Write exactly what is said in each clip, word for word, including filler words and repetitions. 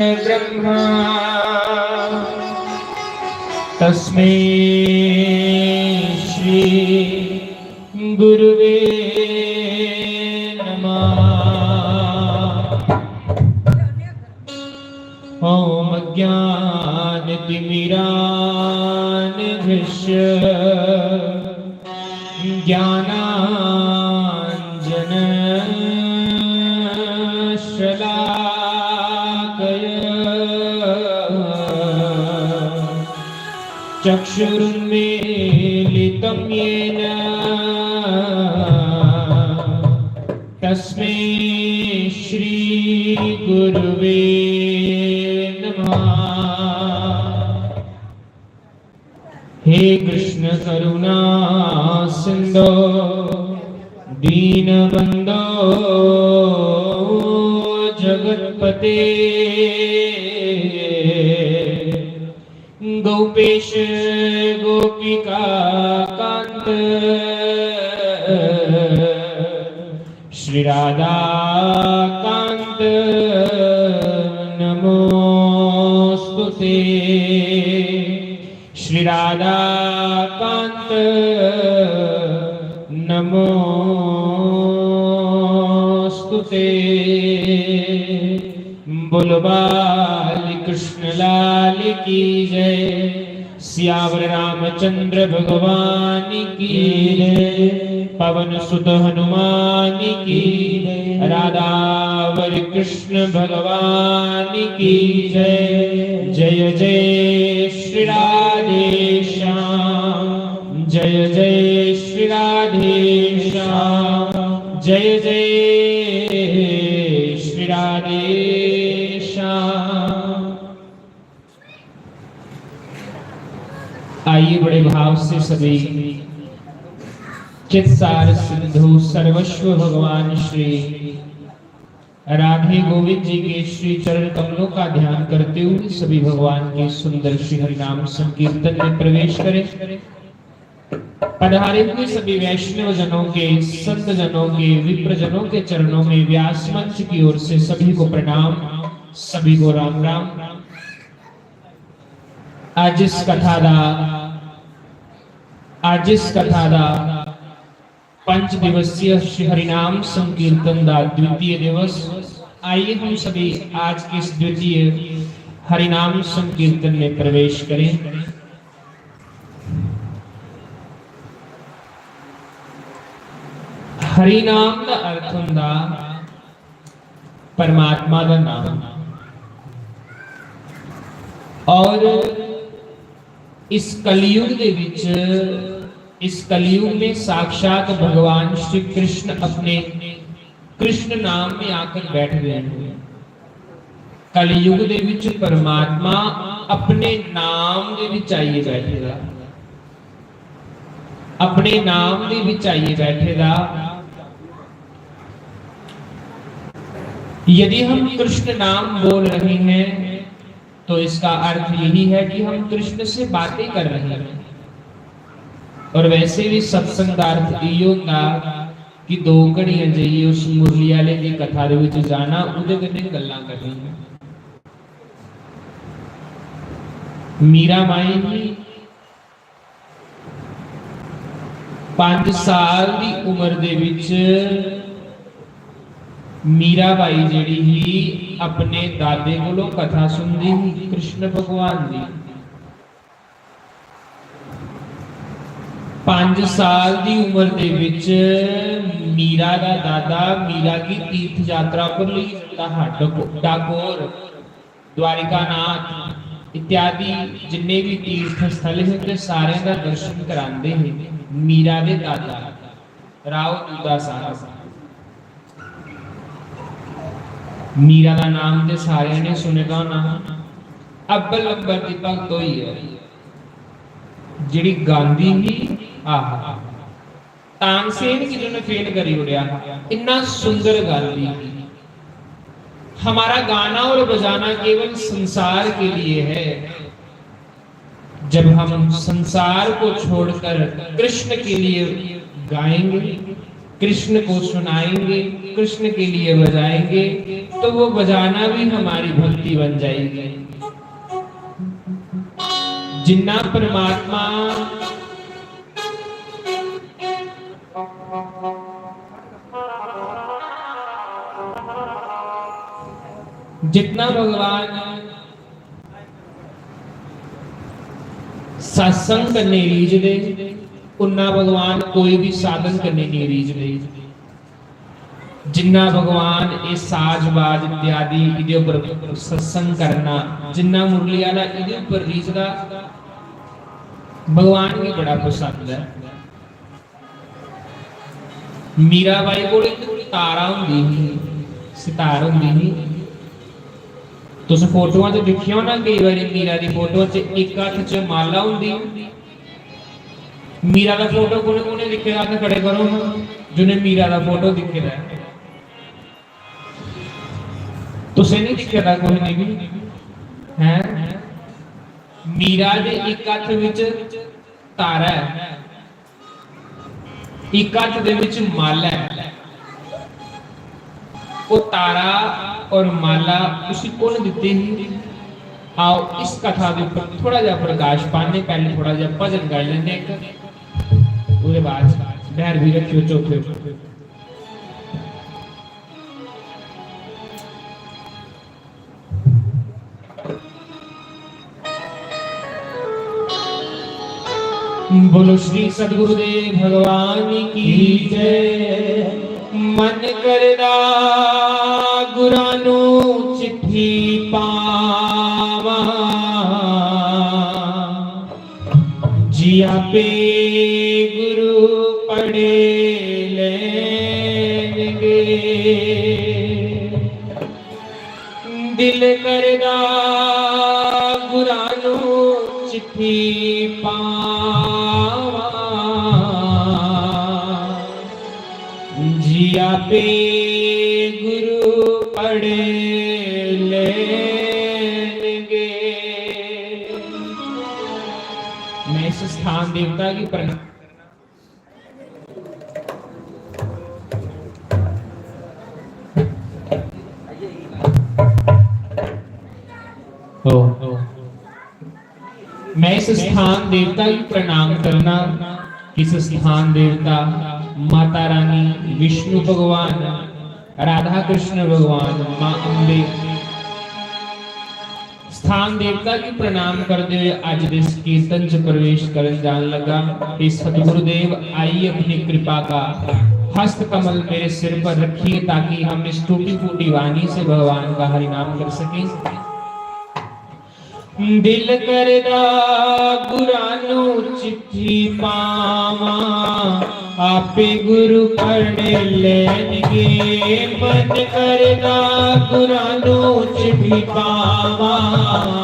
ब्रह्मा तस्मै श्री गुरुवे नमः। ॐ अज्ञानतिमिरान्धस्य ज्ञानाञ्जनशलाकया चक्षुरुन्मीलितं येन तस्मै श्री गुरुवे नमः। हे कृष्ण करुणा सिंधो दीनबंधो जगतपते, गोपेश गोपिका कांत श्री राधा कांत नमोस्तुते। श्री राधा कांत नमोस्तुते। बोलो बाल कृष्ण लाल की जय। सियावर रामचंद्र भगवान की जय। पवन सुत हनुमान की जय। राधावर कृष्ण भगवान की जय। जय जय श्री राधे श्याम। जय जय श्री राधे श्याम। जय जय श्री राधे श्याम। आइए बड़े भाव से सभी चित्सार सिंधु सर्वस्व भगवान श्री राधे गोविंद जी के श्री चरण कमलों का ध्यान करते हुए सभी भगवान के सुंदर श्री हरिनाम संकीर्तन में प्रवेश करें। पधारे हुए सभी वैष्णव जनों के, संत जनों के, विप्र जनों के चरणों में व्यास मंच की ओर से सभी को प्रणाम, सभी को राम राम। आज इस कथा दा, आज इस कथा दा पंच दिवसीय श्री हरिनाम संकीर्तन दा द्वितीय दिवस। आइए हम सभी आज के इस द्वितीय हरिनाम संकीर्तन में प्रवेश करें। हरिनाम का अर्थ हुंदा परमात्मा दा नाम। और इस कलयुग दे विच, इस कलयुग में साक्षात भगवान श्री कृष्ण अपने कृष्ण नाम में आकर बैठ गए हैं। कलयुग दे विच परमात्मा अपने नाम दे विच आइए बैठेगा, अपने नाम दे विच आइए बैठेगा। यदि हम कृष्ण नाम बोल रहे हैं तो इसका अर्थ यही है कि हम कृष्ण से बातें कर रहे हैं। और वैसे भी सत्संग का अर्थ इहो होंदा कि दो घड़ियां जाइए उस मुरली वाले की कथा दे विच जाना, उहदे कन्नै गल्लां करनियां। मीरा माई ही पंज साल दी उम्र दे विच मीराबाई जेह्ड़ी ही, अपने दादे कोलों कथा सुनदी ही कृष्ण भगवान दी। पंज साल दी उम्र दे विच मीरा दा दादा मीरा गी तीर्थ यात्रा पर लेई जंदा हा। डको-, डाकोर, द्वारिकानाथ इत्यादि जिन्ने भी तीर्थ स्थल हे, उंदे सारें दा दर्शन करांदे हे। मीरा दे दादा राव दूदा साहब। मीरा दा नाम ते सारेआं ने सुने दा होना। अव्वल नंबर दी भक्त होई ऐ, जेह्ड़ी गांदी ही, आहा, तानसेन गी जिन्ने फेल करी ओड़ेआ हा, इन्ना सुंदर गांदी ही। हमारा गाना और बजाना केवल संसार के लिए है। जब हम संसार को छोड़कर कृष्ण के लिए गाएंगे, कृष्ण को सुनाएंगे, कृष्ण के लिए बजाएंगे, तो वो बजाना भी हमारी भक्ति बन जाएगी। जिन्ना परमात्मा, जितना भगवान सत्संग कन्नै रीझदे, उन्ना भगवान कोई भी साधन कन्नै नेईं रीझदे। जिन्ना भगवान एह् साज बाज इत्यादि, इदे उप्पर सत्संग करना, जिन्ना मुरली आह्ला इदे उप्पर रीझदा, भगवान गी बड़ा पसंद ऐ। मीराबाई कोल इक तारा होंदी ही, सितार होंदी ही। तुस फोटोआं च दिक्खेआ होना, केई बारी मीरा दी फोटो च इक हत्थ च माला होंदी। मीरा दा फोटो कु'नें कु'नें दिक्खे दा? हत्थ खड़े करो हां, जि'नें मीरा दा फोटो दिक्खे दा ऐ। तुसें नहीं दिक्खे दा कुसै ने भी? हैं? मीरा दे इक हत्थ विच तारा ऐ, इक हत्थ दे विच माला ऐ। वो तारा और माला उसी कु'न दित्ती ही? आओ, इस कथा दे उप्पर थोड़ा जेहा प्रकाश पाने। पैह्ले थोड़ा जेहा भजन गाई लैने इक, ओह्दे बाद च भैरवी रक्खेओ चौथे उप्पर। बोलो श्री सतगुरुदेव भगवान की जय। मन करदा गुरां नू चिट्ठी पावां, जी आपे गुरु पढ़ लैनगे। दिल करदा गुरां नू चिट्ठी पावां, जी आपे गुरु पढ़ लैनगे। मैं इस स्थान देवता की प्रणाम। हो। मैं इस स्थान देवता की प्रणाम करना, इस स्थान देवता माता रानी, विष्णु भगवान, राधा कृष्ण भगवान, माँ अम्बे, स्थान देवता की प्रणाम करते हुए अज दे इस कीर्तन च प्रवेश करन जान लगा। हे सतगुरुदेव, आई अपनी कृपा का हस्त कमल मेरे सिर पर रखिए, ताकि हम इस टूटी फूटी वाणी से भगवान का हरिनाम कर सकें। दिल करदा गुरां नू चिट्ठी पावां, आपे गुरु पढ़ लैनगे। मन करदा गुरां नू चिट्ठी पावां,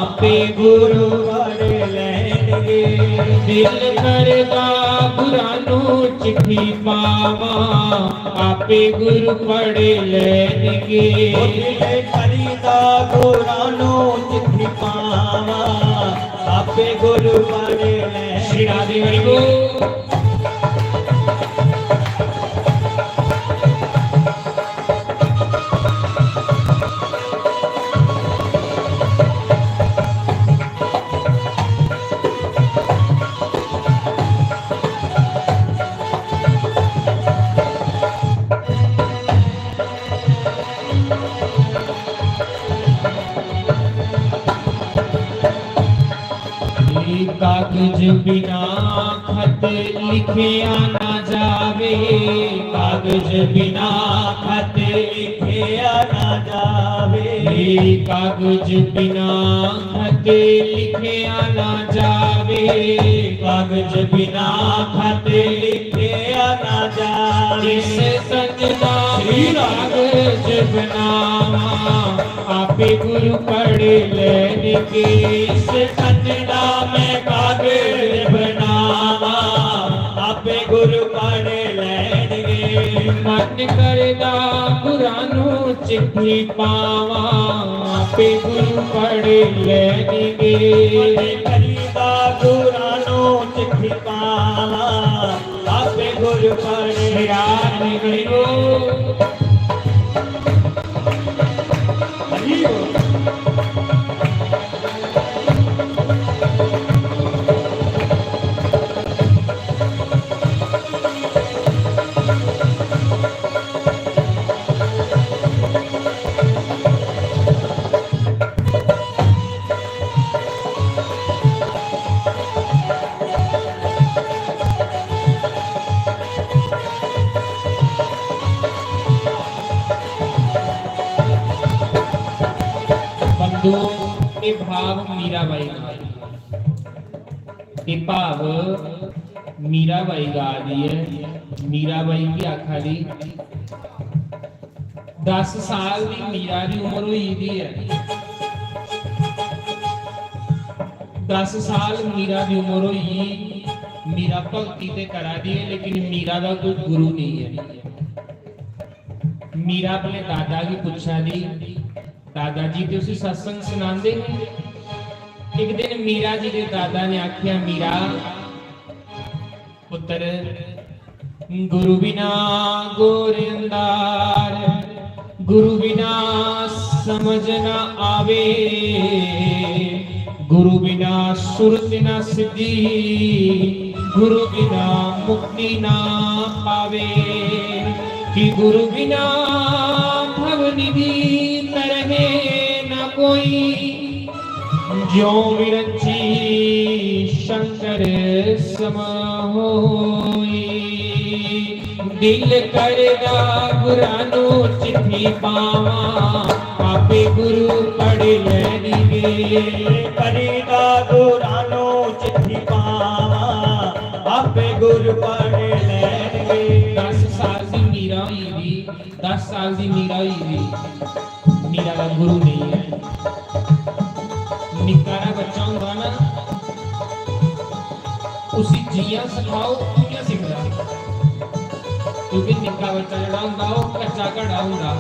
आपे गुरु पढ़ लैनगे। दिल करदा गुरां नू चिट्ठी पावां, आपे गुरु पढ़ लैनगे। ओ दिल करदा गुरां नू चिट्ठी पावां, आपे गुरु पढ़ लैनगे। श्री राधे हरि बोल। कागज बिना खत लिखिया ना जावे, कागज बिना खत लिखिया ना जावे। कागज बिना खत लिखिया ना जावे, कागज बिना खत लिखिया ना जावे। जिस तन दा श्री कागज बनावा, आपे गुरु पढ़ लैनगे। इस तन दा मैं कागज बनावा, आपे गुरु पढ़ लैनगे। मन करदा गुरां नू चिट्ठी पावां, आपे गुरु पढ़ लैनगे। मन करदा गुरां नू चिट्ठी पावां, पे गुरु पढ़। विराट निकलियो। हरि बोल। बंधु, ये भाव मीराबाई दा। ये भाव मीराबाई गा दी ऐ। मीराबाई की आखा दी, दस साल दी मीरा दी उम्र होई दी ऐ। दस साल मीरा दी उम्र होई, मीरा भक्ति ते करा दी ऐ, लेकिन मीरा दा कोई गुरु नहीं ऐ। मीरा अपने दादा गी पुच्छा दी, दादा जी ते उसी सत्संग सनांदे हे। एक दिन मीरा जी दे दादा ने आख्या, मीरा पुत्र, गुरु बिना घोर अंधार, गुरु बिना समझ न आवे, गुरु बिना सुरत न सिद्धि, गुरु बिना मुक्ति न पावे। कि गुरु बिना भव निधि तरहे न कोई, ज्यों विरंची शंकर सम होई। दिल करदा गुरां नू चिट्ठी पावां, आपे गुरु पढ़ लैणगे। करदा गुरां नू चिट्ठी पावां, आपे गुरु पढ़ लैणगे। दस साल दी मीरा होई दी, दस साल दी मीरा होई दी। मीरा दा गुरु नहीं है। निक्का हारा बच्चा होंदा ना, उसी जियां सखाओ, उयां सिखदा। क्योंकि निक्का बच्चा जेह्ड़ा होंदा, ओह् कच्चा घड़ा होंदा,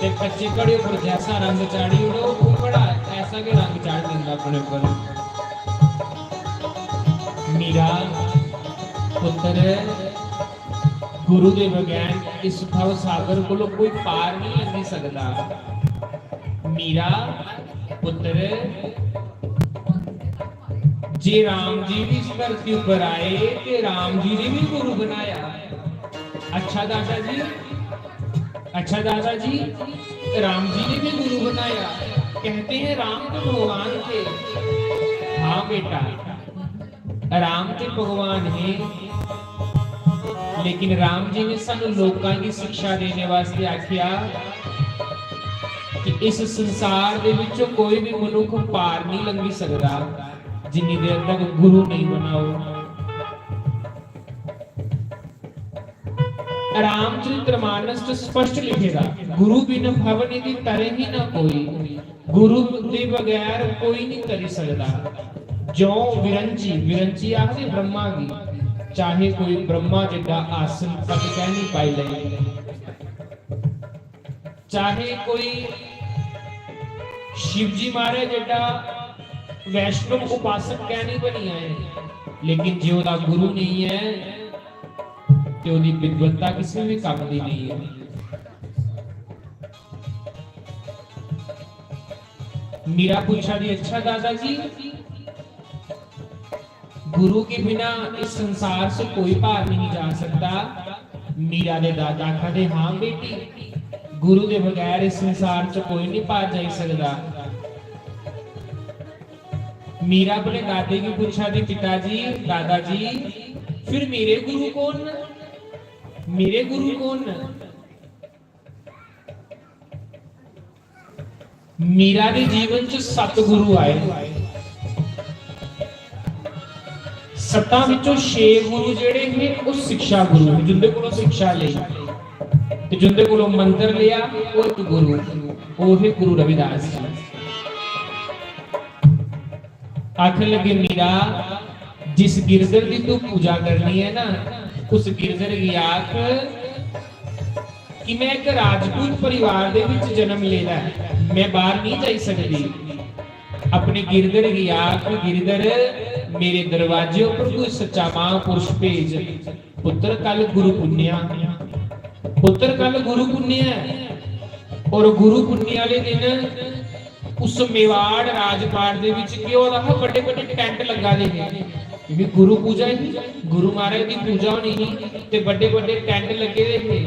ते कच्चे घड़े उप्पर जैसा रंग चाढ़ी ओड़ो, ओह् घड़ा ऐसा गै रंग चाढ़ी दिंदा अपने उप्पर। मीरा पुत्तर, गुरु दे बगैर इस भव सागर कोलों कोई पार नहीं लंघी सकदा। मीरा पुत्तर, जे राम जी भी इस धरती पर आए ते राम जी ने भी गुरु बनाया। अच्छा दादा जी, अच्छा दादा जी, राम जी ने भी गुरु बनाया। कहते हैं राम तो भगवान थे। हाँ बेटा, राम ते भगवान हे, लेकिन राम जी ने सानू लोकां की शिक्षा देने वास्ते आख्या कि इस संसार दे विचों कोई भी मनुख पार नहीं लंघी सकदा जिन्नी देर तक गुरु नहीं बनाओ। रामचरित मानस च स्पष्ट लिखे दा, "गुरु बिन भव निधि तरे ही ना कोई।" गुरु दे बगैर कोई नहीं करी सकदा। जो विरंची, विरंची आखदे ब्रह्मा गी, चाहे कोई ब्रह्मा जिड्डा आसन पद कैंह नहीं पाई ले, चाहे कोई शिवजी महाराज जिड्डा वैष्णव उपासक कैंह नहीं बनी आए, लेकिन जे ओदा गुरु नहीं है, ते ओदी विद्वत्ता किसी भी काम दी नहीं है। मीरा पूछा दी, "अच्छा दादा जी, गुरु के बिना इस संसार से कोई पार नहीं जा सकता।" मीरा दे दादा आखा दे, "हाँ बेटी, गुरु दे बगैर इस संसार च कोई नहीं पार जाई सकदा।" मीरा अपने दादे गी पूछा दी, "पिता जी, दादा जी, फिर मेरे गुरु कौन न? मेरे गुरु कौन न?" मीरा दे जीवन च सत गुरु आए। सत्तां विचों छे गुरु जेह्ड़े हे, ओह् शिक्षा गुरु हे, जिंदे कोलों शिक्षा लेई ते जिंदे कोलों मंत्र लेआ, ओह् इक गुरु, ओह् हे गुरु रविदास जी। आखन लगे, "मीरा, जिस गिरधर दी तू पूजा करनी है ना, उस गिरधर गी आख कि मैं इक राजपूत परिवार दे विच जन्म लेदा ऐ, मैं बाहर नहीं जाई सकदी। अपने गिरधर गी आख, गिरधर, मेरे दरवाजे उपर कोई सच्चा महापुरुष भेज।" पुत्र कल गुरु पुन्नेआ, पुत्र कल गुरु पुन्नेआ ऐ। और गुरु पुन्नेआ आह्ले दिन उस मेवाड़ राजपाट दे बिच केह् होआ दा हा? बड्डे बड्डे टैंट लग्गा दे हे, क्योंकि गुरु पूजा ही, गुरु महाराज दी पूजा होनी ही, ते बड्डे बड्डे टैंट लग्गे दे हे।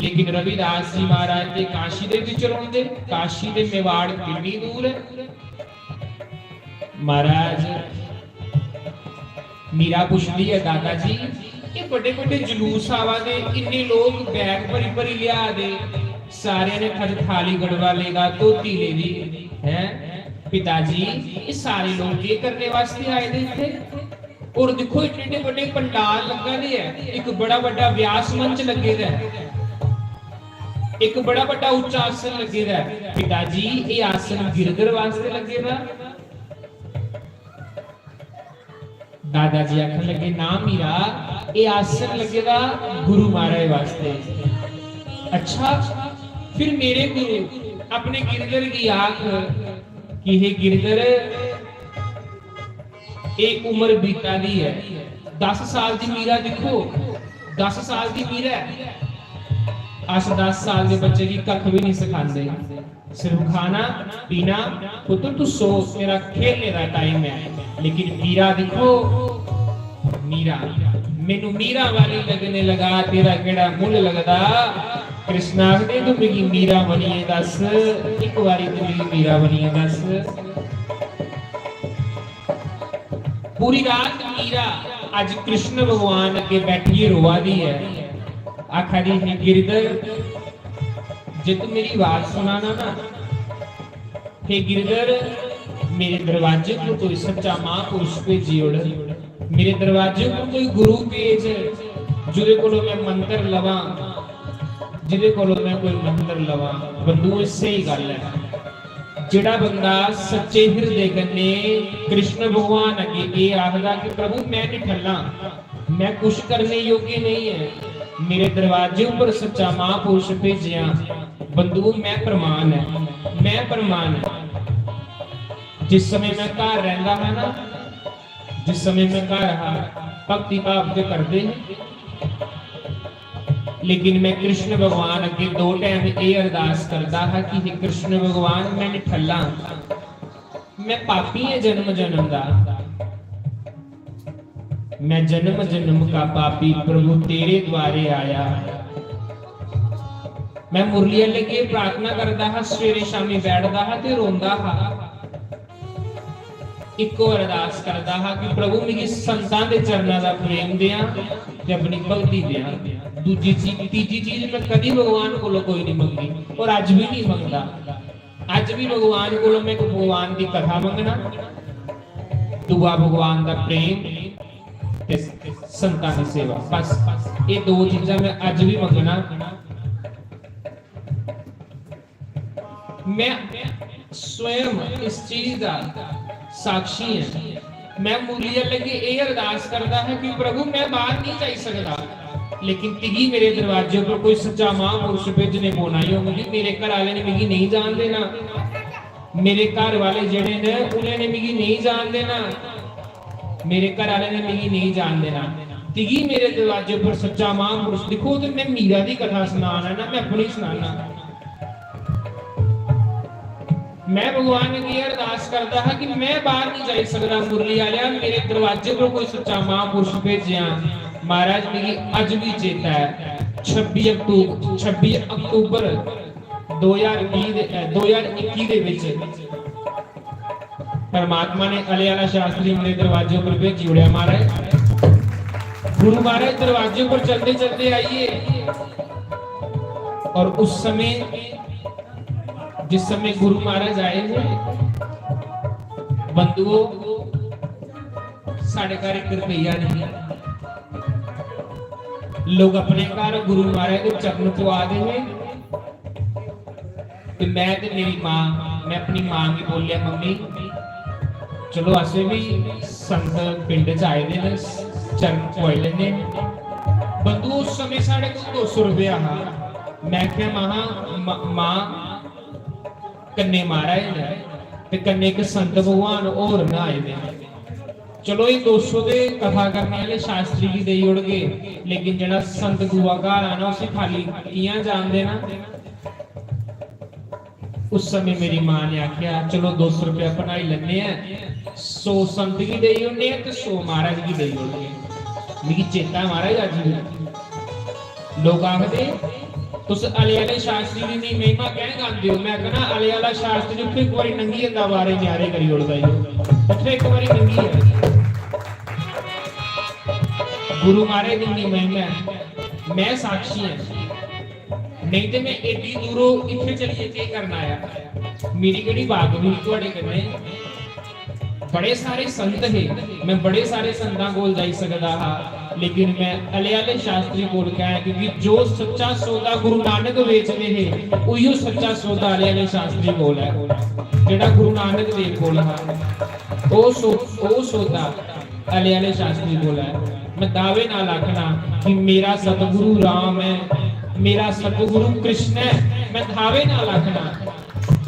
लेकिन रविदास जी महाराज ते काशी दे बिच रौंह्दे, काशी ते मेवाड़ किन्नी दूर ऐ। महाराज, मीरा पुछदी ऐ, "दादा जी, एह् बड्डे बड्डे जुलूस आवा दे, इन्ने लोक बैग भरी भरी लिआ दे, सारेआं ने खज थाली गड़बा लेदा, धोती लेदी, हैं? पिता जी, एह् सारे लोक केह् करने वास्तै आए दे इत्थै? और दिक्खो, एड्डे एड्डे बड्डे पंडाल लग्गा दे ऐ, इक बड़ा बड्डा व्यास मंच लग्गे दा ऐ, इक बड़ा बड्डा उच्चा आसन लग्गे दा ऐ। पिता जी, एह् आसन गिरधर वास्तै लग्गे दा।" दादा जी आखन लगे, "ना मीरा, एह् आसन लग्गे दा गुरु महाराज वास्तै।" "अच्छा, फिर मेरे गुरु अपने गिरधर गी आख कि हे गिरधर, एह् उम्र बीता दी ऐ, दस साल दी मीरा दिक्खो, दस साल दी मीरा ऐ, अस दस साल दे बच्चे गी कक्ख बी नहीं सखांदे।" सिर्फ खाना, पीना, पुत्तर तू सो, तेरा खेलने दा टाइम है। लेकिन मीरा दिक्खो, मीरा, मैनू मीरा वाली लगने लगा, तेरा केड़ा मुल लगदा? कृष्ण आखदे, "तू मिगी मीरा बनिए दस, इक बारी तू मिगी मीरा बनिए दस।" पूरी रात मीरा अज कृष्ण भगवान अगे बैठिए रोआ दी है, आखा दी है, "गिरधर, जे तू मेरी आवाज सुना ना ना, हे गिरधर, मेरे दरवाजे पर कोई सच्चा महापुरुष भेजी ओड़, मेरे दरवाजे पर कोई गुरु भेज, जेह्दे कोलों मैं मंत्र लवां, जेह्दे कोलों मैं कोई मंत्र लवां।" बंधुओ, स्हेई गल्ल ऐ, जेह्ड़ा बंदा सच्चे हिरदे कन्नै कृष्ण भगवान अग्गें एह् आखदा कि "प्रभु, मैं निठल्ला, मैं कुछ करने योग्य नहीं है, मेरे दरवाजे उप्पर सच्चा महापुरुष भेजेआ।" बंधुओ, मैं प्रमाण ऐ, मैं प्रमाण ऐ। जिस समय मैं घर रैंह्दा हा ना, जिस समय मैं घर हा, भक्ति भाव ते करदे हे, लेकिन मैं कृष्ण भगवान अग्गे दो टैम एह् अरदास करदा हा कि "हे कृष्ण भगवान, मैं निठल्ला, मैं पापी ऐ जन्म जन्म दा, मैं जन्म जन्म का पापी, प्रभु तेरे द्वारे आया।" मैं मुरली आह्ले अग्गे प्रार्थना करदा हा, सवेरे शामी बैठदा हा ते रोंदा हा। इक्को अरदास करदा हा कि "प्रभु, मिगी संतां दे चरणा दा प्रेम देआं ते अपनी भक्ति देआं।" दूजी चीज, तीजी चीज मैं कदी भगवान कोलों कोई नहीं मंगी और अज भी नहीं मंगदा। अज भी भगवान कोलों मैं इक भगवान दी कथा मंगना, दूआ भगवान दा प्रेम ते संतां दी सेवा। बस, एह् दो चीजां मैं अज भी मंगना। मैं स्वयं इस चीज दा साक्षी ऐ। मैं मुरली आह्ले अग्गे एह् अरदास करदा हा कि "प्रभु, मैं बाहर नहीं जाई सकदा, लेकिन तिगी मेरे दरवाजे पर कोई सच्चा महापुरुष भेजने पौना ही होग कि मेरे घर आह्ले ने मिगी नहीं जान देना, मेरे घर वाले जेह्ड़े न, उ'नें ने मिगी नहीं जान देना, मेरे घर आह्ले ने मिगी नहीं जान देना। तिगी मेरे दरवाजे पर सच्चा महापुरुष दिक्खो।" ते मैं मीरा दी कथा सनाना ना, मैं अपनी सनाना। मैं भगवान अग्गे अरदास करदा हा कि "मैं बाहर नहीं जाई सकदा, मुरली आह्लेआ, मेरे दरवाजे पर कोई सच्चा महापुरुष भेजेआ।" महाराज, मिगी अज भी चेता ऐ, छब्बी अक्तूबर, छब्बी अक्तूबर दो ज्हार बीह् दे, अ, दो ज्हार इक्की दे बिच परमात्मा ने अले आह्ला शास्त्री मेरे दरवाजे पर भेजी ओड़ेआ महाराज। गुरु महाराज दरवाजे पर चलदे चलदे आइए और उस समय, जिस समय गुरु महाराज आए थे, बंधुओ, साढ़े घर एक रुपया नहीं। लोग अपने घर गुरु महाराज दे चरण पवा दे हे। ते मैं ते मेरी मां, मैं अपनी मां गी बोलेआ, "मम्मी, चलो असें बी संत पिंड च आए दे न, चरण पुआई लैने।" बंधु, उस समय साढ़े कोल दो सौ रुपया हा। मैं आखेआ, "मां, म-, मां, कन्नै महाराज न ते कन्नै इक संत भगवान होर न आए दे न।" चलो, एह् दो सौ दे कथा करने आह्ले शास्त्री गी देई ओड़गे, लेकिन जेह्ड़ा संत दूआ घर आना, उसी खाली कि'यां जान देना? उस समें मेरी मां ने आखेआ, "चलो, दो सौ रपेआ बनाई लैन्ने आं, सौ संत गी देई ओड़ने आं ते सौ महाराज गी देई ओड़ने आं।" मिगी चेता ऐ महाराज अज्ज बी। लोक आखदे, "तुस अले आह्ले शास्त्री दी इन्नी महिमा कैं गांदे ओ?" मैं आखना, "अले आह्ला शास्त्री उत्थै इक बारी लंघी जंदा, बारे न्यारे करी ओड़दा ई। उत्थै इक बारी लंघी जंदा।" गुरु महाराज दी इन्नी महिमा ऐ, मैं साक्षी आं। नेईं ते मैं एड्डी दूरों इत्थै चलियै केह् करन आया? मेरी केह्ड़ी बात होई थुआढ़े कन्नै? बड़े सारे संत हे, मैं बड़े सारे संतां कोल जाई सकदा हा, लेकिन मैं अले आह्ले शास्त्री कोल कैं, क्योंकि जो सच्चा सौदा गुरु नानक बेचदे हे, उइयो सच्चा सौदा अले आह्ले शास्त्री कोल ऐ, जेह्ड़ा गुरु नानक देव कोल हा। ओह् सौ-, ओह् सौदा अले आह्ले शास्त्री कोल ऐ। मैं दावे नाल आखना कि मेरा सतगुरु राम ऐ, मेरा सतगुरु कृष्ण ऐ। मैं दावे नाल आखना,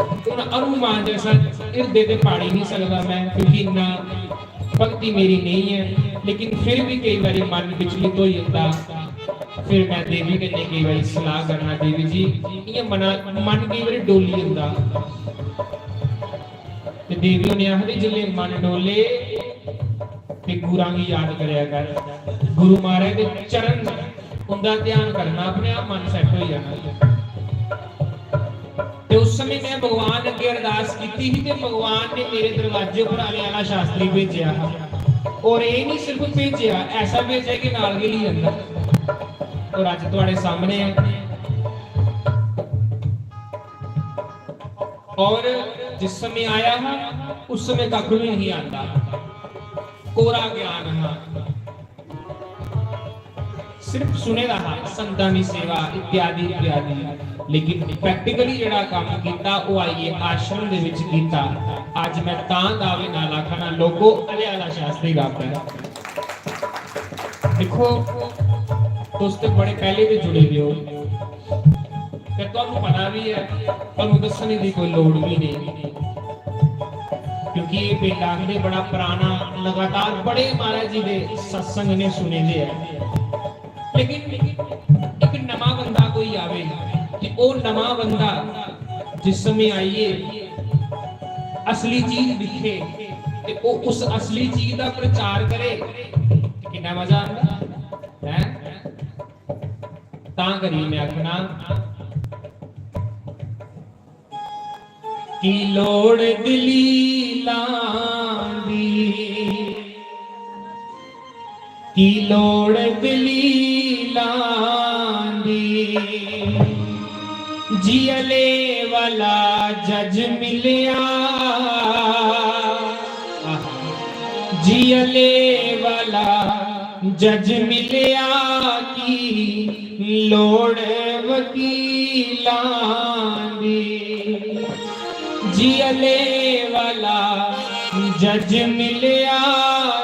हून हनुमान जैसा हिरदे ते पाड़ी नहीं सकदा मैं, क्योंकि इन्ना भक्ति मेरी नहीं ऐ, लेकिन फिर भी केई बारी मन विचलित होई जंदा। फिर मैं देवी कन्नै केई बारी सलाह करना, "देवी जी, इ'यां मना, मन केई बारी डोली जंदा।" ते देवी होरें आखदे, "जिसलै मन डोले ते गुरां गी याद करेआ कर, गुरु महाराज दे चरण, उं'दा ध्यान करना, अपने आप मन सैट्ट होई जाना।" ते उस समय मैं भगवान अग्गें अरदास कीती ही ते भगवान ने मेरे दरवाजे पर अले आह्ला शास्त्री भेजेआ हा। और एह् नहीं सिर्फ भेजेआ, ऐसा भेजेआ कि नाल गै लेई जंदा। और अज्ज थुआढ़े सामने ऐ। और जिस समय आया हा, उस समय कक्ख भी नहीं आंदा, कोरा ज्ञान हा। सिर्फ सुने दा हा, संतां दी सेवा इत्यादि इत्यादि, लेकिन प्रैक्टिकली जेह्ड़ा कम्म कीता, ओह् आइयै आश्रम दे विच कीता। अज्ज मैं तां दावे नाल आखा ना, लोको, अले आह्ला शास्त्री रब ऐ। दिक्खो, तुस ते बड़े पैह्ले दे जुड़े दे ओ, ते तुहानू पता बी ऐ, तुहानू दस्सने दी कोई लोड़ बी नेईं, क्योंकि एह् पिंड आखदे बड़ा पराना, लगातार बड़े महाराज जी दे सत्संग इ'नें सुने दे ऐ। लेकिन इक नमां बंदा कोई आवे ते ओह् नमां बंदा जिस समें आइयै असली चीज दिक्खे ते ओह् उस असली चीज दा प्रचार करे, ते किन्ना मजा आंदा, हैं? तां करियै मैं आखना कि लोड़ दलीलां दी, की लोड़ दलीलां दी, जियले वाला जज मिलया, जियले वाला जज मिलया, की लोड़ वकीलां दी, जियले वाला जज मिलया,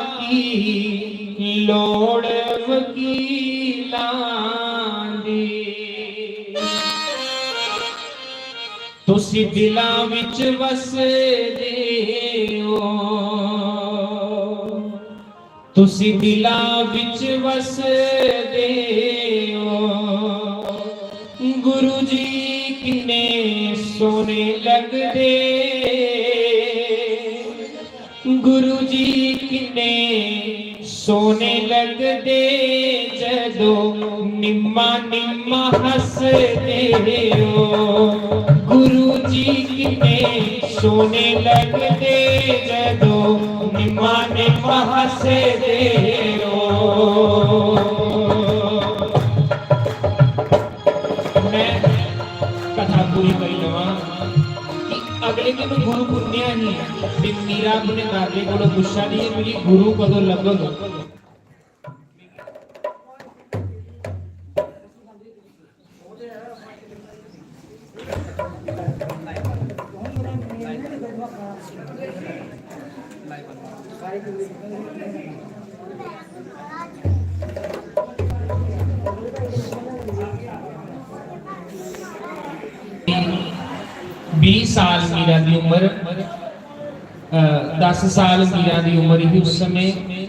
की लोड़ वकीलां दी। तुसी दिलां विच वसदे ओ, तुसी दिलां विच वसदे ओ, गुरु जी किन्ने सोहने लगदे, गुरु जी किन्ने सोहने लगदे, जदों निम्मा निम्मा हसदे ओ, गुरु जी किन्ने सोहने लगदे, जदों निम्मा निम्मा हसदे ओ। मैं कथा पूरी करी लवां कि अगले दिन गुरु पुन्नेआ ही, ते मीरा अपने दादे कोलों पुच्छा दी ऐ, "मिगी गुरु कदों लब्भग?" बीह साल मीरा दी उम्र, अ, दस साल मीरा दी उम्र ही उस समें।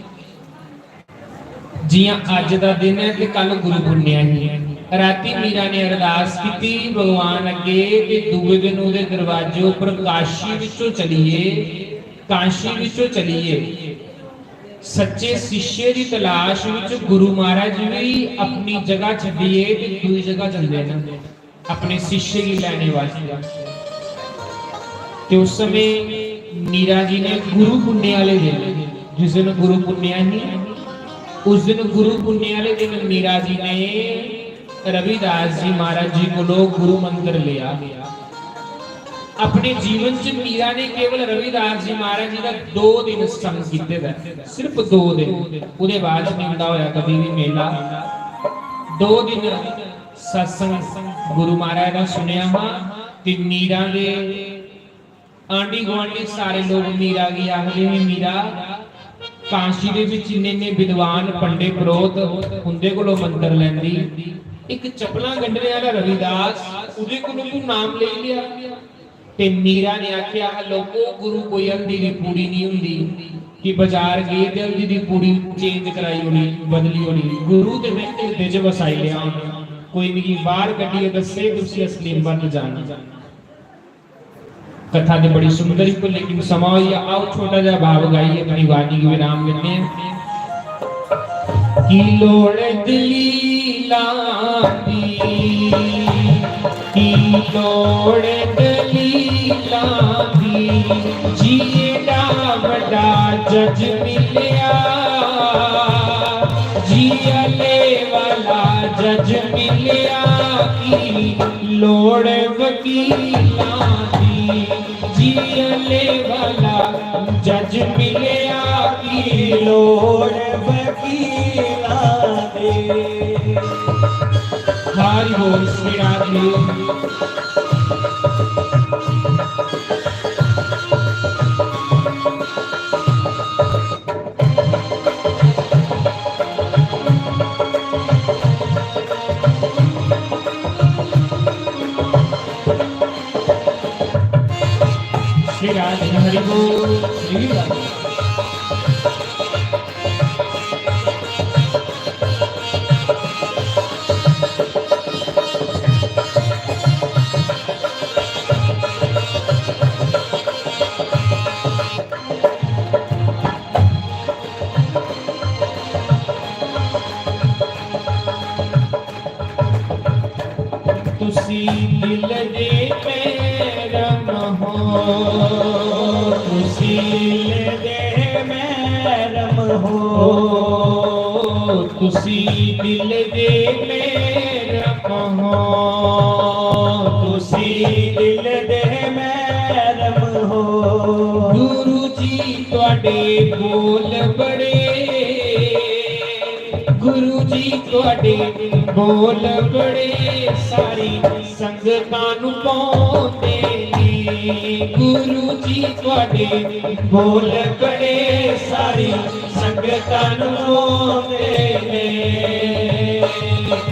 जियां अज्ज दा दिन ऐ ते कल गुरु पुन्नेआ ही। रातीं मीरा ने अरदास कीती, भगवान अग्गे, ते दूए दिन ओह्दे दरवाजे उप्पर काशी विचों चलियै, काशी विचों चलियै सच्चे शिष्य दी तलाश विच गुरु महाराज बी अपनी जगह छड्डियै ते दूई जगह जंदे न। अपने शिष्य गी लैने वास्तै। ते उस समें मीरा जी ने गुरु पुन्ने आह्ले दिन, जिस दिन गुरु पुन्नेआ ही, उस दिन गुरु पुन्ने आह्ले दिन मीरा जी ने रविदास जी महाराज जी कोलों गुरु मंत्र लेआ। अपने जीवन च मीरा ने केवल रविदास जी महाराज जी दा दो दिन संग कीते दा ऐ, सिर्फ दो दिन। ओह्दे बाद च निं उं'दा होया कदी बी मेला। दो दिन सत्संग गुरु महाराज दा सुनेआ हा ते मीरा दे आंढी गुआंढी सारे लोग मीरा गी आखदे हे, "मीरा, काशी दे बिच इन्ने इन्ने विद्वान पंडे परोह्त, उं'दे कोलों मंत्र लैंदी।" इक चप्पलां गंढने आह्ला रविदास, ओह्दे कोलों तूं नाम लेई लेआ। ते मीरा ने आखेआ हा, "लोको, गुरु कोई हल्दी दी पूड़ी निं हुंदी कि बजार गे ते हल्दी दी पूड़ी change कराई ओड़ी, बदली ओड़ी। गुरु ते में हिरदे च बसाई लेआ हून। कोई मिगी बाहर कड्ढियै दस्से ते उसी असली मत जान।" कथा ते बड़ी सुंदर ही, लेकिन समां होई गेआ। आओ, छोटा जेहा भाव गाइयै अपनी वाणी गी विराम दिन्ने आं। की लोड़ दलीलां दी, की लोड़ दलीलां दी, जी एडा वड्डा जज मिलेआ, जी अल्ले वाला जज मिलेआ, की लोड़ वकीलां दी, जी अल्ले वाला जज मिलेआ, की लोड़ वकीलां दी। हरि बोल श्री राधे। श्री राधे हरि बोल, श्री राधे। तुसी दिल दे मैरम हो, तुसी दिल दे मैरम हो, तुसी दिल दे मैरम हो, तुसी दिल दे मैरम हो। गुरु जी तुहाडे बोल बड़े, गुरु जी तुहाडे बोल बड़े, सारी संगतां नू भांदे ने। गुरु जी तुहाडे बोल बड़े, सारी संगतां नू भांदे ने।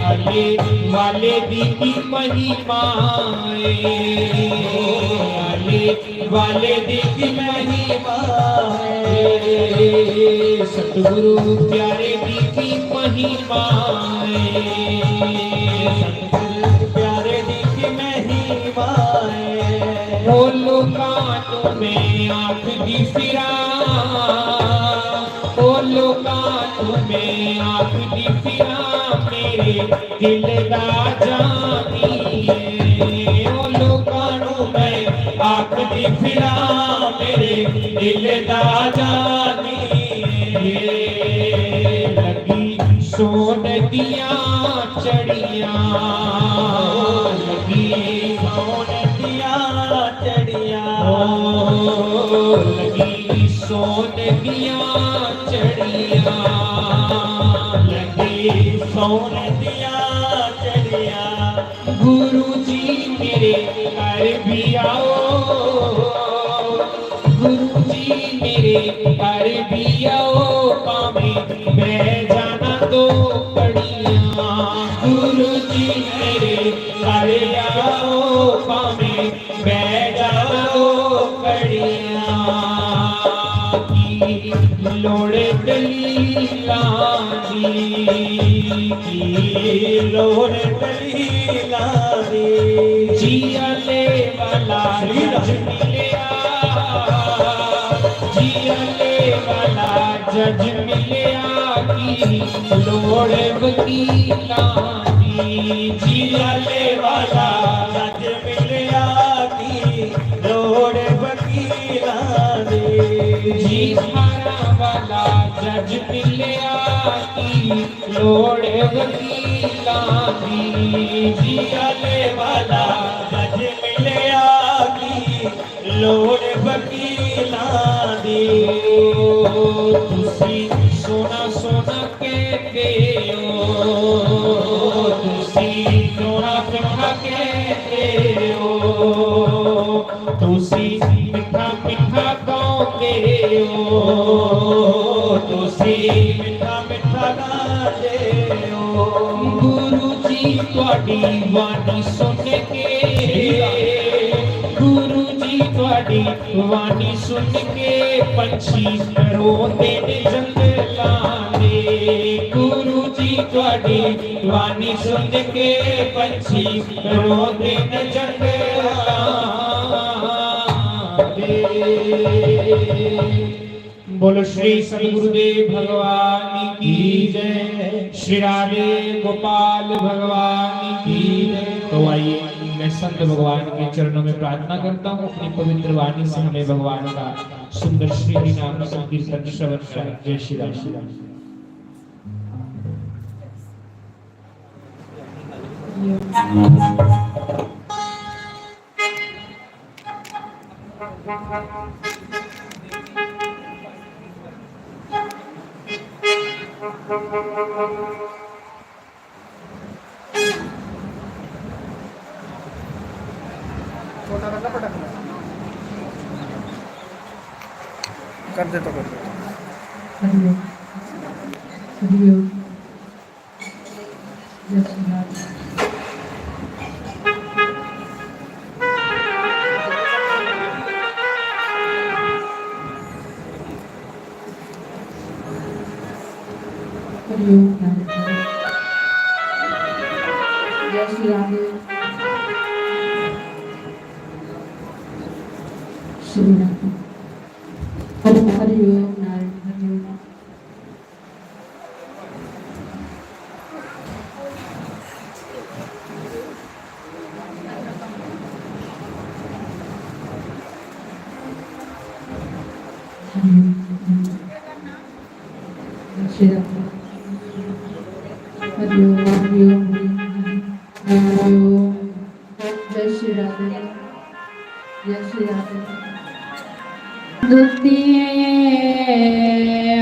आले वाले दी की महिमा है, आले वाले दी की महिमा है, सतगुरु प्यारे दी की महिमा है, सतगुरु प्यारे दी की महिमा है। ओ लोकां नू मैं आखदी फिरां, ओ लोकां नू मैं आखदी फिरां, मेरे दिल दा जानिए। ओ लोकां नू मैं आखदी फिरां, मेरे दिल दा जानिए। लगी सौन दियां चढ़ियां, लगी सौन दियां चढ़ियां, ओ लगी सौन दियां चढ़ियां, लगी सौन दियां चढ़ियां। गुरु जी मेरे घर भी आओ, गुरु जी मेरे घर भी आओ, भावें बह जाना दो घड़ियां। गुरु जी मेरे घर आओ, भावें बह जाओ घड़ियां। लोड़ दलीलां दी, की लोड़ दलीलां दी। जिया ले वाला जज मिलया, जिया ले वाला जज मिलया, की लोड़ वकीलां दी। जिया ले वाला जज मिलया, की लोड़ वकीलां दी। जी थारा वाला जज मिलया, की लोड़ वकीलां दी। जी आले वाला जज मिलया, की लोड़ वकीलां दी। तुसी सोना सोना कहते हो, तुसी सोना सोना कहते हो, तुसी मिठा मिठा गाते हो, तुसी मिठा मिठा गाते हो। गुरु जी, तुहाडी वाणी सुन के, गुरु जी, तुहाडी वाणी सुन के पंछी रोंदे ने जंगलां दे। गुरु जी, तुहाडी वाणी सुन के पंछी रोंदे ने जंगलां दे। बोलो श्री सतगुरुदेव भगवान की जय, श्री राधे गोपाल भगवान की जय। तो आइए, मैं संत भगवान के चरणों में प्रार्थना करता हूँ, अपनी पवित्र वाणी से हमें भगवान का सुंदर श्री हरि नाम संकीर्तन श्रवण करें। जय श्री राम। छोटा रखना, बड़ा रखना। कर दे तो कर दे। हरिओम। हरिओम। जय श्री राम। हरिओम। जय श्री राम। श्री राम। हरि, हरिओम नारायण, हरिओम। हरिओम। हरिओम। हरिओम। जय श्री राधे। जय श्री राधे। दुतिये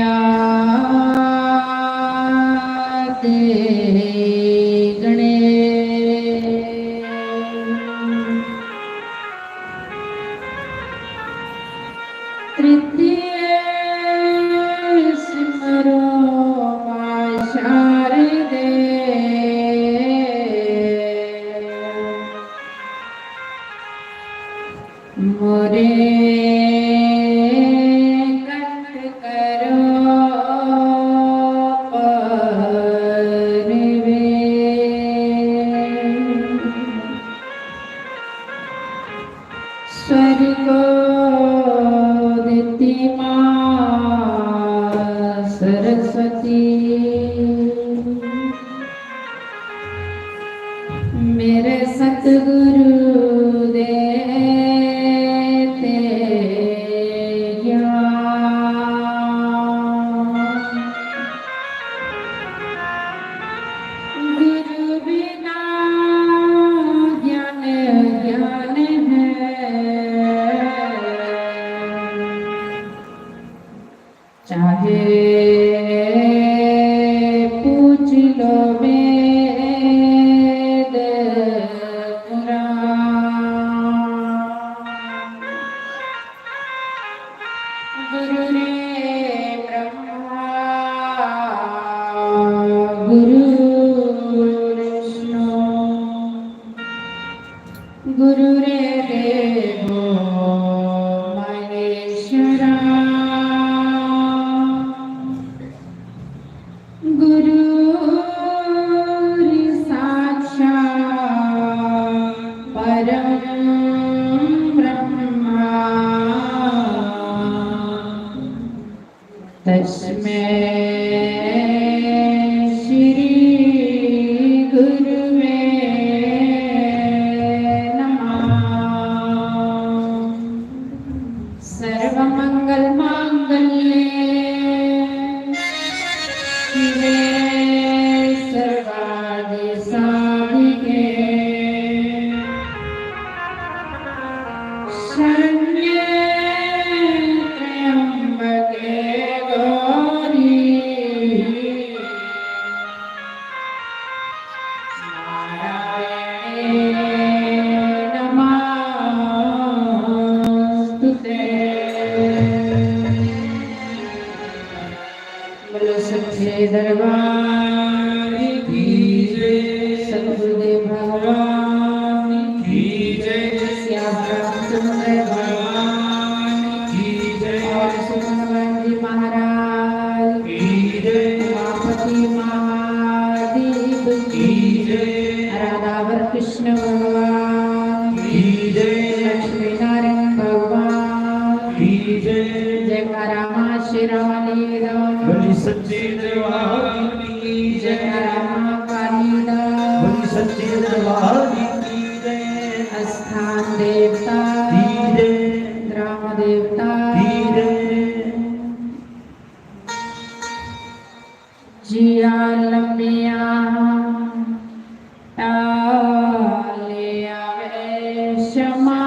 आते गणे। तृतीय सिमरो मां शारदे। मोरे कंठ करो परवे। स्वर को दिती मां सरस्वती। मेरे सतगुरु दे ते ज्ञान। गुरु बिना ज्ञान ज्ञान है। चाहे पूछ लो वेद पुराण। गुरु रे ब्रह्मा, गुरु विष्णु, गुरु रे देवो महेश्वरा। तस्मै श्री गुरुवे नमः। सर्वमंगल मांगल्ये शिवे सर्वादि साधिके शरण्ये त्र्यंबके गौरी नारायणे नमोस्तुते। बोलो सच्चे दरबार की जय। सतगुरुदेव भगवान की जय। सियावर रामचंद्र भगवान की जय। और सुंदर जी महाराज की जय। उमापति महादेव की जय। राधावर कृष्ण भगवान की जय। लक्ष्मी नारायण भगवान की जय। जयकारा माँ शेरावाली दा। बोली सच्चे दरबार की जय। जयकारा माँ काली दा। बोली सच्चे दरबार की जय। स्थान देवता की जय। ग्राम देवता की जय। जिया लम्मिया टालिया वे शमा।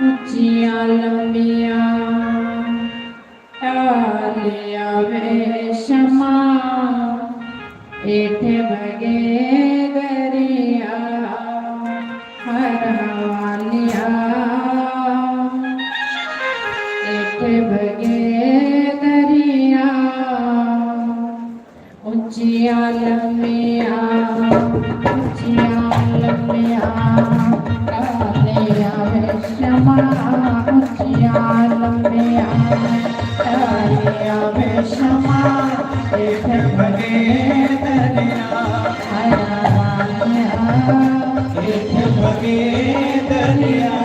उच्चिया लम्मिया टालिया वे शमा। हेठ बगे दरिया हरा वालिया। हेठ बगे दरिया। उच्चिया लम्मिया, उच्चिया लम्मिया टालिया वे शमा। उच्चिया लम्मिया टालिया वे शमा। हेठ बगे दरिया हरा वालिया। हेठ बगे दरिया।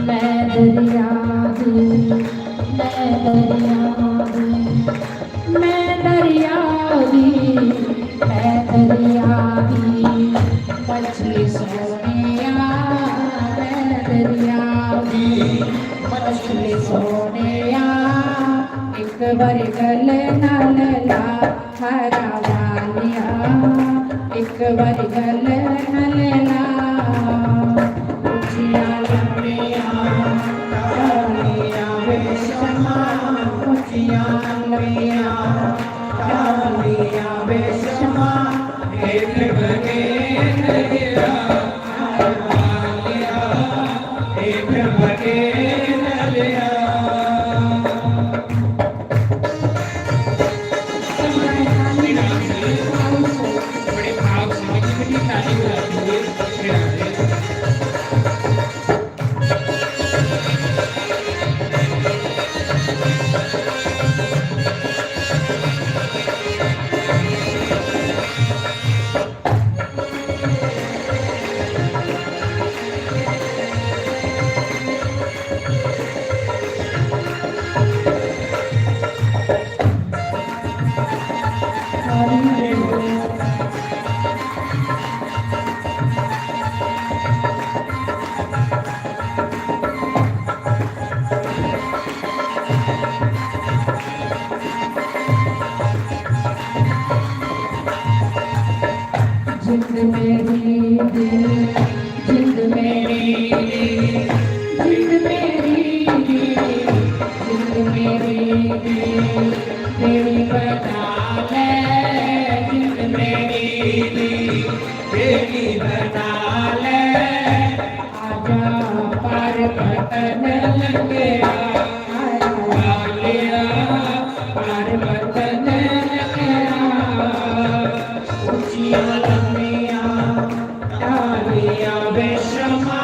मैं दरिया दी, मैं दरिया दी, मैं दरिया दी, मैं दरिया दी मछली सोनिया। मैं दरिया दी मछली सोनिया। एक बारी गले नाल ला हरा वालिया, एक बारी गले नाल ला। उच्चिया लम्मिया टालिया वे शमा, उच्चिया लम्मिया टालिया वे शमा। हेठ बगे दरिया हरा वालिया, हेठ बगे दरिया। बड़े भाव से कितनी ताली बजाते हुए फिर आते हैं। मेरी दी, जिंद मेरी दी, जिंद मेरी दी, जिंद मेरी दी, तेरी बना ले, जिंद मेरी दी, तेरी बना ले। आजा पार पतन लंघया, आया वालिया, पार पतन लंघया। उच्चियां लम्मियां टालियां वे शमा,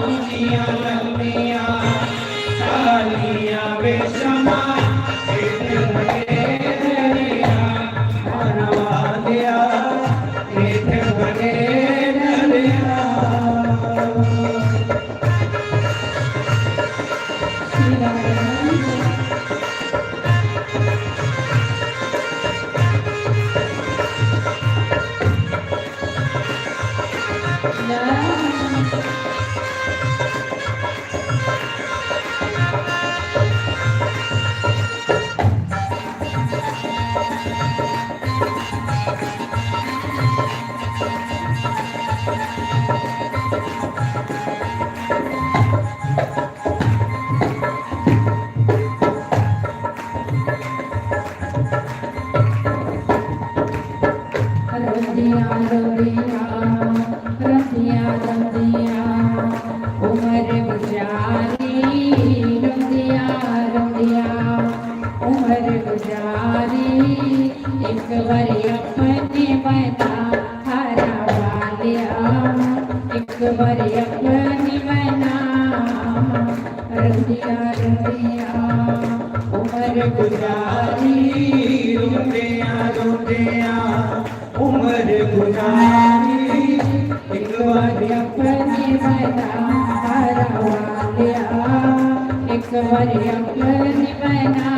उच्चियां लम्मियां टालियां वे शमा, इत्थे बने दरिया, आना वालिया, इत्थे बने दरिया। रोंदियां रोंदियां, रोंदियां रोंदियां, उमर गुजारी, रोंदियां रोंदियां, उमर गुजारी। एक बारी अपनी बना, हारा वालिया, एक बारी अपनी बना। रोंदियां रोंदियां उमर गुजारी, रोंदियां रोंदियां उमर गुजारी। एक बारी अपनी बना, हारा वालिया, एक बारी अपनी बना।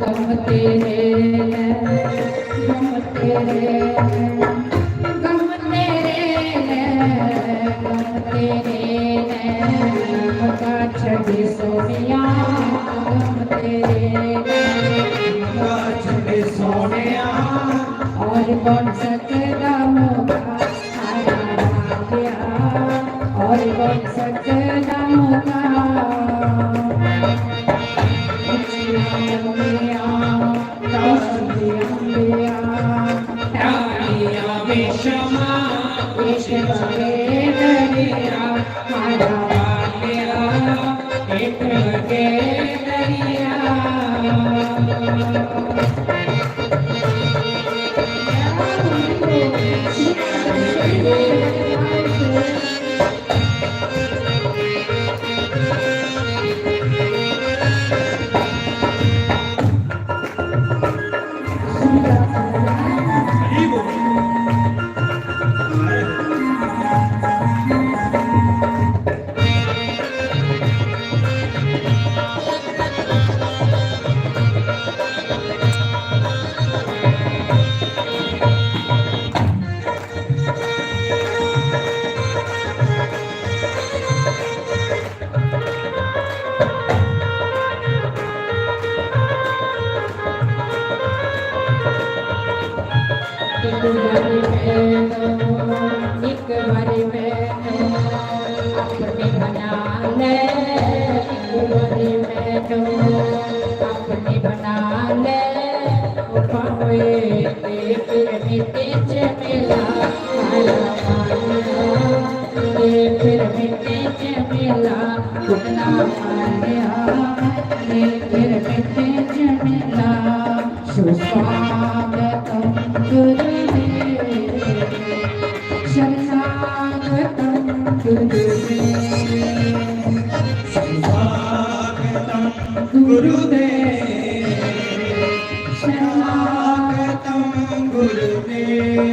गम तेरे ने, गम तेरे ने, गम तेरे ने, गम तेरे ने, मुका छड़ी सोनिया, गम तेरे ने, मुका छड़ी सोनिया। और कौन सकदा मुका, हारा वालिया, और कौन सकदा मुका। उच्चियां लम्मियां, तां उच्चियां लम्मियां, टालियां वे शमा, इश्क भरे दरिया, हारा वालिया, इश्क भरे दरिया। एक बारी मैनू, एक बारी मैनू अपनी बना ले, एक बारी मैनू अपनी बना ले, ओ भावे ते फिर मिट्टी च मिला, माया माया। ते फिर मिट्टी च मिला, कुन्ना माया। ते फिर मिट्टी च मिला। सुस्वागतं गुरुदेव, शरणागतं गुरुदेव। सुस्वागतं गुरुदेव, शरणागतं गुरुदेव।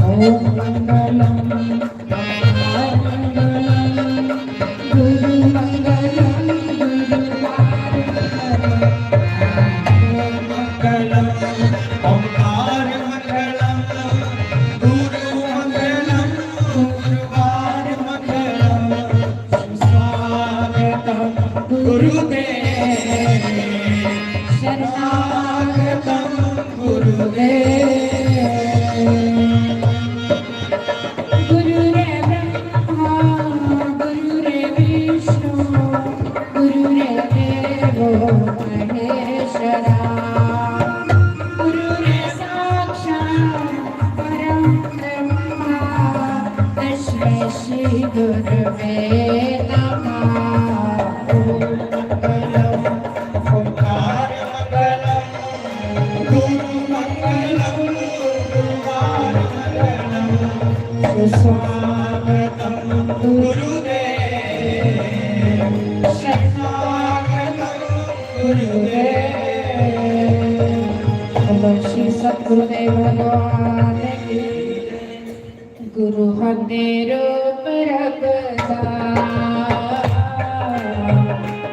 ॐ मङ्गलं स्वागतं गुरुदेव, शरणागतं गुरुदेव। गुरुर्ब्रह्मा गुरुर्विष्णु गुरुर्देवो महेश्वरा। गुरुर्साक्षात् परं ब्रह्मा तस्मै श्री गुरुवे नमः। ॐ मङ्गलं ओंकार मङ्गलं गुरु मङ्गलं गुरुवार मङ्गलं। सुस्वागतं गुरुदेव, शरणागतं गुरुदेव। बोलो श्री सद्गुरुदेव भगवान की। गुरु हमें रूप रखदा,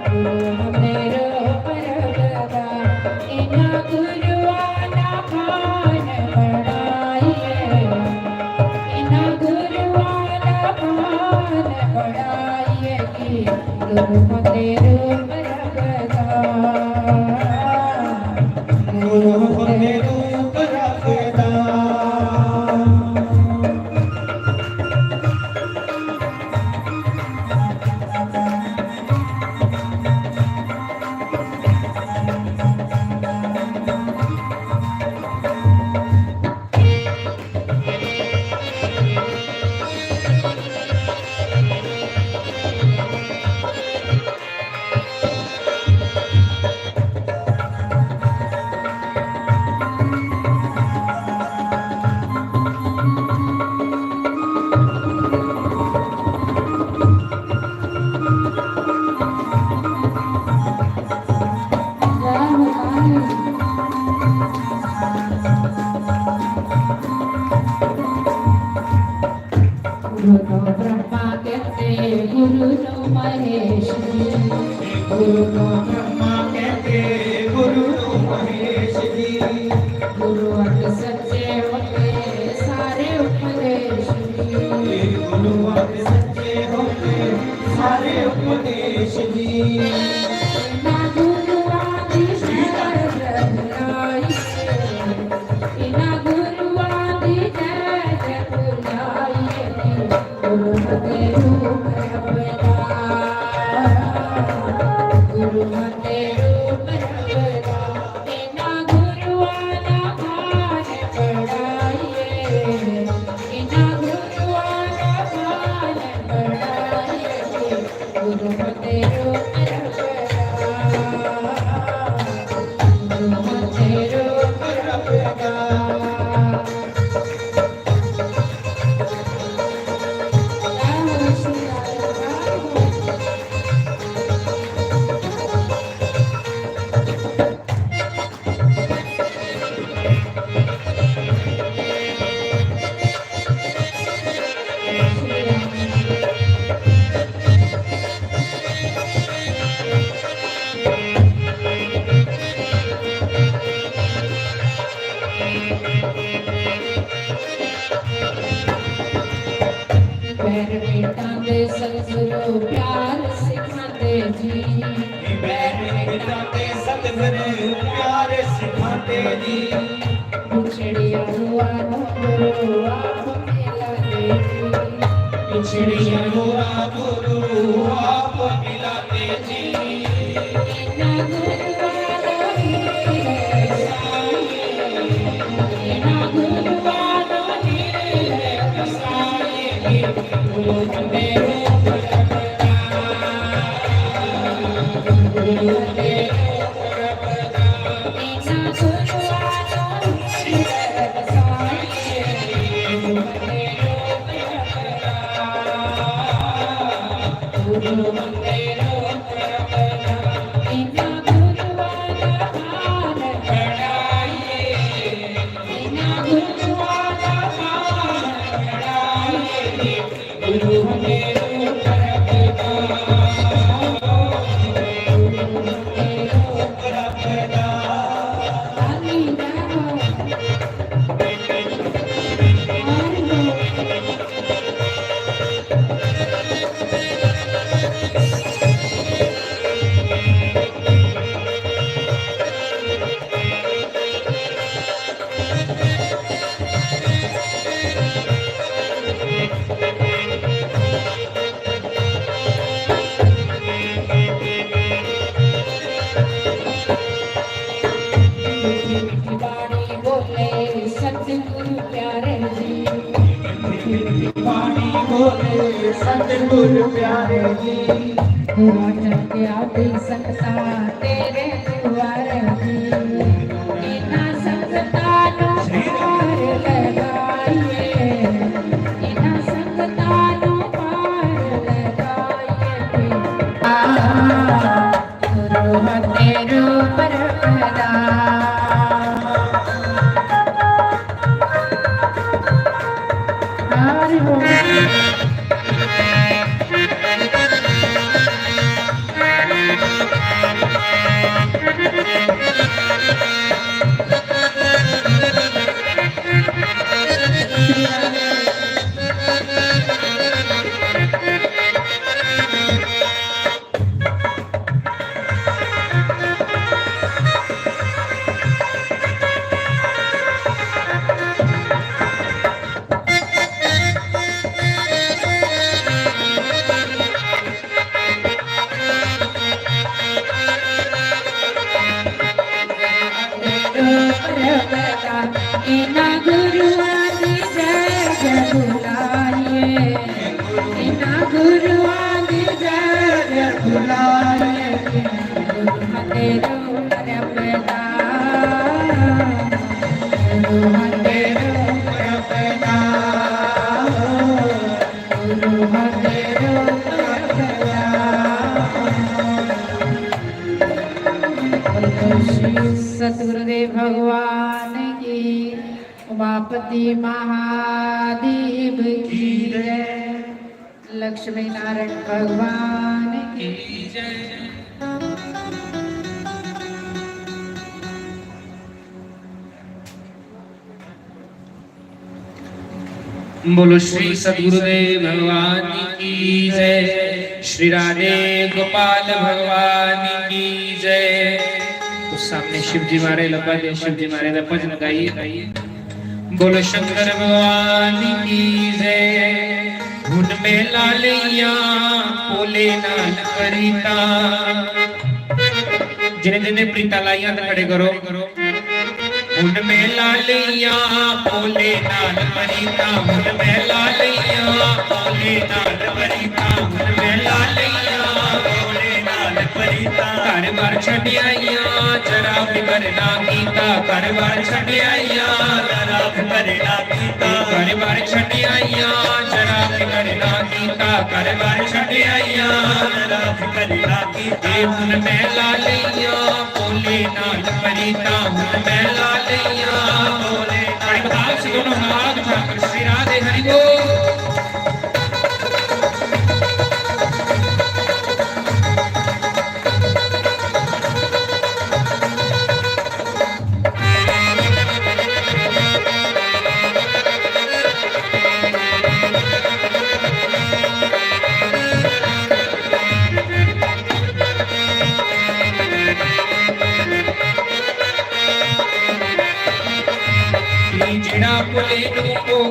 गुरु हमें रूप रखदा, इना गुरुआ दा मान बढ़ाइए, इना गुरुआ दा मान बढ़ाइए कि गुरु हमें रूप रखदा, गुरु हमें रूप रखदा। गुरु तो ब्रह्मा कहते, गुरु तो महेश जी। गुरु तो ब्रह्मा कहते, गुरु तो महेश जी। गुरु अति सच्चे होते, सारे उपदेश जी। गुरु अति सच्चे होते, सारे उपदेश जी। ना गुरु आदि शरद लाई। इना गुरुआ दी जय जय बुलाइए, गुरु मते रूप रब दा, गुरु मते रूप रब दा। इना गुरुआ दा मान बढ़ाइए, इना गुरुआ दा मान बढ़ाइए। गुरु मते रूप रब दा, गुरु मते रूप रब दा। पैर बेटा ते सतगुरु प्यार सिखांदे जी। बैठे बिठाते सतगुरु प्यार सिखांदे जी। पिछड़िया रोआ गुरु आप मिलाते जी। पिछड़िया रोआ गुरु आप मिलाते जी। इन्ना गुरु वाला हीरे साईं, इन्ना गुरु वाला हीरे साईं। मीठी मीठी बाणी बोले सतगुरु प्यारे जी। मीठी मीठी बाणी बोले सतगुरु प्यारे जी। राजा के आदि संगता तेरे द्वारे जी। इन्ना संगता नु पार लगाइए, इन्ना संगता नु पार लगाइए। आ, गुरु तेरू परमदा। हरि बोल। इन्ना गुरुआं दी जय जय बुलाइए, इन्ना गुरुआं दी जय जय बुलाइए। गुरु तेरू परमदा, गुरु तेरू परमदा। सतगुरुदेव भगवान की, उमापति महादेव की जय, लक्ष्मी नारायण भगवान की जय। बोलो श्री सद्गुरुदेव भगवान की जय, श्री राधे गोपाल भगवान की जय। तो सामने शिव जी मारे लब्बा दे, शिव जी मारे दा भजन गाइए। बोलो शंकर भगवान की जय। हुन मेला लेइया भोले नाल प्रीता। जिने जिने प्रीता लाइया ते खड़े करो। हुन मेला लेइया भोले नाल प्रीता, हुन मेला लेइया भोले नाल प्रीता, हुन मेला लेइया भोले नाल प्रीता। घर बार छड्ड आइया, जरा फिकर ना कीता, घर बार छड्ड आइया, जरा फिकर ना कीता। घर बार छड्ड आइया, जरा फिकर ना कीता, घर बार छड्ड आइया, जरा फिकर ना कीता। ए हुन मेला लेइया भोले नाल प्रीता, हुन मेला लेइया भोले। बड़े भाव से दोनों हाथ उठा कर श्री राधे हरि बोल।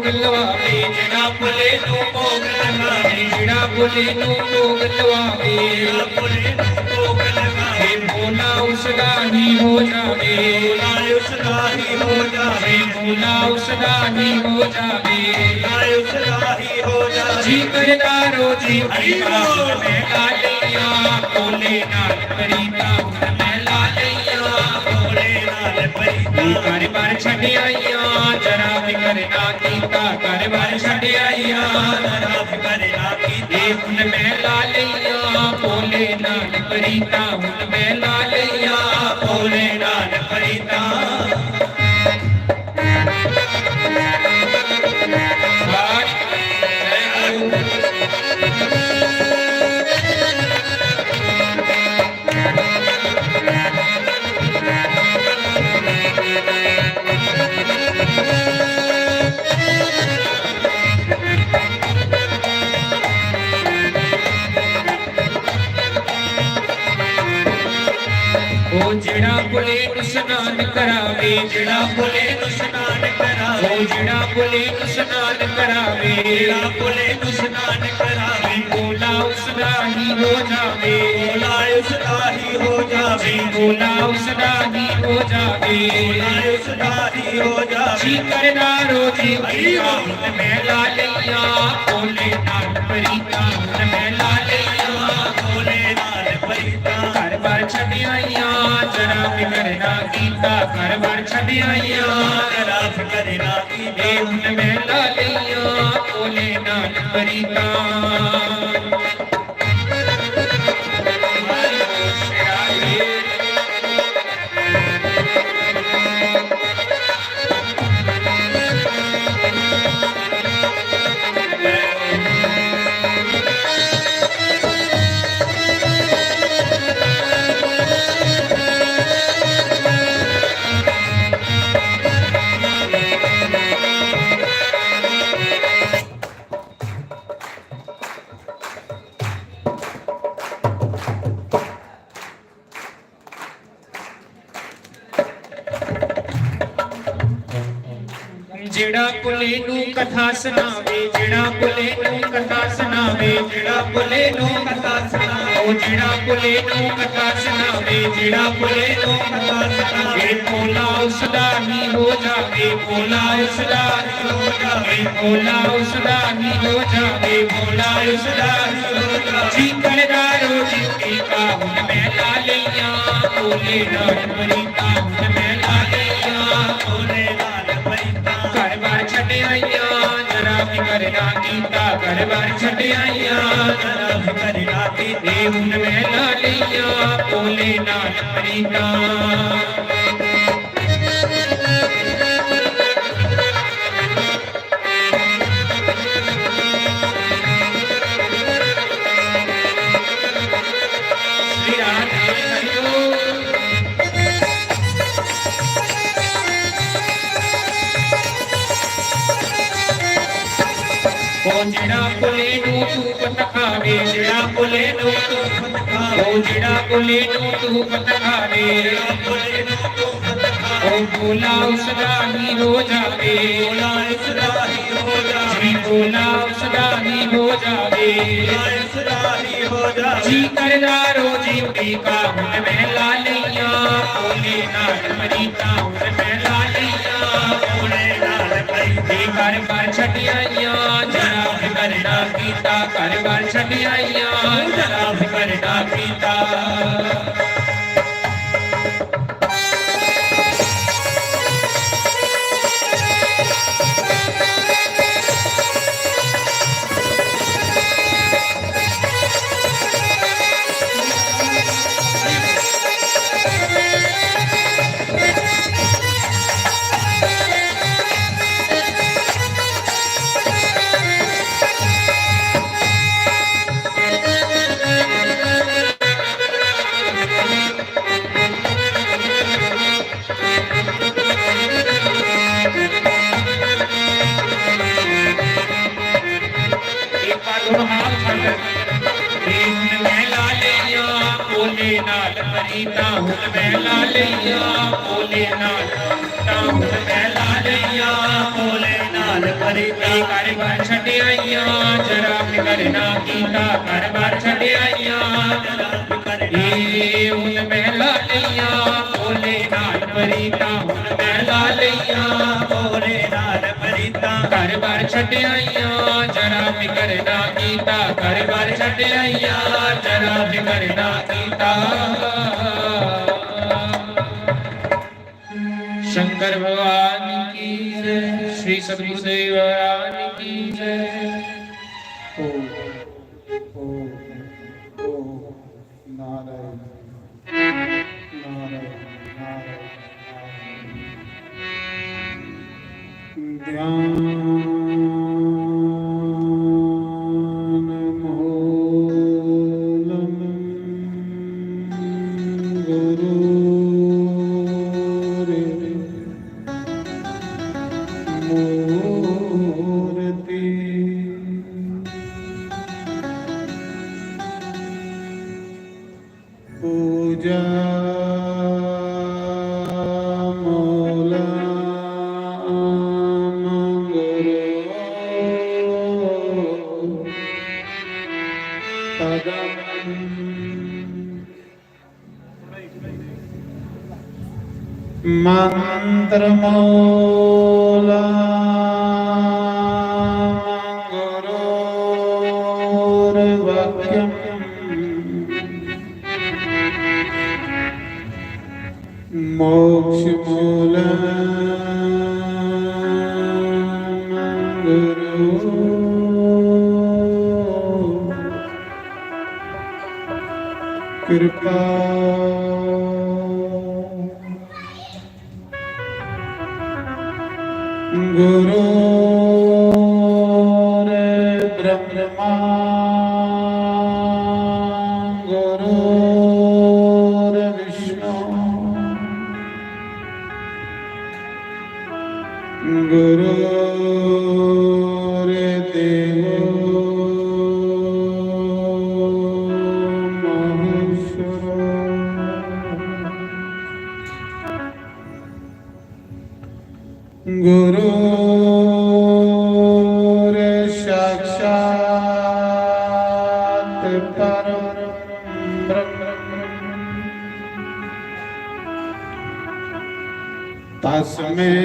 लवावे, जेड़ा भोले नू भोग लगावे, जेड़ा भोले नू भोग लवावे, जेड़ा भोले नू भोग लगावे, भोला उसदा ही हो जावे, भोला उसदा ही हो जावे, भोला उसदा ही हो जावे, भोला उसदा ही हो जावे। जी करदा रोजी हरि बोल। मैं ला लइया, भोले नाल प्रीता, मैं ला लइया, भोले नाल प्रीता। घर बार छड्ड आइया, जरा भी करना कीता, घर बार छड्ड आइया, जरा भी करना कीता। ए हुन मैं ला लइया, भोले नाल प्रीता, हुन मैं ला लइया, भोले नाल प्रीता। ओ जेड़ा भोले नू स्नान करावे, जेड़ा भोले नू स्नान करावे, ओ जेड़ा भोले नू स्नान करावे, जेड़ा भोले नू स्नान करावे, भोला उसदा ही हो जावे, भोला उसदा ही हो जावे, भोला उसदा ही हो जावे, भोला उसदा ही हो जावे। जी करदा रोजी हरि बोल। मैं ला लइया, भोले नाल प्रीता, मैं ला लइया, भोले नाल प्रीता। घर बार छड्ड आइया, जरा भी करना कीता, घर बार छड्ड आइया, जरा भी करना कीता। ए हुन मैं ला लइया, भोले नाल प्रीता। जेड़ा भोले नू कथा सुनावे, जेड़ा भोले नू कथा सुनावे, जेड़ा भोले नू कथा सुनावे, ओ जेड़ा भोले नू कथा सुनावे, जेड़ा भोले नू कथा सुनावे, भोला उसदा ही हो जावे, भोला उसदा ही हो जावे, भोला उसदा ही हो जावे, भोला उसदा ही हो जावे। जी करदा रोजी टीका हुन मैं ला लइया, भोले नाल प्रीता हुन मैं ला लइया, भोले नाल प्रीता। घर बार छड्ड आइया, जरा भी करना कीता, घर बार छड्ड आइया, जरा भी करना कीता। ए हुन मैं ला लइया, भोले नाल प्रीता। ओ जेड़ा भोले नू धूप दिखावे, जेड़ा भोले नू धूप दिखावे, ओ जेड़ा भोले नू धूप दिखावे, जेड़ा भोले नू धूप दिखावे, ओ भोला उसदा ही हो जावे, भोला उसदा ही हो जावे, जी भोला उसदा ही हो जावे, भोला उसदा ही हो जावे। जी करदा रोजी टीका हुन मैं ला लइया, भोले नाल प्रीता हुन मैं ला लइया, भोले नाल प्रीता। घर बार छड्ड आइया, जरा भी करना कीता, घर बार छड्ड आइया, जरा भी करना कीता। एक बार दोनों हाथ उठा कर, हुन मैं ला लइया, भोले नाल प्रीता, हुन मैं ला लइया, भोले नाल प्रीता, हुन मैं ला लइया, भोले नाल प्रीता। ए घर बार छड्ड आइयां, जरा फिकर ना कीता, घर बार छड्ड आइयां। ए हुन महला लेइयां, भोले नाल प्रीता, हुन महला लेइयां, भोले नाल प्रीता। घर बार छड्ड आइयां, जरा फिकर ना कीता, घर बार छड्ड आइयां, जरा फिकर ना कीता। शंकर भगवान की जय, श्री सतगुरुदेव महाराज की जय। ओम, ओम, ओम, नारायण, नारायण, नारायण, नारायण। ध्यान मूलम गुरुर् मूर्ति। पूजा मूलम गुरु पदम। मंत्र मूलम गुरुर्वाक्यम। मोक्ष मूलम गुरु कृपा। गुरुर्ब्रह्मा गुरुर्विष्णु गुरुर्देवो महेश्वरो। गुरुर्साक्षात् परं ब्रह्म। तस्मै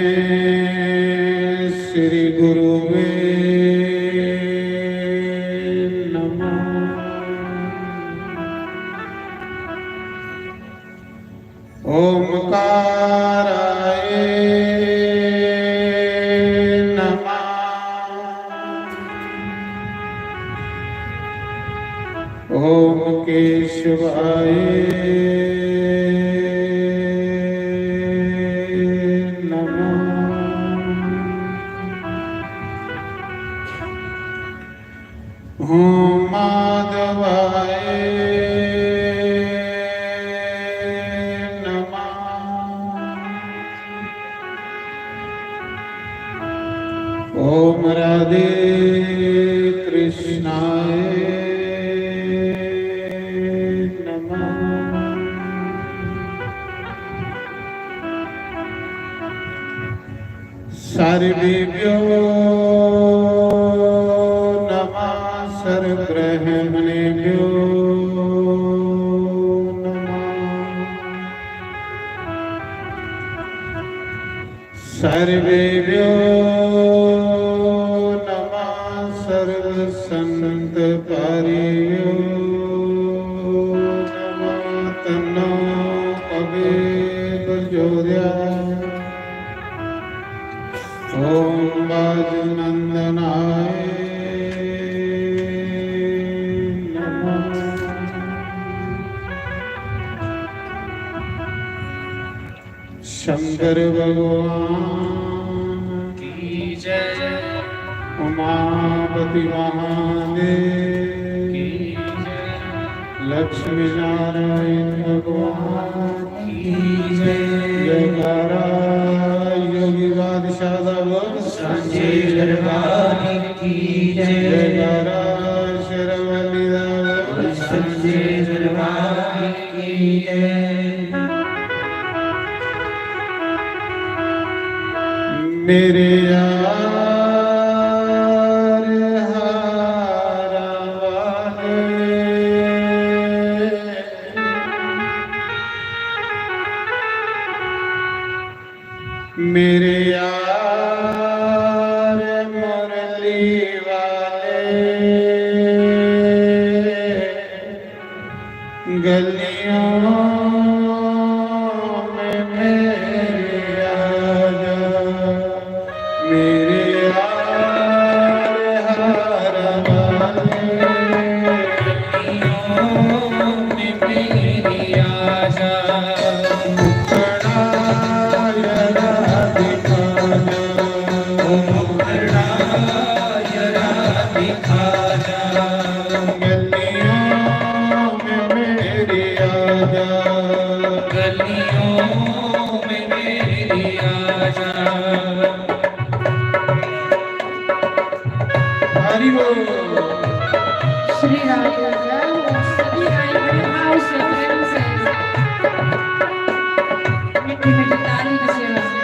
श्री गुरुवे नमः। ओमकाराय नमः। ओम केशवाय नमः। ओम माधवाय नमः। ओम राधे कृष्णाय नमः। सर्वेभ्यो नमः, सर्वब्राह्मणेभ्यो नमः। सर्वेभ्यो नमः, सर्वसंत पारियो नमः। तन्नो कवि प्रचोदयात्। ओम वायुनंदनाय नमः। शंकर भगवान की जय। उमापति महादेव की जय। लक्ष्मी नारायण भगवान की जय। जयकारा योगी बादशाह दा बोल। सांचे दरबार की जय। जयकारा शेरावाली दा बोल। सांचे दरबार की जय। मेरे यार गलियों में मेरे आजा, मेरे यार हार वाले। गलियों में मेरे आजा, मुखड़ा जरा दिखा जा, ओ मुखड़ा जरा दिखा जा। गलियों में मेरी आजा, गलियों में मेरी आजा। हरि बोल। श्री राम बोल रहा हूँ, सभी आए बड़े भाव से, प्रेम से। मीठी मीठी ताली की सेवा से।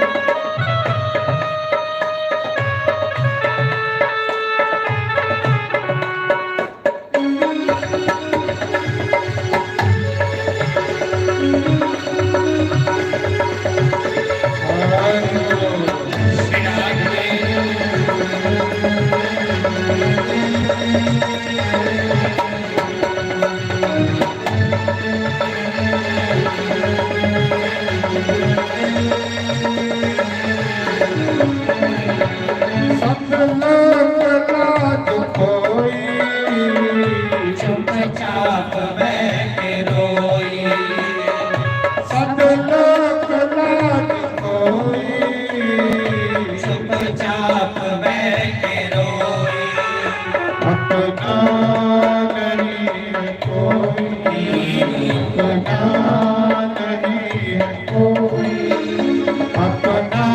सत लाख लाख कोई, चुपचाप बह के रोई। सत लाख लाख कोई, चुपचाप बह के रोई। अपना नहीं कोई, अपना नहीं है कोई, अपना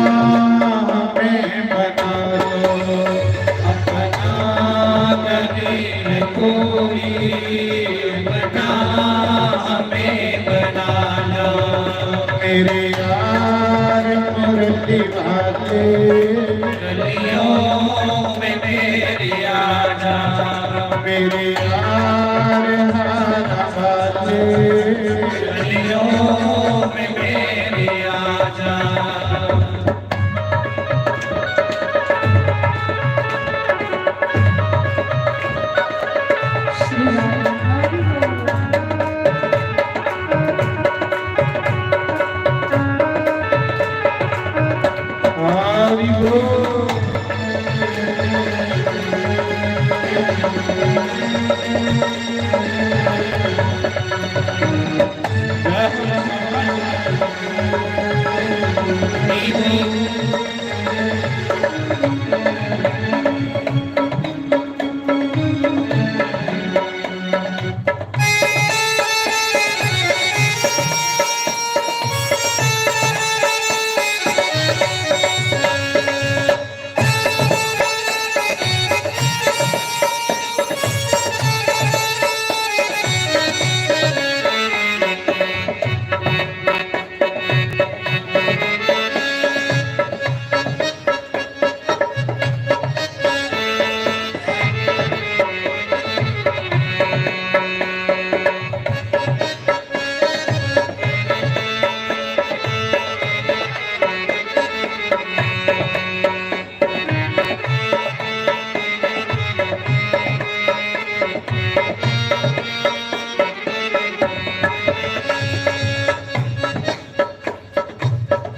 हमें बना लो। अपना नहीं है कोई, अपना हमें बना लो। मेरे यार मुरली वाले, गलियों में मेरे आजा। मेरे यार हार वाले, गलियों में मेरे आजा। हरि बोल।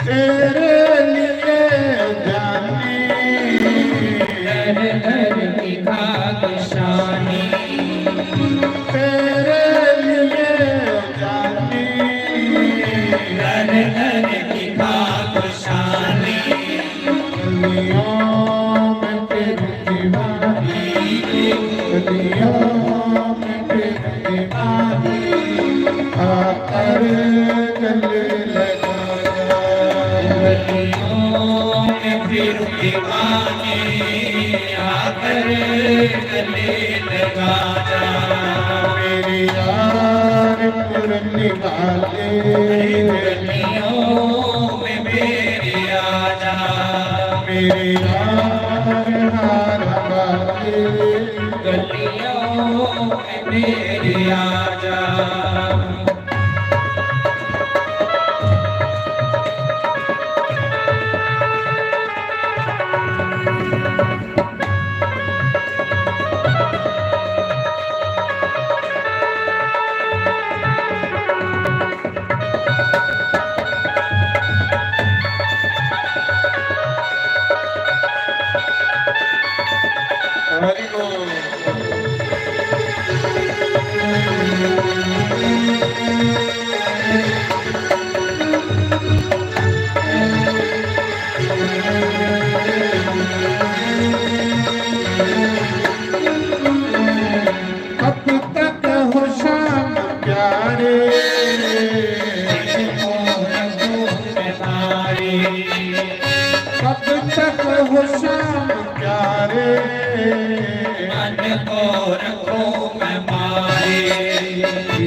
तेरे लिए जाने, घर घर की खाक शानी। तेरे लिए जाने, घर घर की खाक शानी। गलियों में फिर दीवानी, गलियों में फिर दीवानी, आकर गले लगा जा। गलियों में फिर दीवानी, आकर गले लगा जा। मेरे यार पुरने वाले, गलियों में मेरे आजा। मेरे यार हार वाले, गलियों में मेरे आजा।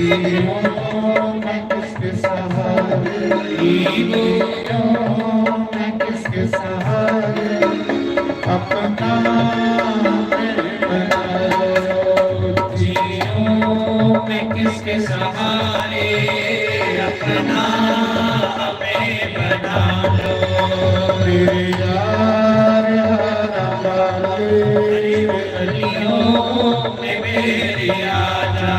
जीऊँ मैं किसके सहारे, जीऊँ मैं किसके सहारे, अपना हमें बना लो। जीऊँ मैं किसके सहारे, अपना हमें बना लो। मेरे यार हरा वाले, गलियों में मेरी आजा।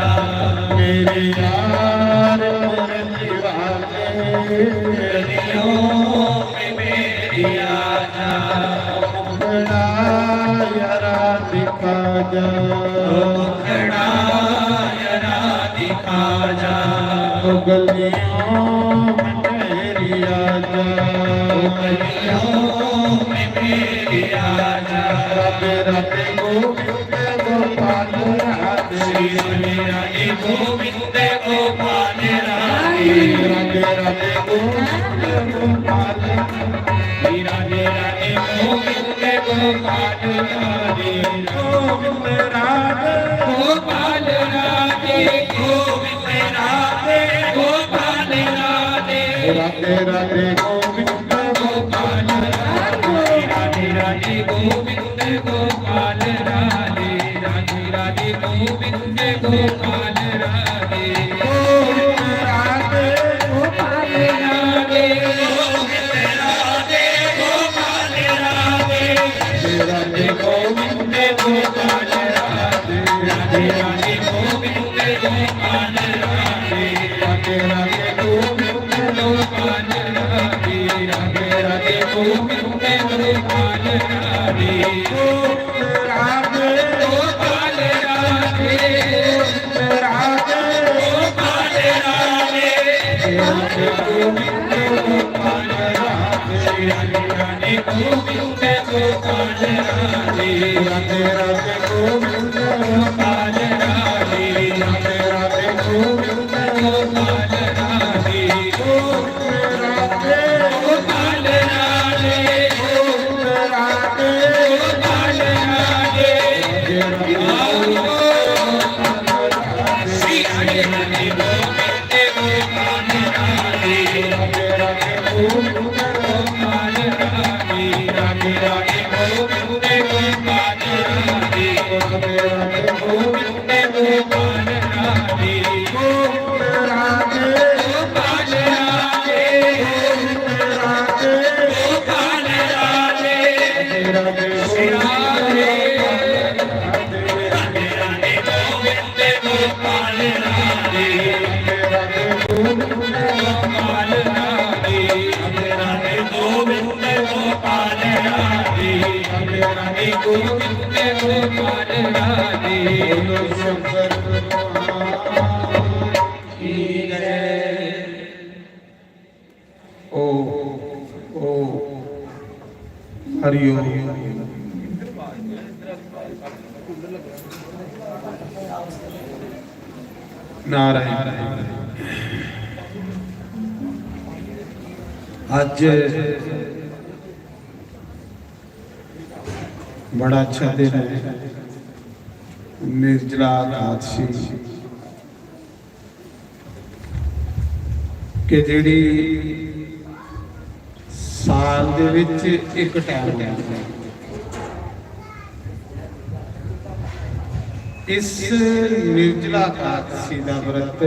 मेरे यार हरा वाले, गलियों में मेरी आजा। मुखड़ा यारा दिखा जा। मुखड़ा यारा दिखा जा। ओ गलियों में मेरी आजा। ओ गलियों में मेरी आजा। राधे राधे गोविंद गोपाल राधे। श्री राधे राधे गोविंद गोपाल राधे। राधे राधे गोविंद गोपाल। श्री राधे राधे गोविंद गोपाल राधे। गोविंद राधे। गोपाल राधे। गोविंद राधे। गोपाल राधे। राधे राधे गोविंद गोपाल राधे। राधे राधे गोविंद गोपाल राधे। राधे राधे गोविंद गोपाल राधे। गोविंद राधे। गोपाल राधे। गोविंद राधे। गोपाल राधे। राधे गोविंद गोपाल राधे। राधे राधे गोविंद गोपाल राधे। राधे राधे गोविंद गोपाल राधे। राधे राधे गोविंद गोपाल राधे। राधे गोपाल राधे। राधे गोपाल राधे। राधे गोविंद गोपाल राधे। राधे राधे गोविंद गोपाल राधे। राधे राधे गोविंद गोपाल राधे। राधे राधे गोविंद गोपाल राधे। गोविंद राधे। गोपाल राधे। गोविंद राधे। गोपाल राधे। राधे राधे गोविंद गोपाल राधे। श्री राधे राधे गोविंद गोपाल राधे। राधे राधे गोविंद गोपाल राधे। राधे राधे गोविंद गोपाल राधे। राधे राधे गोविंद गोपाल राधे। गोविंद राधे। गोपाल राधे। गोविंद राधे। गोपाल राधे। राधे राधे गोविंद गोपाल राधे। राधे राधे गोविंद गोपाल राधे। राधे राधे गोविंद गोपाल राधे। राधे राधे गोविंद गोपाल राधे। राधे राधे गोविंद गोपाल राधे। बोलो शंकर भगवान की जय। ओ, ओ, हरि ओम। नारायण। अज्ज बड़ा अच्छा दिन है, निर्जला एकादशी। कि जेह्ड़ी साल दे विच इक टैम आंदी ऐ। इस निर्जला एकादशी दा व्रत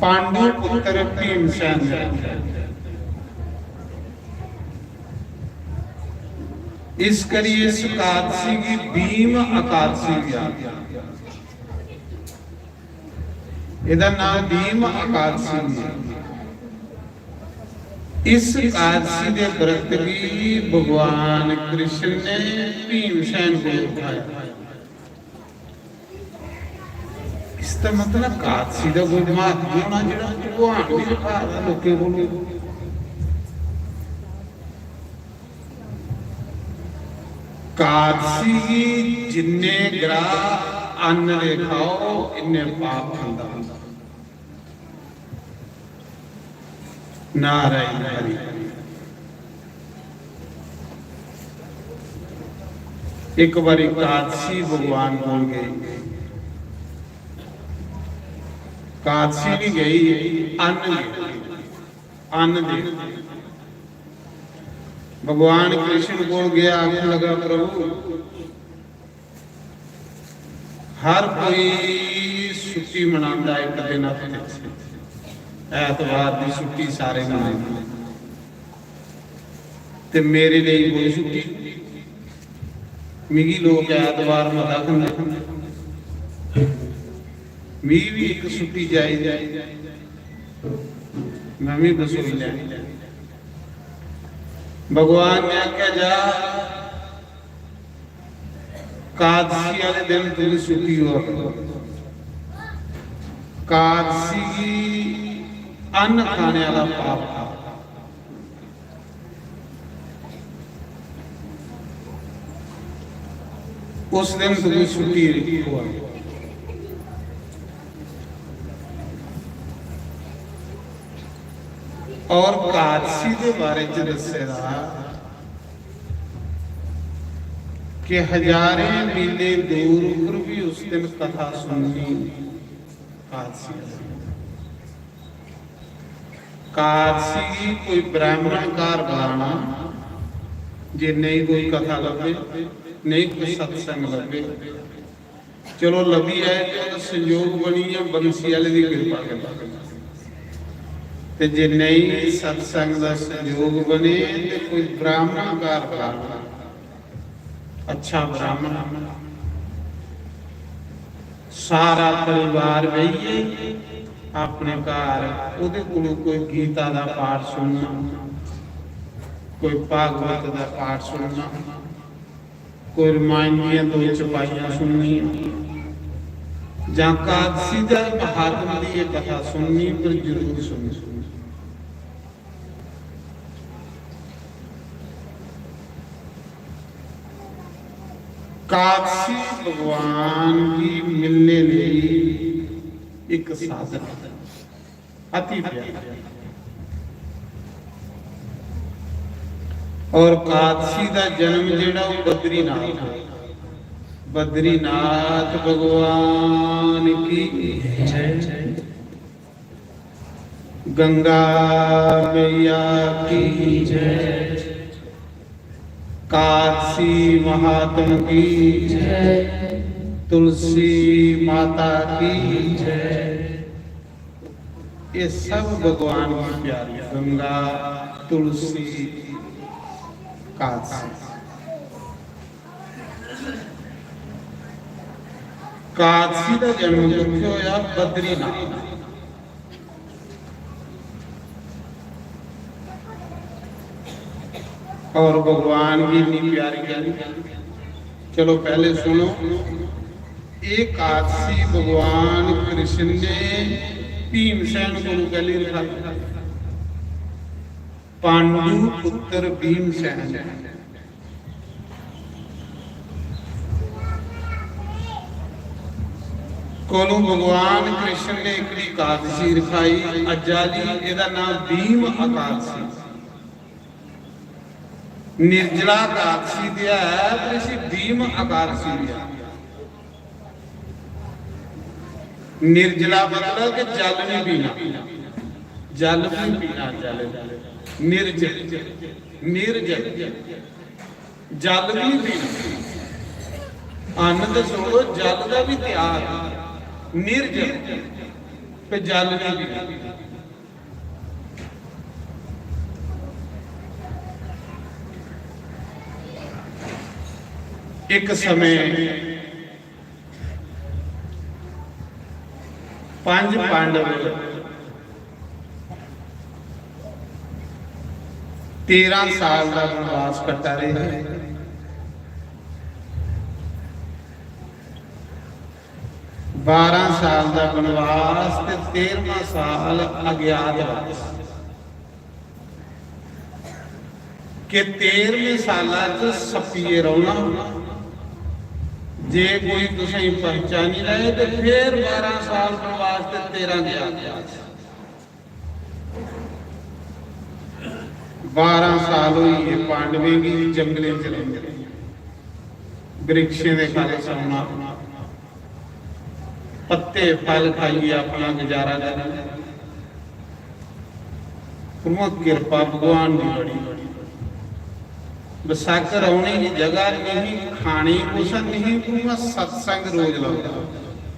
पांडु पुत्र भीमसेन ने रक्खेआ। इस करियै इस एकादशी गी भीम एकादशी बी आखदे। एदा नाम भीम एकादशी बी है। इस एकादशी दे व्रत गी भगवान कृष्ण ने भीमसेन को उठाया। इसदा मतलब एकादशी दा कोई महात्मा होना जेह्ड़ा भगवान बी रखा दा लोकें कोल। एकादशी गी जिन्ने ग्राह अन्न दे खाओ, इन्ने पाप खंदा होंदा। नारायण हरि। एक बारी कादसी भगवान कोल गई। कादसी नहीं गई, अन्न गई, अन्न दे। भगवान कृष्ण कोल गया, आखन लगा, "प्रभु, हर कोई छुट्टी मनांदा इक दिन हफ्ते च, ऐतवार दी छुट्टी सारे मनांदे, ते मेरे लेई कोई छुट्टी? मिगी लोक ऐतवार मता खंदे, मिगी भी इक छुट्टी चाहिदी, मैं भी बसोई लैं।" भगवान ने आखेआ, "जा, कादसी आह्ले दिन तुगी छुट्टी होग। कादसी गी अन्न खाने आह्ला पाप हा। उस दिन तुगी छुट्टी होग।" और कादसी दे बारे च दस्से दा कि हजारें मीलें दूर उप्पर भी उस दिन कथा सुननी कादसी। कादसी गी कोई ब्राह्मण घर बुलाना, जे नेईं कोई कथा लब्भे, नेईं कोई सत्संग लब्भे, चलो लब्भी जाए ते ओह्दा संयोग बनी जा, बंसी आह्ले दी किरपा कन्नै। ते जे नेईं सत्संग दा संयोग बने ते कोई ब्राह्मण घर बुलाना, अच्छा ब्राह्मण, सारा परिवार बेहियै अपने घर ओह्दे कोलों कोई गीता दा पाठ सुनना, कोई भागवत दा पाठ सुनना, कोई रामायण दियां दो चपाइयां सुननियां, जां कादसी दा महात्म दी एह् कथा सुननी, पर जरूर सुननी। कादसी भगवान गी मिलने लेई इक साधन, अति प्यारा। और कादसी दा जन्म जेह्ड़ा, ओह् बद्रीनाथ, बद्रीनाथ भगवान की जय। गंगा मैया की जय। कादसी महात्म की जय। तुलसी माता की जय। ये सब भगवान की प्यारी, गंगा, तुलसी, कादसी। कादसी दा जन्म कुत्थै होया? बद्रीनाथ। और भगवान की इतनी प्यारी प्यारी। चलो पहले सुनो, एक कादसी भगवान कृष्ण ने भीमसेन को कैली रखा, पांडु पुत्र भीमसेन कोलों भगवान कृष्ण ने एकड़ी एकादशी रखाई। अज्ज आली एदा नाम भीम एकादशी। निर्जला एकादशी ते है, पर इसी भीम एकादशी भी है। निर्जला मतलब कि जल नहीं पीना, जल नहीं पीना, जल निर्जल, निर्जल, जल भी नहीं पीना। अन्न तो छोड़ो, जल का भी त्याग, निर्जल, पे जल नहीं पीना। एक समय पंज पांडव तेरह साल का वनवास कट्टा रहे हैं। बारह साल का वनवास ते तेरहवां साल अज्ञातवास। कि तेरहवें साला च सप्पिये रौहना, जे कोई तुसेंगी पहचानी लैए ते फिर बारह साल वनवास ते तेरह अज्ञातवास। बारह साल होई गे पांडवें गी जंगलें च रौंह्दे। वृक्षें दे ख'ल्ल सौना, पत्ते फल खाइयै अपना गुजारा करना। उ'आं किरपा भगवान दी बड़ी। बसाकर रौह्ने दी जगह नेईं, खाने गी कुछ नेईं, उ'आं सत्संग रोज लभदा।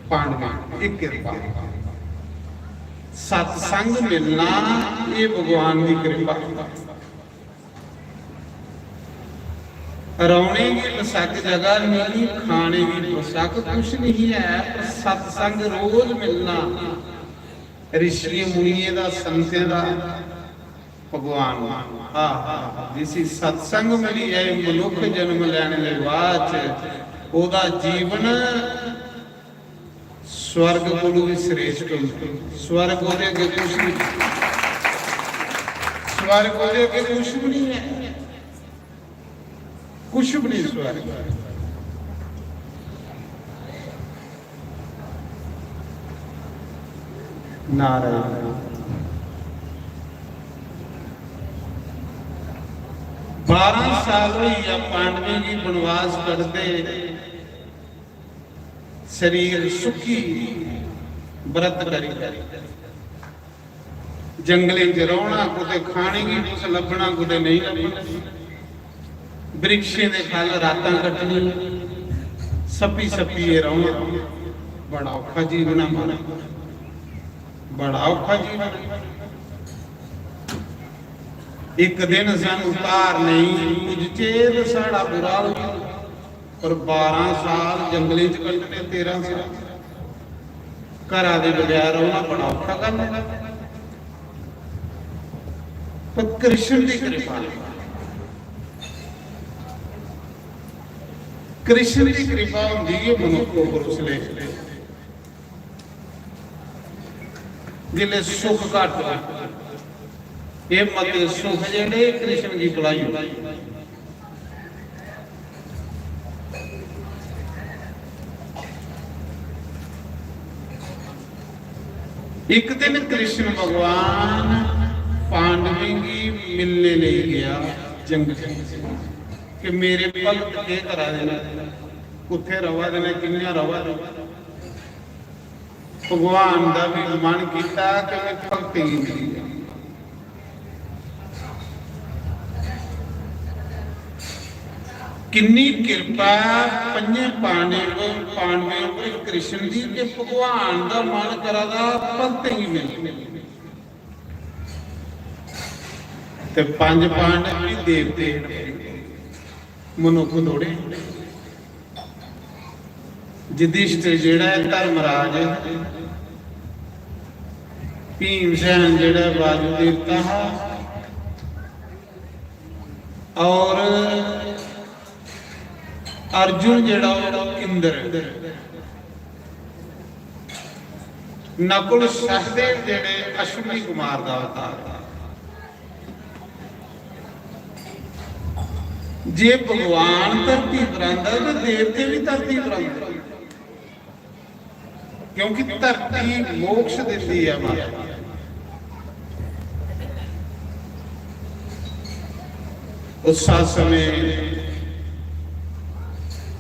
पांडवें दी किरपा, सत्संग मिलना, एह् भगवान दी किरपा। रौह्ने गी बसक जगह नेईं, खाने गी बसक कुछ नेईं ऐ, पर सत्संग रोज मिलना, ऋषियें मुनियें दा, संतें दा, भगवान। आहा, जिसी सत्संग मिली जाए मनुख जन्म लैने दे बाद च, ओह्दा जीवन स्वर्ग कोलू भी श्रेष्ठ होंदा। स्वर्ग ओह्दे अग्गें कुछ नहीं, स्वर्ग ओह्दे अग्गें कुछ भी नहीं है, कुछ भी नहीं स्वर्ग। नारायण। बारह साल होई गया पांडवें गी बनवास कटदे, शरीर सुखी, व्रत करी करी। जंगलें च रौह्ना, कुतै खाने गी कुछ लब्भना, कुतै नेईं लब्भना। वृक्षें दे ख'ल्ल रातां कट्टनी, सप्पी सप्पियै रौह्ना। बड़ा औखा जीवन ऐ माड़ा, बड़ा औखा जीवन ऐ। इक दिन सानूं धार नेईं पुज्जचे ते साढ़ा बुरा हाल होई जाना। पर बारां साल जंगलें च कट्टने, तेरां साल घरा दे बगैर रौह्ना बड़ा औखा गल्ल ऐ। पर कृष्ण दी कृपा, कृष्ण दी कृपा होंदी ऐ मनुक्ख उप्पर उसलै। जिसलै सुख घट्ट होऐ, एह् मते सुख जेह्ड़े कृष्ण गी भुलाई ओड़दे। इक दिन कृष्ण भगवान पांडवें गी मिलने लेई गेआ जंगल च कि मेरे भगत केह् करा दे न, कुत्थै रवा दे न, कि'यां रवा दे न। भगवान दा भी मन कीता कि मैं भक्तें गी मिली जां। किन्नी किरपा पंजे पांडवें, पांडवें उप्पर कृष्ण दी कि भगवान दा मन करा दा भक्तें गी मिली। ते पंज पांडव भी देवते न, मनुक्ख थोड़े। युधिष्ठिर जेह्ड़ा ऐ धर्मराज, भीमसेन जेह्ड़ा ऐ वायु देवता हा, और अर्जुन जेह्ड़ा ओह् इंद्र, नकुल सहदेव जेह्ड़े अश्विनी कुमार दा अवतार। जे भगवान धरती पर आंदा ते देवते भी धरती पर आंदे, क्योंकि धरती मोक्ष दिंदी ऐ माता। उस समय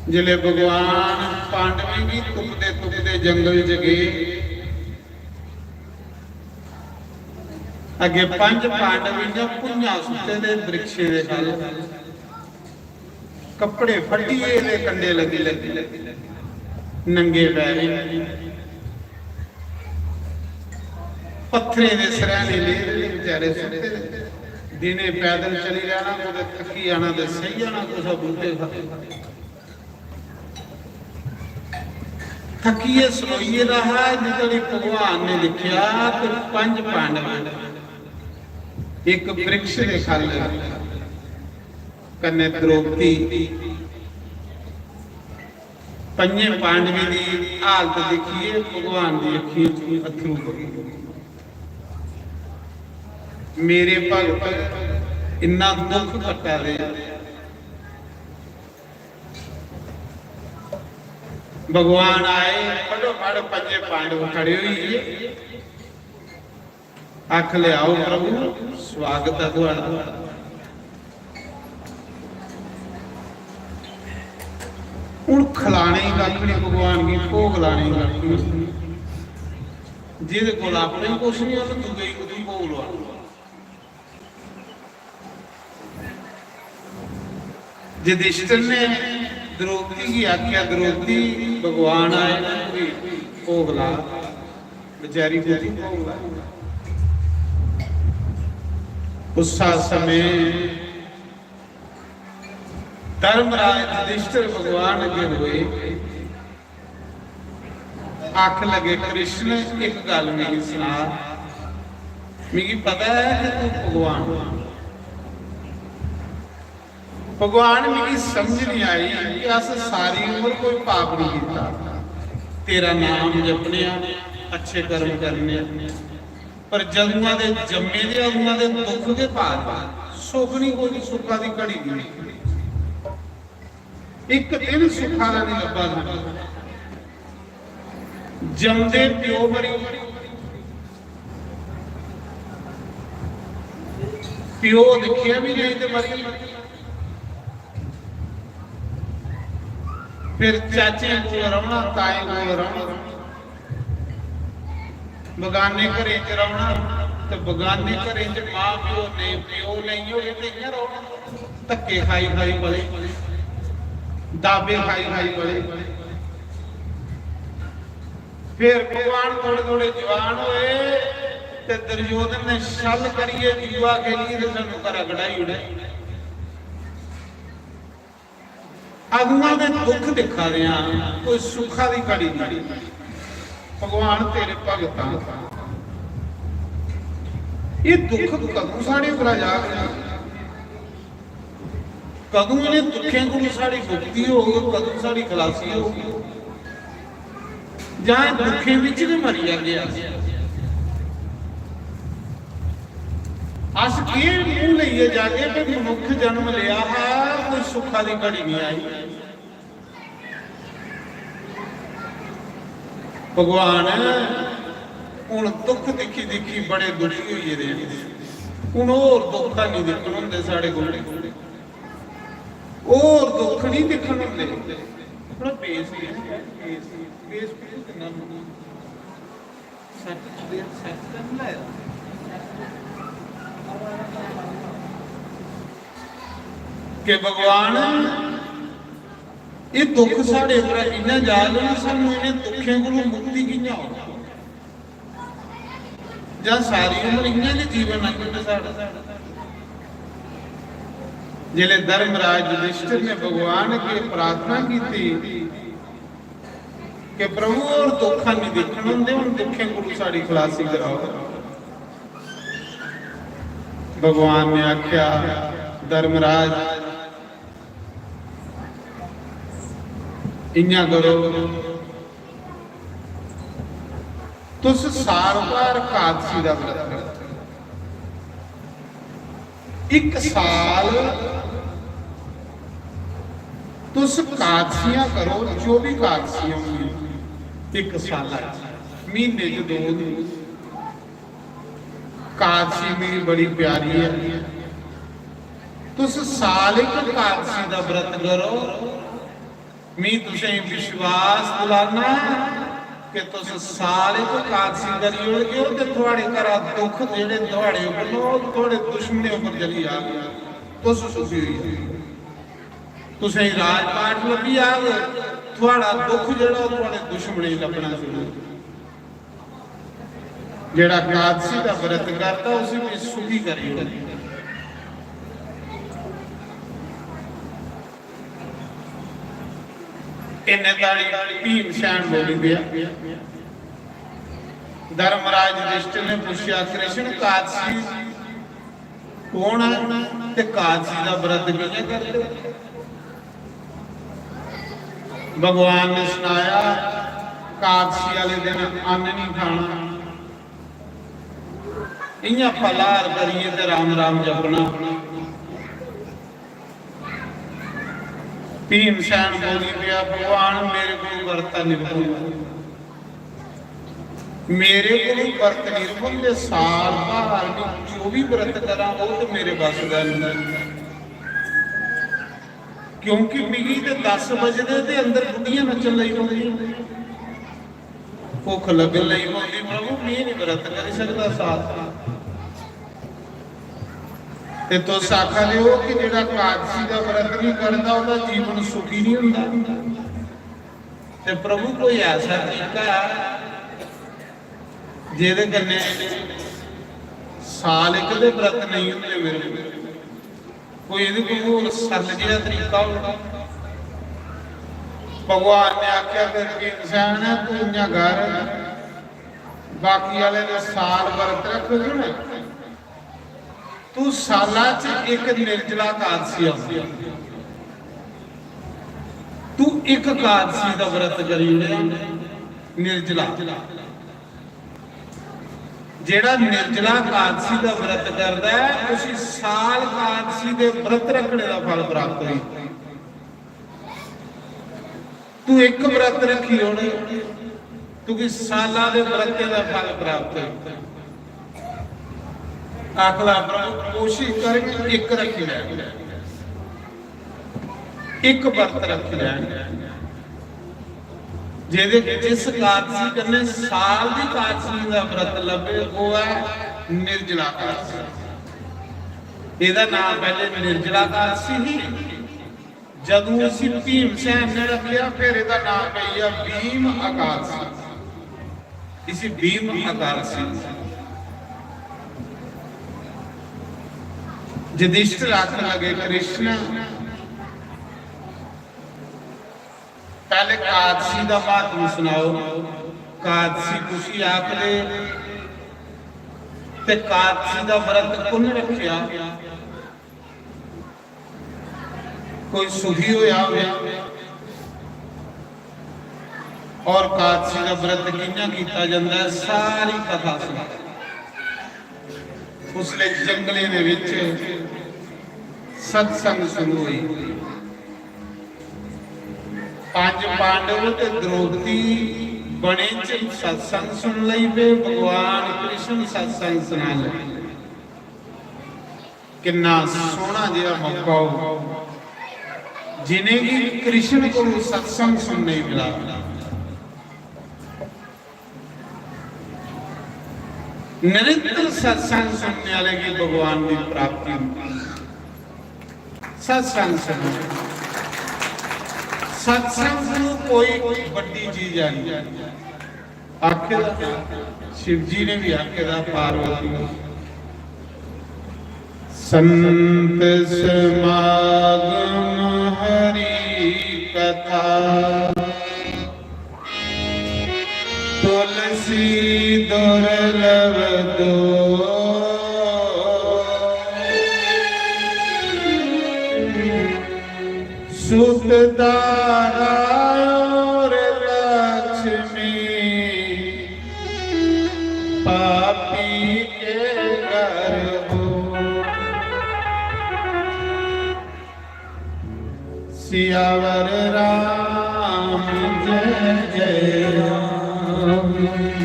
जिसलै भगवान पांडवें गी तुपदे तुपदे जंगल च गे, अग्गे पंज पांडव इ'यां भुञां सुत्ते दे वृक्षें दे ख'ल्ल, कपड़े फट्टियै ते कंडे लग्गी लग्गी, नंगे पैरें, पत्थरें दे सरैह्ने ले बेचारे सुत्ते दे। दिनें पैदल चली जाना, कुतै थक्की जाना ते सेई जाना कुसै बूह्टे थल्लै। थक्कियै सनोई गेदा हा, जिसलै भगवान ने दिक्खेआ ते पंज पांडव इक वृक्ष दे ख'ल्ल कन्नै द्रौपदी, पंजे पांडवें दी हालत दिक्खियै भगवान दी अक्खियें च अत्थरू बगी गे। मेरे भगत इन्ना दुख कट्टा दे। भगवान आए, फटोफट पंजे पांडव खड़े होई गे। आख ले, "आओ प्रभु, स्वागत है थुआड़ा।" हून खलाने गी कक्ख निं भगवान गी, भोग लाने गी कक्ख निं। जेह्दे कोल अपने कुछ निं, उस दूए गी कुत्थूं भोग लुआना? युधिष्ठिर ने द्रौपदी गी आखेआ, "द्रौपदी, भगवान आए न, कोई भोग ला।" बेचारी कुत्थूं भोग ला? उस समय धर्मराज युधिष्ठिर भगवान अग्गें रोए, आखन लगे, "कृष्ण, इक गल्ल मिगी सना, मिगी पता ऐ कि तू भगवान, भगवान, मिगी समझ नहीं आई कि अस सारी उम्र कोई पाप नहीं कीता, तेरा नाम जपने आं, अच्छे कर्म करने आं, पर जदुआं दे जम्मे दे अदुआं दे दुख गै पार, सुख नहीं, कोई सुखा दी घड़ी नहीं।" इक दिन सुखा दा नहीं लब्भा। जमदे प्यो मरी, प्यो दिक्खेआ भी नहीं ते मरी। फिर चाचे कोल रौहना, ताए कोल रौहना, बगाने घरें च रौहना, ते बगाने घरें च मां प्यो नेईं, प्यो नेईं होए ते इ'यां रौहना। धक्के खाई खाई पले, दाबे खाई खाई पले। फिर भगवान थोड़े थोड़े जवान होए ते दुर्योधन ने छल करियै जुआ खेलियै ते सानू घरा कढाई ओड़े। अगुआं दे दुख दिक्खा दे आं, कोई सुखा दी घड़ी नहीं। भगवान तेरे भगत आं। ये दुख कदूं साढ़े उप्परा जाग? कदूं इ'नें दुखें कोलू साढ़ी मुक्ति होग, कदूं साढ़ी खलासी होग? जां इ'नें दुखें बिच गै मरी जागे अस? अस केह् मूंह लेइयै जागे कि मनुक्ख जन्म लेआ हा, कोई सुखा दी घड़ी नहीं आई। भगवान हुन दुख दिक्खी दिक्खी बड़े दुखी होई गेदे न। हुन होर दुख नहीं दिक्खन होंदे साढ़े कोल, होर दुख नहीं दिक्खन होंदे। थोड़ा बेस, बेस, बेस कितना सच, सच तो नहीं लाया। कि भगवान, ये दुख साढ़े उप्पर इन्ना जाग ना, सानू इन्हें दुखें कोलों मुक्ति कियां हो? जां सारी उम्र इयां गै जीवन लंघ जाए साढ़ा? जिसले धर्मराज युधिष्ठिर ने भगवान अग्गे प्रार्थना की थी कि प्रभु, और दुख नहीं दिखण होंदे, उन दुखें कोलों साड़ी खलासी कराओ। भगवान ने आख्या, धर्मराज, इयां करो, तुस साल भर कादसी दा व्रत रखो। इक साल तुस कादसियां करो, चौबी कादसियां होंदियां इक साला च, म्हीने च दो दिन। कादसी मेरी बड़ी प्यारी है, तुस साल इक कादसी दा व्रत करो। मी तुसें विश्वास दिलाना कि तुस साल इक कादसी करी ओड़गे ओ ते थुआड़े घरा दुख जेह्ड़े थुआड़े उप्पर न, ओह् थुआड़े दुश्मनें उप्पर चली जाग, तुस सुखी होई जाओ। तुसें राजपाट लब्भी जाग, थुआड़ा दुख जेह्ड़ा ओह् थुआड़े दुश्मनें गी लब्भना शुरू होई जाग। जेह्ड़ा कादसी दा व्रत करदा, उसी भी सुखी करी ओड़े। इन्ने ताड़ी भीमसेन बोली पेआ। धर्मराज युधिष्ठिर ने पुच्छेआ, "कृष्ण, कादसी कौन है ते कादसी दा व्रत कि'यां करदे?" भगवान ने सनाया, "कादसी आह्ले दिन अन्न नहीं खाना, इ'यां फलाहार करियै ते राम राम जपना।" भीमसेन बोली पेआ, "भगवान, मेरे कोल व्रत निं रौंह्दा, मेरे कोल व्रत निं रौंह्दे, साल भर में जो बी व्रत करां, ओह् ते मेरे बस दा निं।" क्योंकि मिगी ते दस बजदे ते अंदर बुड्ढियां नच्चन लगी पौंदियां, भुक्ख लग्गन लगी पौंदी, "प्रभु, में नहीं व्रत करी सकदा साथ।" ते तुस आखा दे हो कि जेह्ड़ा कादसी दा व्रत नहीं करदा, ओह्दा जीवन सुखी नहीं होंदा। ते प्रभु, कोई ऐसा तरीका जेह्दे कन्नै साल इक दे व्रत नेईं होंदे मेरे कोल? कोई एह्दे कोल होर सरल जेहा तरीका होग? भगवान ने आखेआ, "फिर भीमसेन, तूं इ'यां कर, बाकी आह्ले ते साल व्रत रखदे न, तूं साला च इक निर्जला कादसी औंदी, तूं इक कादसी दा व्रत करी ओड़ेआं, निर्जला।" जेह्ड़ा निर्जला कादसी दा व्रत करदा ऐ, उसी साल कादसी दे व्रत रखने दा फल प्राप्त होई। तू इक व्रत रखी ओड़, तुगी साला दे व्रतें दा फल प्राप्त होई। आखदा, "प्रभु, कोशिश कर, मैं इक रखी लै।" इक व्रत रखी लैन, जेह्दे, जिस कादसी कन्नै साल दी कादसी दा व्रत लब्भे, ओह् ऐ निर्जला कादसी। एह्दा नाम पैह्ले निर्जला कादसी ही, जदूं इसी भीमसेन ने रखेआ, फिर एह्दा नाम पेई गेआ भीम एकादसी। इसी भीम एकादशी। युधिष्ठिर आखन लगे, "कृष्ण, पैह्ले कादशी दा महात्म सनाओ, कादशी कुसी आखदे ते कादशी दा व्रत कु'न रखेआ?" कोई सुखी होया होवे और कादशी दा व्रत कि'यां कीता जंदा ऐ, सारी कथा सुना। उसले जंगलें दे विच सत्संग शुरू होई। पंज पांडव ते द्रौपदी बने च सत्संग सुन लई पे, भगवान कृष्ण सत्संग सुनान लगे। किन्ना सोहना जेहा मौका हो, जिनेंगी कृष्ण कोलू सत्संग सुनने गी मिला। निरंतर सत्संग सुनने वाले की भगवान की प्राप्ति होंदी। सत्संग सुनो, सत्संग सुनो, कोई बड़ी चीज है नहीं। आखे दा, शिव जी ने भी आखे दा, पार्वती ने। संत समागम हरि कथा, तुलसी दुर्लभ दो। सुत दारा और लक्ष्मी पापी के घर हो। सियावर राम जय जय राम,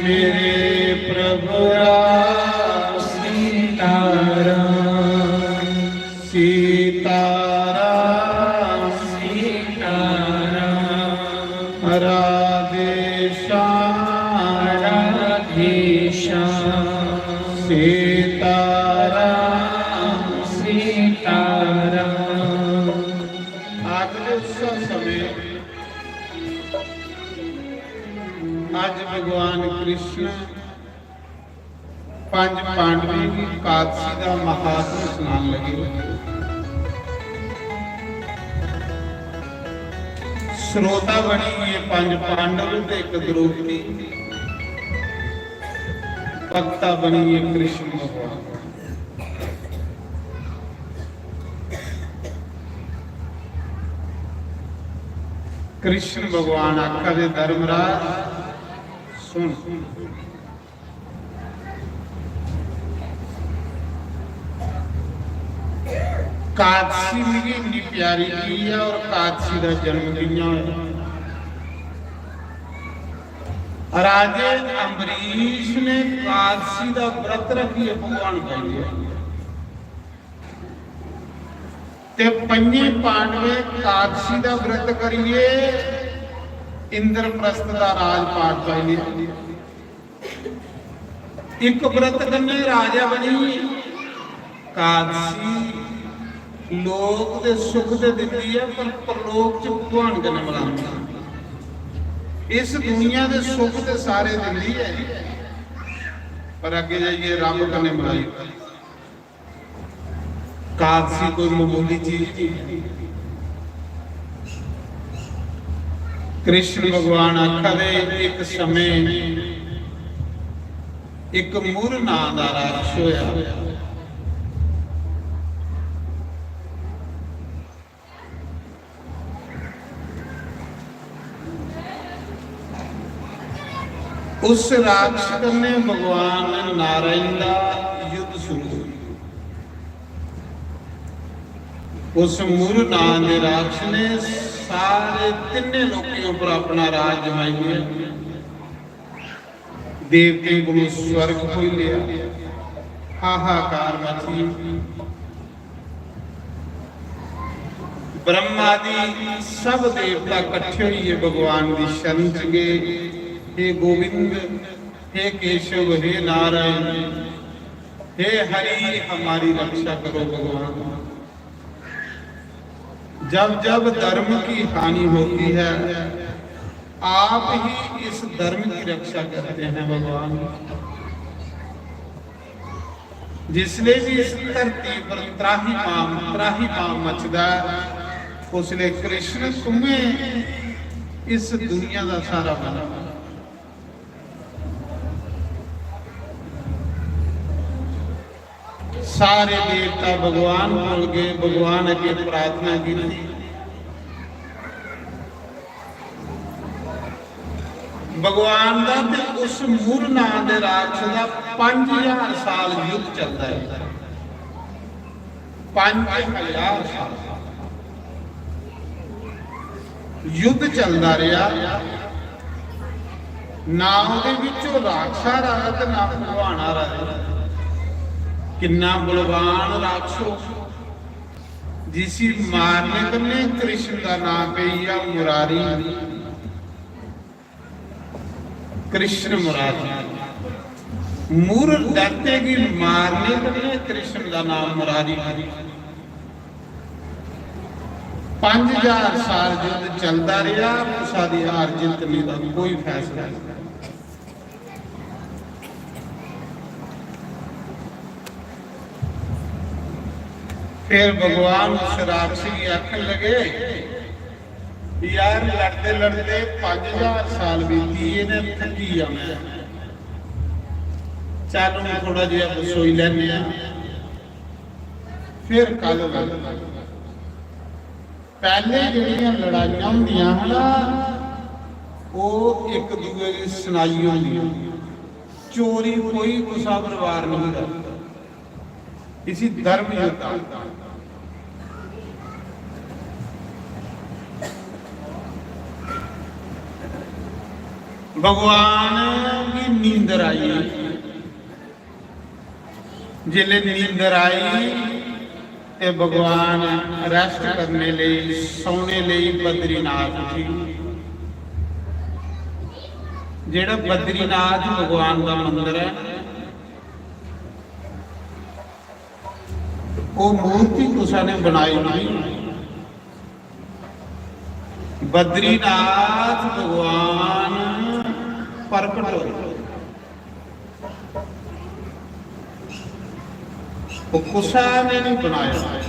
मेरे प्रभु राम सीताराम। सीताराम, सीताराम। राधे श्याम, राधे श्याम। सीताराम, सीताराम। आज उत्सव समय, आज भगवान कृष्ण पंज पांडवें की कादसी का महात्म सुनान लगे। श्रोता बनी हुई है पंज पांडव ते एक द्रौपदी, वक्ता बनी हुई है कृष्ण भगवान। कृष्ण भगवान आखा दे, धर्मराज सुन, कादसी मिगी इन्नी प्यारी की है और कादसी दा जन्म कि'यां होया? राजे अम्बरीश ने कादसी दा व्रत रखियै भगवान पाई दिया। ते पंजे पांडवें कादशी दा व्रत करियै इंद्रप्रस्थ दा राजपाट पाई लेआ। इक व्रत कन्नै राजा बनी। कादशी लोक दे सुख ते दिंदी ऐ, पर परलोक च भगवान कन्नै मलांदी ऐ। इस दुनिया दे सुख ते सारे दिंदी ऐ, पर अग्गें जाइयै रब कन्नै मलाई। कादशी कोई मामूली चीज नहीं। कृष्ण भगवान आखा दे, एक समय एक मुर नां दा राक्षस होया। उस राक्षस कन्नै भगवान नारायण दा युद्ध शुरू होई। उस मुर नां दे राक्षस ने सारे तिन्ने लोकें उपर अपना राज जमाई लिया। देवतें कोलों स्वर्ग खोई लिया। हाहाकार मची। ब्रह्मादि सब देवता कट्ठे होइयै भगवान दी शरण च गए, "हे गोविंद, हे केशव, हे नारायण, हे हरि, हमारी रक्षा करो भगवान।" जब जब धर्म की हानि होती है, आप ही इस धर्म की रक्षा करते हैं भगवान। जिसले भी इस धरती पर त्राही माम, त्राही माम मचदा ऐ, उसले कृष्ण तुम्हें इस दुनिया दा सहारा बना। सारे देवता भगवान कोल गए, भगवान अगे प्रार्थना की। भगवान दा ते उस मुर नां दे राक्षस दा पंज हजार साल युद्ध चलदा है। पंज हजार साल युद्ध चलदा रेहा। ना ओह्दे बिच ओह् राक्षस हारा ते ना भगवान हारा। किन्ना बलवान राक्षस, जिसी मारने कन्नै कृष्ण दा नाम पेई गेआ मुरारी। कृष्ण मुरारी। मुर दैत्य गी मारने कन्नै कृष्ण दा नाम मुरारी। पंज हजार साल युद्ध चलदा रेहा, कुसा दी हार जित्त नेईं दा कोई फैसला नेईं। फिर भगवान उस राक्षसी गी आखन लगे, "यार, लड़दे लड़दे पंज हजार साल बीती गे न, थक्की गेआ में। चल, हून थोड़ा जेहा बसोई लैन्ने आं, फिर कल लड़गे।" पैह्लें जेह्ड़ियां लड़ाइयां होंदियां हियां ना, ओह् इक दूए गी सनाई होंदियां। चोरी कोई कुसै पर वार नेईं करदा। इसी धर्म युद्ध आखदे। भगवान गी नींदर आई। जिसलै नींदर आई ते भगवान rest करने लेई, सौने लेई बद्रीनाथ उठी। जेह्ड़ा बद्रीनाथ भगवान दा मंदर ऐ, ओह् मूर्ति कुसै ने बनाई नेईं। बद्रीनाथ भगवान प्रकट होए। ओह् कुसै ने नहीं बनाया।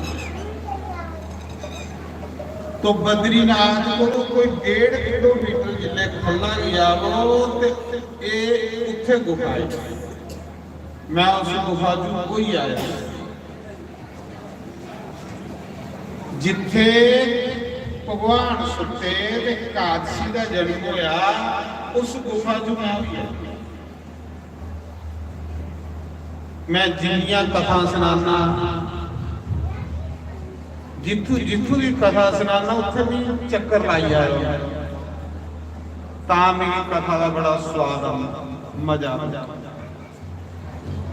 तो बद्रीनाथ को कोई डेढ़ किलोमीटर जिसले खल्ला गया वो, ते एह् उत्थे गुफा है। मैं उस गुफा चों होई आया। जित्थे भगवान सुत्ते ते कादशी दा जन्म होया, उस गुफा च मैं होई आया। मैं जिन्नियां कथा सनाना, जित्थू, जित्थू दी कथा सनाना, उत्थे भी चक्कर लाई आयो। तां मिगी कथा दा बड़ा स्वाद आंदा, मजा आंदा।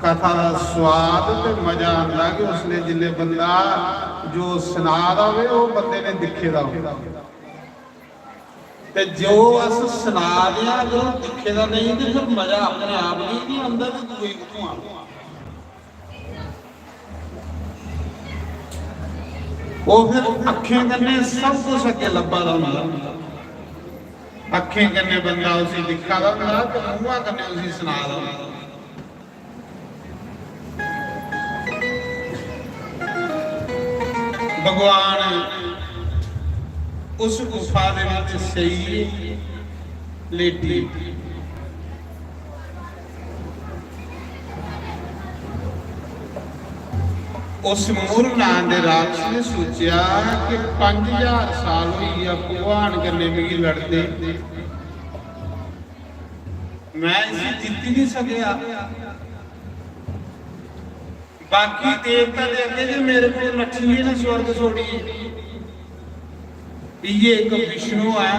कथा दा स्वाद ते मजा आंदा कि उसले जिसले बंदा जो सना दा होवे, ओह बंदे ने दिक्खे दा होवे। ते जो अस सना दे आं, अगर ओह दिक्खे दा नेईं, ते फिर मजा अपने आप गी निं आंदा, ते दूए गी कुत्थूं आना? ओह फिर अक्खें कन्नै सब कुछ अग्गें लब्भा दा होंदा। अक्खें कन्नै बंदा उसी दिक्खा दा होंदा ते मूंहा कन्नै उसी सना दा होंदा। भगवान उस गुफा दे विच सेइयै लेटी। उस मुर नां दे राक्षस ने सोचेआ कि पंज हजार साल होई गेआ भगवान कन्नै मिगी लड़दे, मैं इसी जित्ती नहीं सकेआ। बाकी देवता दे अग्गें जे मेरे कोल नट्ठी गे ना स्वर्ग छोड़ियै, इयै इक विष्णु ऐ,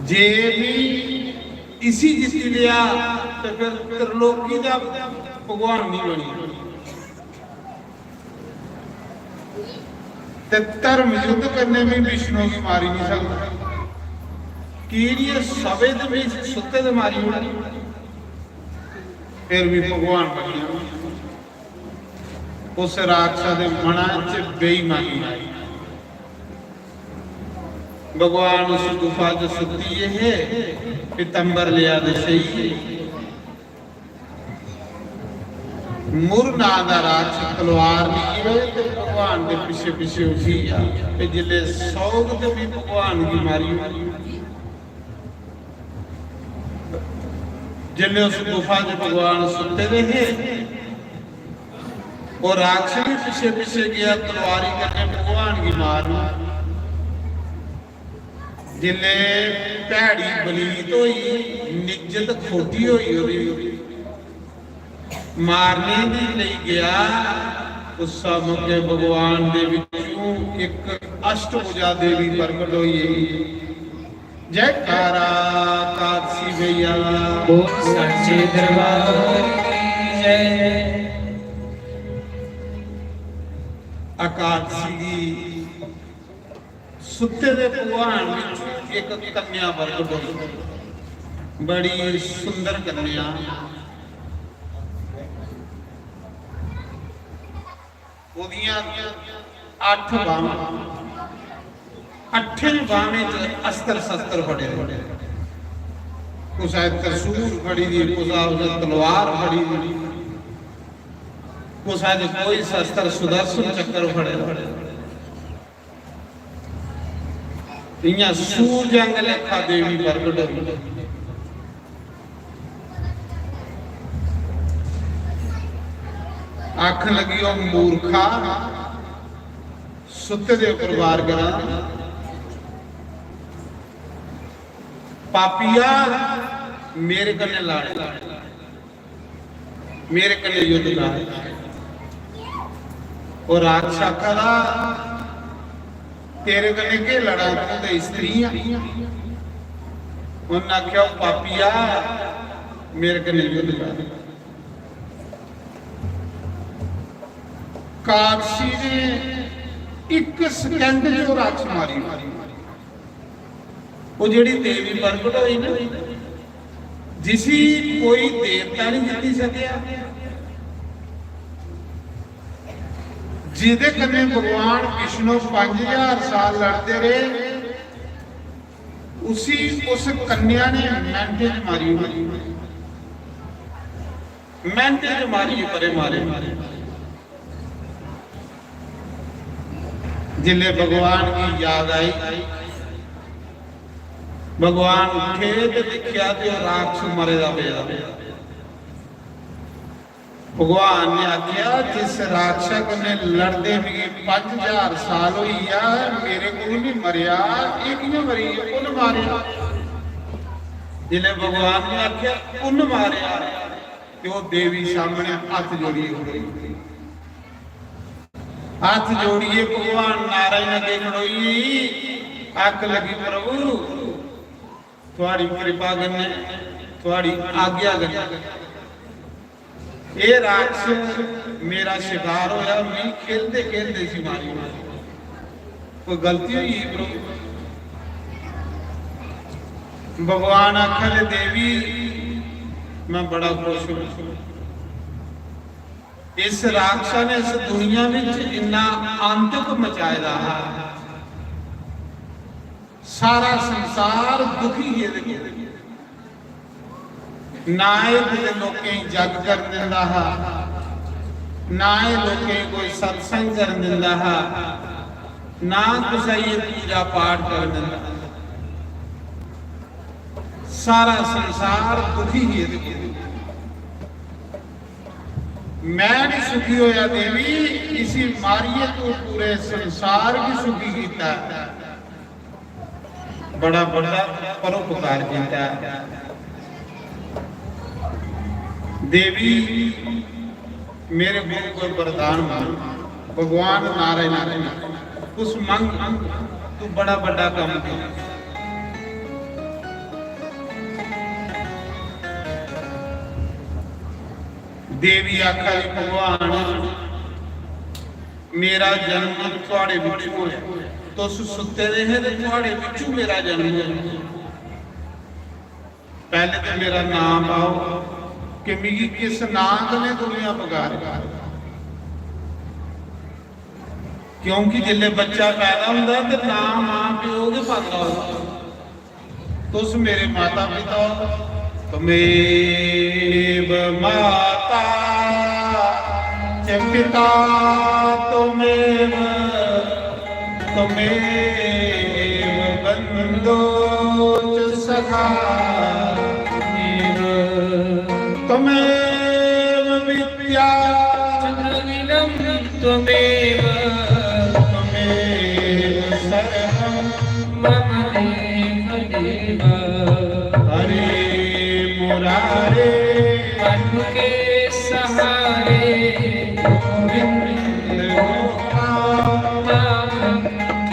जे भी इसी जित्ती लेआ ते फिर त्रिलोकी दा भगवान नहीं बनी। ते धर्म युद्ध कन्नै भी विष्णु गी मारी नहीं सकदा। की जे सवे ते भी सुत्ते दे मारी ओड़े, फिर भी भगवान बनी जाना। उस राक्षस दे मना च बेईमानी आई। भगवान उस गुफा च सुत्ती गे हे, पीतंबर लेआ दे सेई। मुर नां दा राक्षस तलवार लेइयै ते भगवान दे पिच्छे पिच्छे उठी गेआ। ते जिसले सौग ते भी भगवान गी मारी ओड़ी। जिसले उस गुफा च भगवान सुत्ते दे हे, ओह राक्षस भी पिच्छे पिच्छे गया तलवारी कन्नै भगवान गी मारन। जिसले भैड़ी बलीत होई, निज्जत खोटी होई ओहदी, मारने दी लेई गया, उस मौके भगवान दे विचों एक अष्टभुजा देवी प्रकट होई। जयकारा कादसी मैया। बोल सच्चे दरबार की जय। एकादशी गी सुत्ते दे भगवान विच एक कन्या प्रगट होई, बड़ी सुंदर कन्या। ओदियां अठ बांह, अठें बांहें च अस्त्र शस्त्र फड़े दे, कुसै त्रिशूल फड़ी दी, कुसै उस तलवार फड़ी दी, कुसै च कोई शस्त्र सुदर्शन चक्कर फड़े दा। इयां सूरज आंगर लेखा देवी प्रगट होई। आखन लगी, "ओ मूर्खा, सुत्ते दे उप्पर वार करा, पापिया, मेरे कन्नै लड़।" मेरे कन्नै युद्ध कर। और राक्षस आखा दा, "तेरे कन्नै केह् लड़ां, तूं ते स्त्री आ।" उन्नै आखेआ, "ओ पापिया, मेरे कन्नै युद्ध कर।" कादशी ने इक second च ओह् राक्षस मारी ओड़ी। ओह् जेह्ड़ी देवी प्रगट होई ना, जिसी कोई देवता नहीं जित्ती सकेआ, जेह्दे कन्नै भगवान विष्णु पंज हजार साल लड़दे रेह्, उसी उस कन्या ने मैंटे च मारी ओड़ी। मैंटे च मारी परे मारे। जिसले भगवान की याद आई, भगवान उठे ते दिक्खेआ ते ओह् राक्षस मरे दा पेदा। भगवान ने आखेआ, "जिस राक्षस कन्नै लड़दे मिगी पंज हजार साल होई गेआ, मेरे कोल नहीं मरेआ, एह् कि'यां मरी गेआ? कु'न मारेआ?" जिसले भगवान ने आखेआ, "कु'न मारेआ?" ते ओह् देवी सामने हत्थ जोड़ियै खड़ोई। हत्थ जोड़ियै भगवान नारायण अग्गें खड़ोई, आखन लगी, "प्रभु, थुआड़ी कृपा कन्नै थुआड़ी आज्ञा कन्नै एह् राक्षस मेरा शिकार होया, मिगी खेलदे खेलदे इसी मारी ओड़ेआ। कोई गलती होई गेई प्रभु। भगवान आखा दे, "देवी, मैं बड़ा खुश हूं। इस राक्षस ने इस दुनिया विच इन्ना आतंक मचाए दा हा, सारा संसार दुखी ही एह्दे कोल। ना एह् कुतै लोकें गी जग करन दिंदा हा, ना एह् लोकें गी कोई सत्संग करन दिंदा हा, ना कुसै गी पूजा पाठ करन दिंदा हा। सारा संसार दुखी ही एह्दे कोल। मैं भी सुखी होया देवी, इसी मारियै तू पूरे संसार गी सुखी कीता है। बड़ा बड़ा परोपकार कीता है। देवी, मेरे कोल कोई वरदान मांग।" भगवान नारायण ने, "कुछ मंग, तू बड़ा बड़ा काम कर।" देवी आखा दी, "भगवान, मेरा जन्म थुआड़े विचों होया, तुस सुत्ते दे हे ते थुआड़े विचों मेरा जन्म होया। पैहले ते मेरा नाम पाओ कि मिगी किस नां कन्नै दुनिया पुकारे, क्योंकि जिसले बच्चा पैदा होंदा ते नां मां प्यो गै पांदा होंदा।" तुस मेरे माता पिता हो। त्वमेव माता च पिता त्वमेव, त्वमेव बंधो च सखा त्वमेव, त्वमेव विद्या च द्रविणं त्वमेव, त्वमेव सर्वं मम देव देव। हरे मुरारे, मधु के सहारे, गोविंद गोपाल, माखन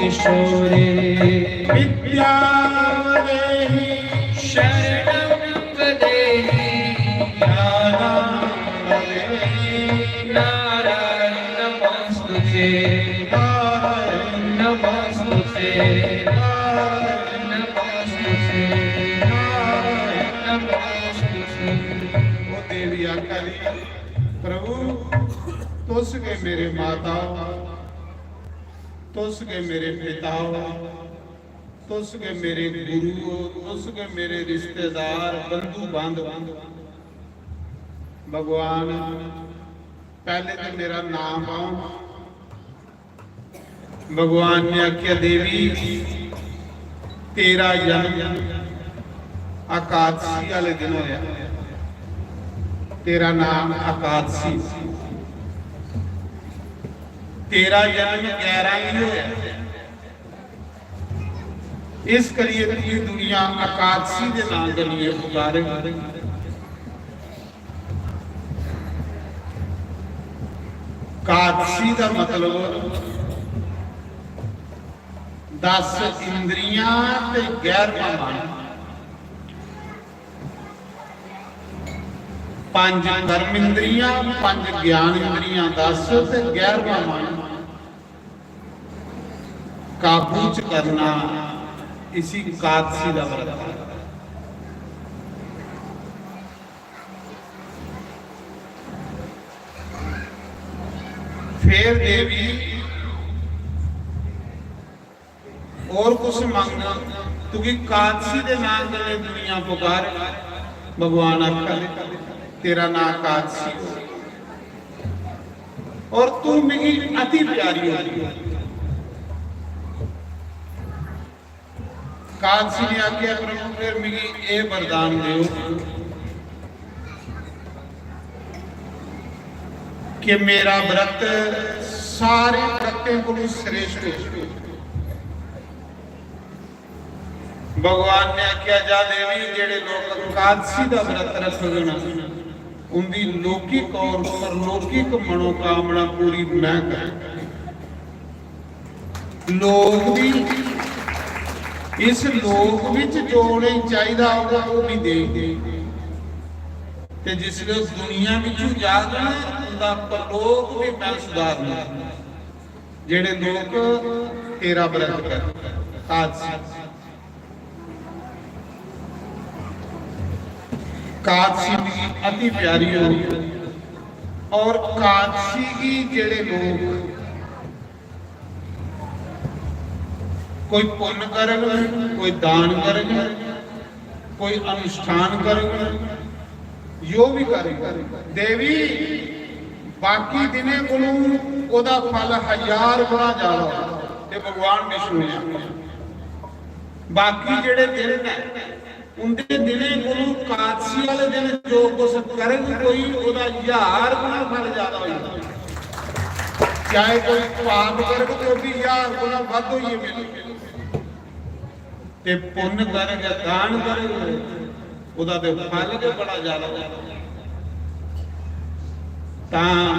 किशोरे, विद्या देहि शरणं देहि, ज्ञानं देहि। नारायण नमोस्तुते, नारायण नमोस्तुते, नारायण नमोस्तुते, नारायण नमोस्तुते। ओ देवी आखा दी, "प्रभु, तुस गै मेरे माता हो, तुस गै मेरे पिता हो, तुस गै मेरे गुरु हो, तुस गै मेरे रिश्तेदार, बंधु बांधव।" भगवान, पैहले ते मेरा नाम पाओ। भगवान ने आख्या, "देवी, तेरा जन्म एकादशी वाले दिन होया, तेरा नाम एकादशी। तेरा जन्म ग्यारह गी होया, इस करियै पूरी दुनिया एकादशी दे नां कन्नै पुकारे।" एकादशी दा मतलब दस इंद्रियां ते ग्यारहवां मन। पंज कर्म इंद्रियां, पंज ज्ञान इंद्रियां, दस ते ग्यारहवां मन काबू च करना, इसी एकादशी दा व्रत आखदे। फिर देवी और कुछ मंग, तुगी एकादशी दे नां कन्नै दुनिया पुकार। भगवान आखा दे, "तेरा नां एकादशी हो, और तू मिगी अति प्यारी हो।" एकादशी ने आख्या, "प्रभु, फिर मिगी एह वरदान देओ कि मेरा व्रत सारे व्रतें कोलों श्रेष्ठ हो।" भगवान ने आख्या, "जा देवी, जेड़े लोग एकादशी दा व्रत रखगन, उंदी लौकिक और परलौकिक मनोकामना पूरी मैं करूं। लोक भी, इस लोक विच जो उ'नेंगी चाहिदा होगा, ओह भी देंगे।" ते जिसलै ओह् दुनिया बिच्चों जाग ना, उं'दा परलोक बी मैं सुधारना। जेह्ड़े लोक तेरा व्रत कर, कादसी, कादसी मिगी अति प्यारी हो। और कादसी गी जेह्ड़े लोक कोई पुन्न करग, कोई दान करग, कोई अनुष्ठान करग, जो भी करग, देवी, बाकी दिनें कोलू ओह्दा फल हजार गुणा ज्यादा होग। ते भगवान विष्णु ने आखेआ, बाकी जेह्ड़े दिन न, उंदे दिनें कोलू कादसी आह्ले दिन जो कुछ करग कोई, ओह्दा हजार गुणा फल ज्यादा होई जाना। चाहे कोई पाप करग, ते ओह् बी हजार गुणा बद्ध होइयै मिलग। ते पुन्न करग, दान करग, ओह्दा ते फल गै बड़ा ज्यादा होना। तां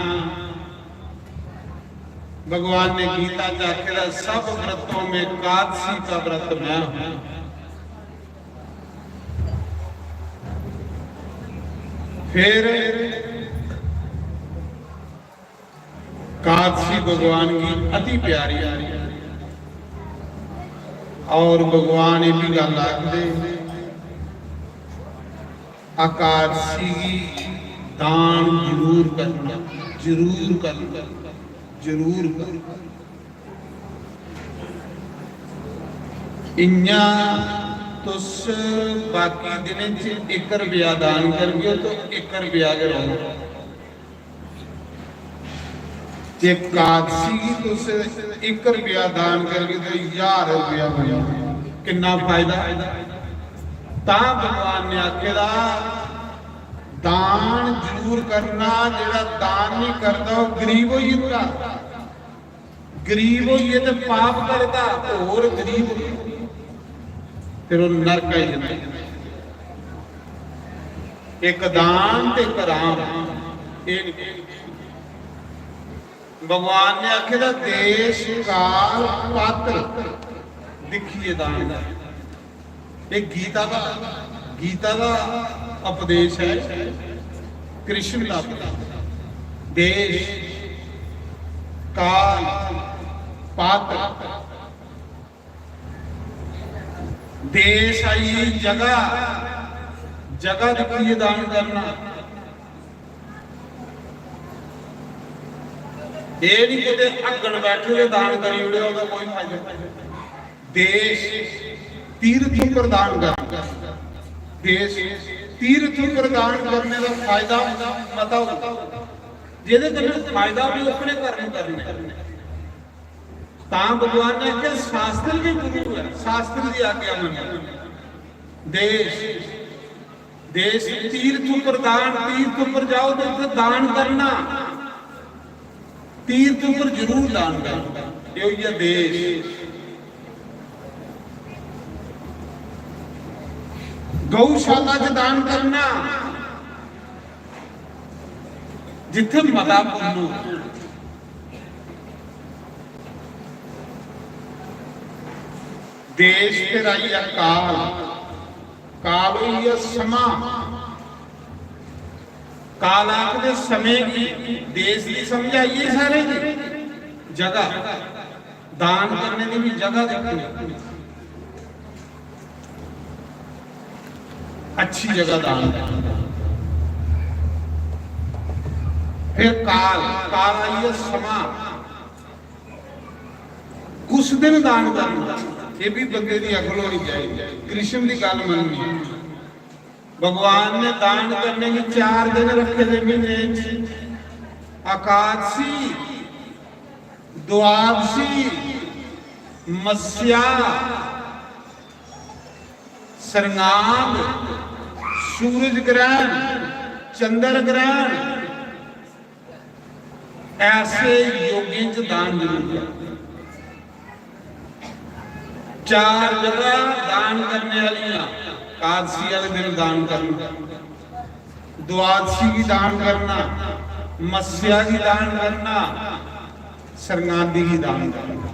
भगवान ने गीता च आखे दा, "सब व्रतों में कादसी का व्रत मैं हूं।" फिर कादसी भगवान की अति प्यारी। और भगवान ये भी गल आखदे, "आकादशी गी दान जरूर करना, जरूर करना, जरूर करना।" इ'यां तुस बाकी दिनें च इक रपेआ दान करगे, तो इक रपेआ गै रौह्ना। जे कादसी गी तुस इक रपेआ दान करगे, तो ज्हार रपेआ बनना। किन्ना फायदा? तां भगवान ने आखे दा, दान जरूर करना, जेह्ड़ा दान नहीं करदा, ओह् गरीब होई जंदा। गरीब होइयै ते पाप करदा, होर गरीब होइयै फिर ओह् नरक आई जंदा। इक दान ते इक राम, एह् निं। भगवान ने आखे दा, देश, काल, पात्र दिक्खियै दान कर। ये गीता दा, गीता दा उपदेश है, कृष्ण दा उपदेश। देश, काल, पात्र, देश आई जगह, जगह दिक्खियै दान करना। एह् निं कुतै अग्गन बैठे दे दान करी ओड़ेआ, ओह्दा कोई फायदा नेईं। देश तीर्थ उप्पर दान करना, देश तीर्थ उप्पर दान करने दा फायदा मता होंदा। जेह्दे कन्नै फायदा होवे, ओह् अपने कर्म करने। तां भगवान ने आखेआ, शास्त्र गै गुरु ऐ, शास्त्र दी आज्ञा मन्नो। देश, देश तीर्थ उप्पर दान, तीर्थ उप्पर जाओ ते उत्थै दान करना, तीर्थ उप्पर जरूर दान करना। एह् होई गेआ देश। गौशाला च दान करना, जित्थै मता पुन्न हो। देश फिर आई गेआ काल, काल होई गेआ समां। काल आखदे समें गी। देश दी समझ आई गेई सारें गी। जगह, दान करने दी भी जगह देखनी, अच्छी जगह दान करना। फिर काल, काल आई गेआ समां। कुस दिन दान करना, ये भी बंदे दी अकल होनी चाहिए। कृष्ण दी गल मननी। भगवान ने दान करने गी चार दिन रखे दे महीने च, एकादशी, द्वादशी, मस्या, सरंगांद, सूरज ग्रहण, चंद्र ग्रहण, ऐसे योगें च दान जरूर करो। चार जगह दान करने वालियां, एकादशी वाले दिन दान करना, द्वादशी गी दान करना, मस्या गी दान करना, सरंगांदी गी दान करना।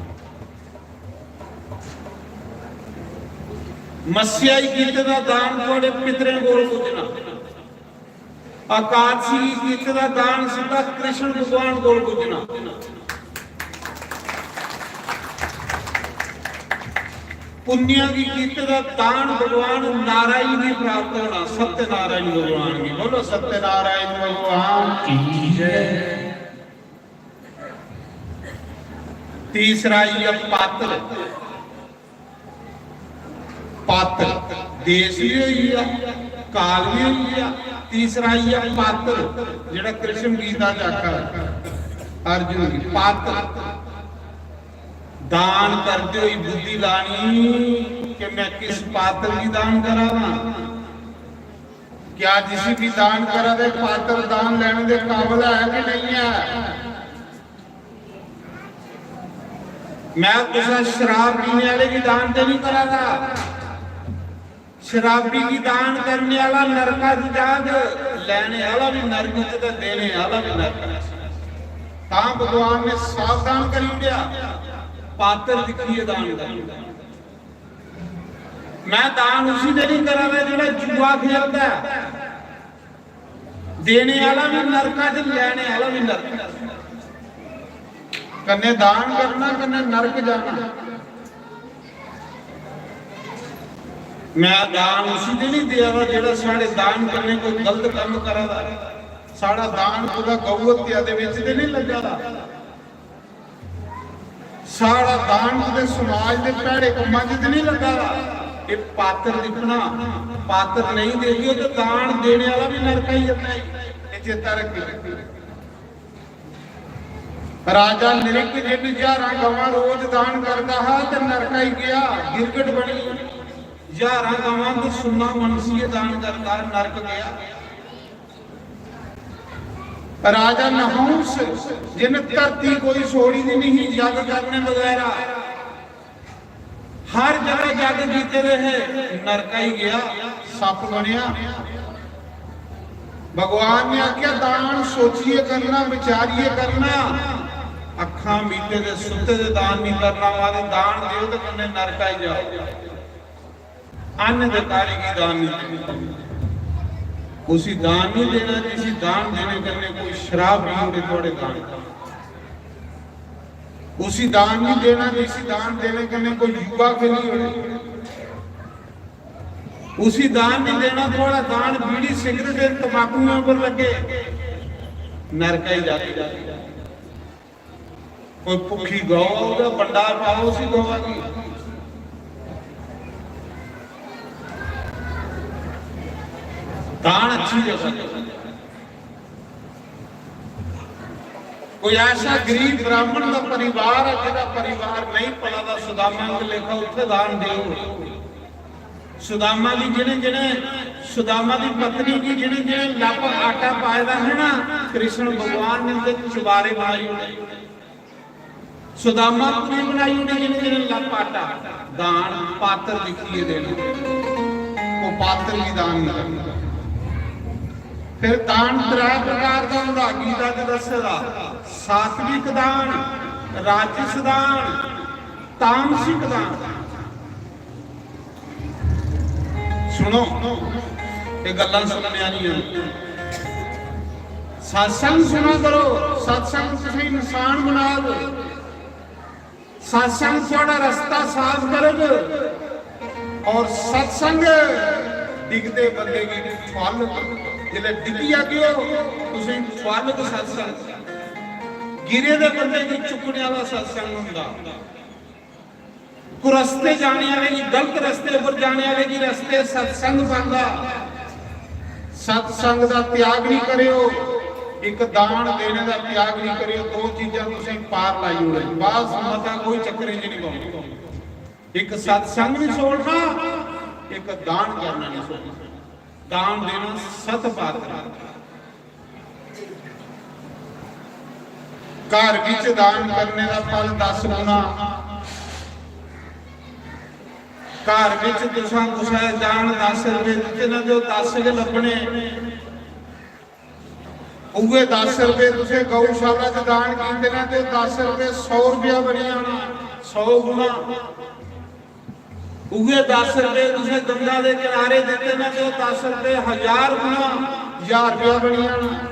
मस्या गी कीते दा दान थुआड़े पितरें कोल पुज्जना। एकादशी गी कीते दा दान सिद्धा कृष्ण भगवान कोल पुज्जना। पुण्य गी कीते दा दान भगवान नारायण गी प्राप्त होना। सत्यनारायण भगवान गी बोलो, सत्यनारायण भगवान की जय। तीसरा आई गेआ पात्र। पात्र देश भी होई गेआ, काल भी होई गेआ। तीसरा आई गेआ पात्र, जेह्ड़ा कृष्ण गीता च आखा अर्जुन गी पात्र। दान करदे होई बुद्धि लानी कि मैं किस पात्र गी दान करा ना। क्या जिसी भी दान करा दे पात्र दान लेने दे काबल है कि नहीं है? मैं कुछ शराब पीने वाले की दान ते नहीं करा था। शराबी की दान करने वाला नरका च जाग, लेने वाला भी नरक च ते देने वाला भी नरक च। तां भगवान ने सावधान करी दिया, पात्र दिखिए दान करना। मैं दान उसी ते नहीं करा था जेड़ा जुआ खेलता है। देने वाला भी नरका च, लेने वाला भी नरका च। कन्ने दान करना, कन्ने नरक जाना। मैं दान उसी ते नहीं देआ दा जेड़ा साढ़े दान कन्ने कोई गलत काम करा दा। साढ़ा दान कुतै गौ हत्या दे विच ते नहीं लग्गा दा। साढ़ा दान कुतै समाज दे भैड़े कम्मां च ते नहीं लग्गा दा। एह् पात्र दिक्खना, पात्र नहीं देखियो ते दान देने वाला भी नरका ही जंदा है। एह् चेता रखियो। राजा नृप जिन ज्हारां गवां रोज दान करदा हा ते नरका ही गया, गिरगट बनी। ज्हारां गवां ते सुन्ना मनसिए दान करदा, नरक गया। राजा नहुस जिन धरती कोई छोड़ी दी नहीं, जग करने वगैरह हर जगह जग कीते दे है, नरका ही गया, सप बनया। भगवान ने आख्या दान सोचिए करना, विचारिए करना। अखां मीटे दे सुते दे दान नहीं करना, मारे दान दियो ते कन्ने नरका ही जाओ। अन्न दे कारी गी दान नहीं देना। उसी दान नहीं देना जिसी दान देने कन्ने कोई शराब पी ओड़े थोड़े दान। उसी दान नहीं देना जिसी दान देने कन्ने कोई जुआ खेली ओड़े। उसी दान नहीं देना थोड़ा दान बीड़ी सिगरेट ते तमाकू में ऊपर लगे, नरका ही जाती जाती। कोई भुखी गौ होवे, भंडार पाओ उसी गवा गी। दान अच्छी जगह। कोई ऐसा गरीब ब्राह्मण का परिवार है, जिहदा परिवार नहीं पला दा, सुदामा के लेखा उत्थे दान देओ। सुदामा दी जिने जिने, सुदामा दी पत्नी की जिने जिने लप आटा पाए दा है ना, कृष्ण भगवान ने उनके चुबारे बनाई होंदे। सुदामा पूरी बनाई होंदे जिने जिने लप आटा। दान पात्र दिखिए देना, वो पात्र भी दान नहीं करना। फिर दान त्रै प्रकार का होंदा, गीता च दस्से दा, सात्विक दान, राजस दान, तामसिक दान। सुनो, ये गल्लां सुनने आलियां। सत्संग सुना करो, सत्संग तुसें इंसान बनाग, सत्संग थोड़ा रास्ता साफ करग। और सत्संग डिगदे बंदे की ठुआलग, जिसले डिगी जागे हो, तुसें ठुआलग सत्संग। गिरे दे बंदे की चुकने वाला सत्संग हुंदा। कुरस्ते जाने वाले गी, गलत रस्ते पर जाने वाले गी रस्ते सत्संग बनदा। सत्संग दा त्याग नहीं करियो, एक दान देने दा त्याग नहीं करियो। दो चीजां तुसें पार लाई ओड़े, बस मता कोई चक्करे च नहीं पौंदा। एक सत्संग नहीं छोड़ना, एक दान करना नहीं छोड़ना। दान देना सत पात्र। घर विच दान करने दा फल दस गुना। घर विच तुसां कुसै दान दस रुपए दित्ते ना ते ओह् दस गै लब्भने। उ'ऐ दस रुपए तुसें गौशाला च दान कीते ना ते दस रुपए सौ रुपया बनी जाना, सौ गुना। उ'ऐ दस रुपए तुसें गंगा दे किनारे दित्ते ना ते ओह् दस रुपए हजार गुना हजार रुपया बनी जाना।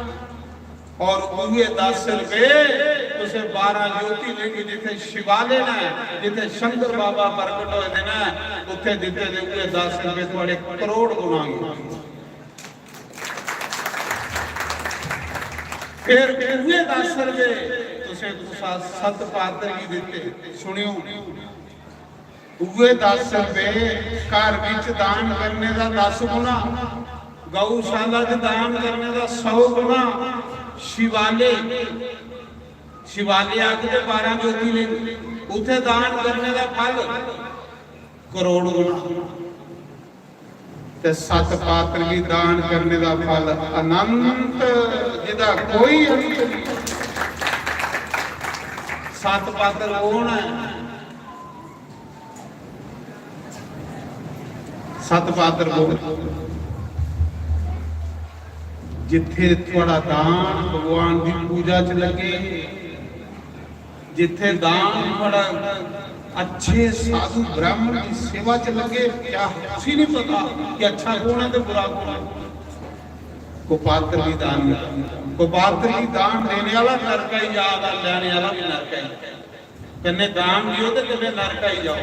और उए दस रुपये तुसें बारह ज्योतिर्लिंग, जिथे शिवालय ने, जिथे शंकर बाबा प्रकट होए दे ने, उत्थे दिते दे उए दस रुपये थुआड़े करोड़ गुना होंगे। फिर उए दस रुपये तुसें कुसा सत पात्र गी दिते। सुनियो, उए दस रुपये घर विच दान करने दा दस गुना, गौशाला च दान करने दा सौ गुना, शिवालय, शिवालय आखदे बारह ज्योतिर्लिंग, उत्थे दान करने दा फल करोड़ गुना। ते सत पात्र गी दान करने दा फल अनंत, जिदा कोई अंत नहीं। सत पात्र कौन है? सत पात्र कौन? जिथे थुआड़ा दान भगवान की पूजा च लगे, जिथे दान बड़ा अच्छे साधु ब्राह्मण की सेवा च लगे, क्या उसी नहीं पता कि अच्छा कौन है तो बुरा कौन है? कुपात्र भी दान, कुपात्र भी दान देने वाला नरका ही जाएगा, लेने वाला भी नरका ही। कन्ने दान दियो ते कन्ने नरका ही जाओ।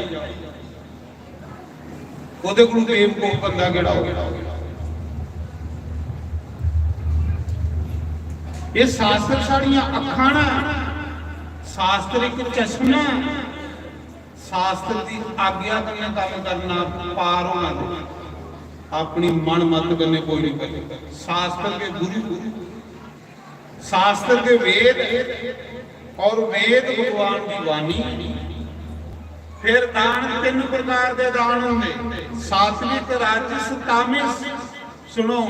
ओदे कोल बेवकूफ बंदा केड़ा हो? ये शास्त्र साड़ियां अखां न, शास्त्र एक चश्मा, शास्त्र दी आज्ञा कन्नै काम करना, पार होना। अपनी मन मत कन्नै कोई नहीं करे। शास्त्र के गुरु, शास्त्र के वेद और वेद भगवान की वाणी। फिर दान तीन प्रकार के दान होंगे, सात्विक, राजस, तामस। सुनो,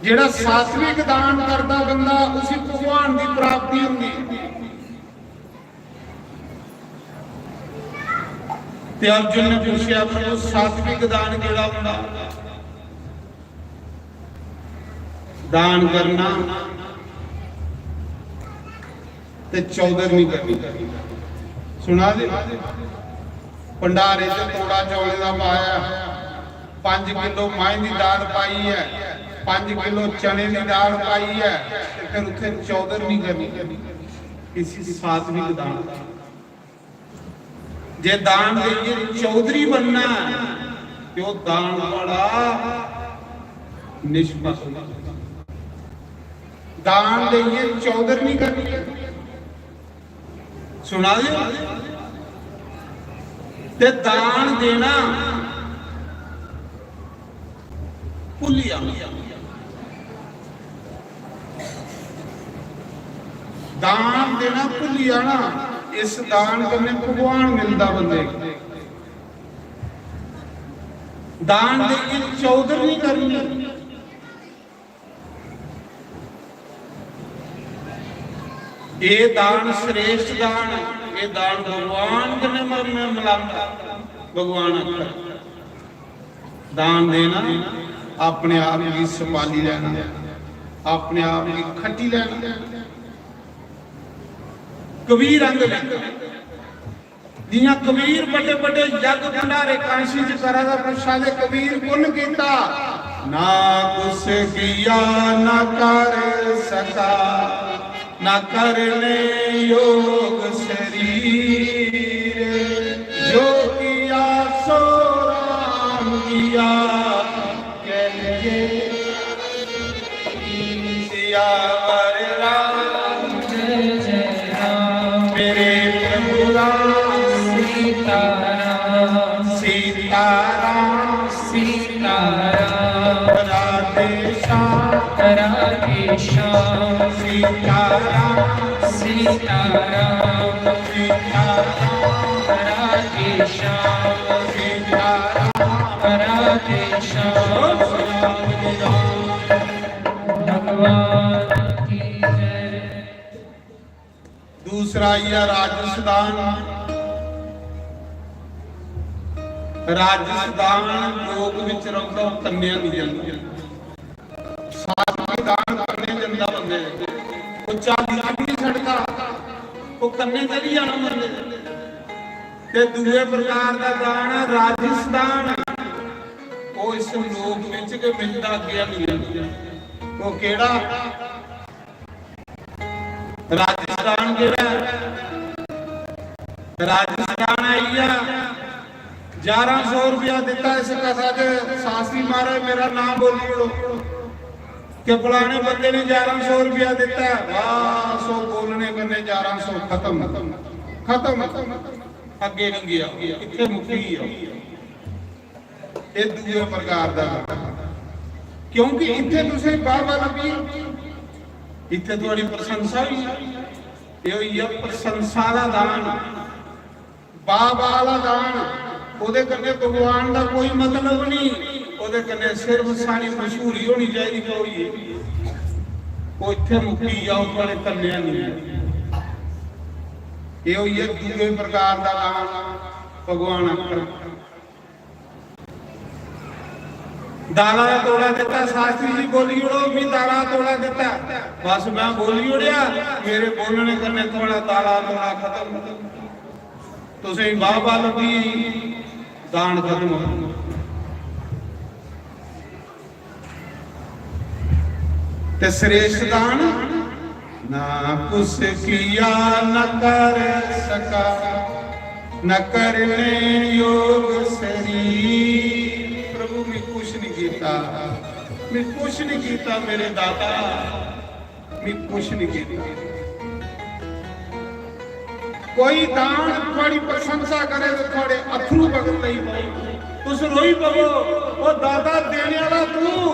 जेड़ा सात्विक दान करता बंदा, उसी भगवान की प्राप्ति होंगी। ते अर्जुन ने पूछया, "प्रभु, सात्विक दान केड़ा हुंदा?" दान करना ते चौधर नहीं करनी। सुना दे, भंडारे च तोड़ा चौलें दा पाया, पंज किलो मांहें दी दाल पाई है, पंज किलो चने दी दाल पाई है, ते फिर उत्थे चौधर नहीं करनी। इसी सात्विक दान। जे दान देइए चौधरी बनना है, ते ओह दान बड़ा निष्फल। दान देइए चौधर नहीं करनी। सुना दे, ते दान देना भुल्ली जाना। दान देना भुल्ली जाना। इस दान कन्नै भगवान मिलदा बंदे गी। दान देइयै चौधर नहीं करनी। ये दान श्रेष्ठ दान है। ये दान भगवान कन्नै म-, म-, मिलांदा। भगवान आखदा, दान देना, अपने आप गी संभाली लेना, अपने आप गी खट्टी लेना। कबीर आंदे ने, जियां कबीर बड़े बड़े यज्ञ भंडारे काशी च करा दा, पुच्छा दे, "कबीर, पुन्न कीता?" "ना कुछ किया, ना कर सका, ना करने योग शरीर, जो किया सो राम किया।" कह लिए सियावर राम, जय जय राम, मेरे प्रभु राम, सीताराम, सीताराम, सीताराम, राधे श्याम, राधे श्याम, सीताराम, सीताराम, सीताराम, राधे श्याम, सीताराम, राधे श्याम। भगवान की जय। दूसरा आई गया राजस दान। राजस दान लोक विच रौंदा, कन्या नहीं जंदा। साधु भी दान करने जंदा बंदे, वो चाली भी नहीं छड़दा, वो कन्ने चली जाना बंदे। ते दूए प्रकार का दान है राजस दान। ओह् इस लोक बिच गै मिलदा, अग्गें निं। ओह् केह्ड़ा? राजस्थान केह्ड़ा ऐ? राजस्थान आई गेआ। ग्यारह सौ रुपया दित्ता इस कथा च, शास्त्री महाराज मेरा नाम बोली ओड़ो कि फलाने बंदे ने ग्यारह सौ रुपया दित्ता ऐ। बस, ओह् बोलने कन्नै ग्यारह सौ खत्म, खत्म, अग्गें निं गेआ, इत्थै मुक्की गेआ। एह् दूए प्रकार दा दान। क्योंकि इत्थै तुसें बाबा लब्भी, इत्थै थुआड़ी प्रशंसा होई। एह् होई गेआ प्रशंसा दा दान, बाबा आह्ला दान। ओह्दे कन्नै भगवान दा कोई मतलब नहीं, ओह्दे कन्नै सिर्फ साढ़ी मशहूरी होनी चाहिदी। ओह् होई गेई, ओह् इत्थै मुक्की गेआ, ओह् थुआड़े कन्नै नहीं ऐ। एह् होई गेआ दूए प्रकार दा दान। भगवान आखन दाला दा तोड़ा दित्ता, शास्त्री जी बोली ओड़ो, "मी दाला दा तोड़ा दित्ता।" बस मैं बोली ओड़ेआ, मेरे बोलने कन्नै थुआड़ा दाला दा तोड़ा खत्म। तुसें बाबा लब्भी, दान खत्म। ते श्रेष्ठ दान, ना कुछ किया न कर सका, न करने योग शरीर। प्रभु, मैं कुछ नहीं कीता, मैं कुछ नहीं कीता मेरे दाता, मैं कुछ नहीं कीता। कोई दान थुआड़ी प्रशंसा करे तो थुआड़े अथरू बगन लगी पवे, तुस रोई पवो, "ओ दाता, देने वाला तू,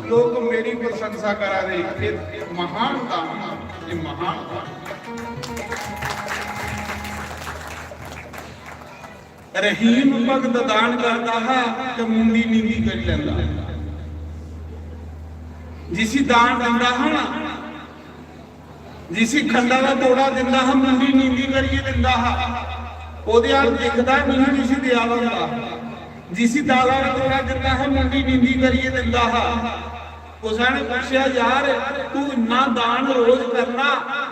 लोग मेरी प्रशंसा करा दे।" ये महान दान, ये महान दान। रहीम भगत दान करदा हा ते मुंडी नींदी करी लैंदा। जिसी दान दिंदा हा ना, जिसी खंडा दा तोड़ा दिंदा हा, मुंडी नींदी करियै दिंदा हा। ओह्दे अल दिखदा निं हा जिसी देआ दा होंदा। जिसी दाला दा तोड़ा दिंदा हा, मुंडी नींदी करियै दिंदा हा। कुसै ने पुच्छेआ, "यार, तू इन्ना दान रोज करना,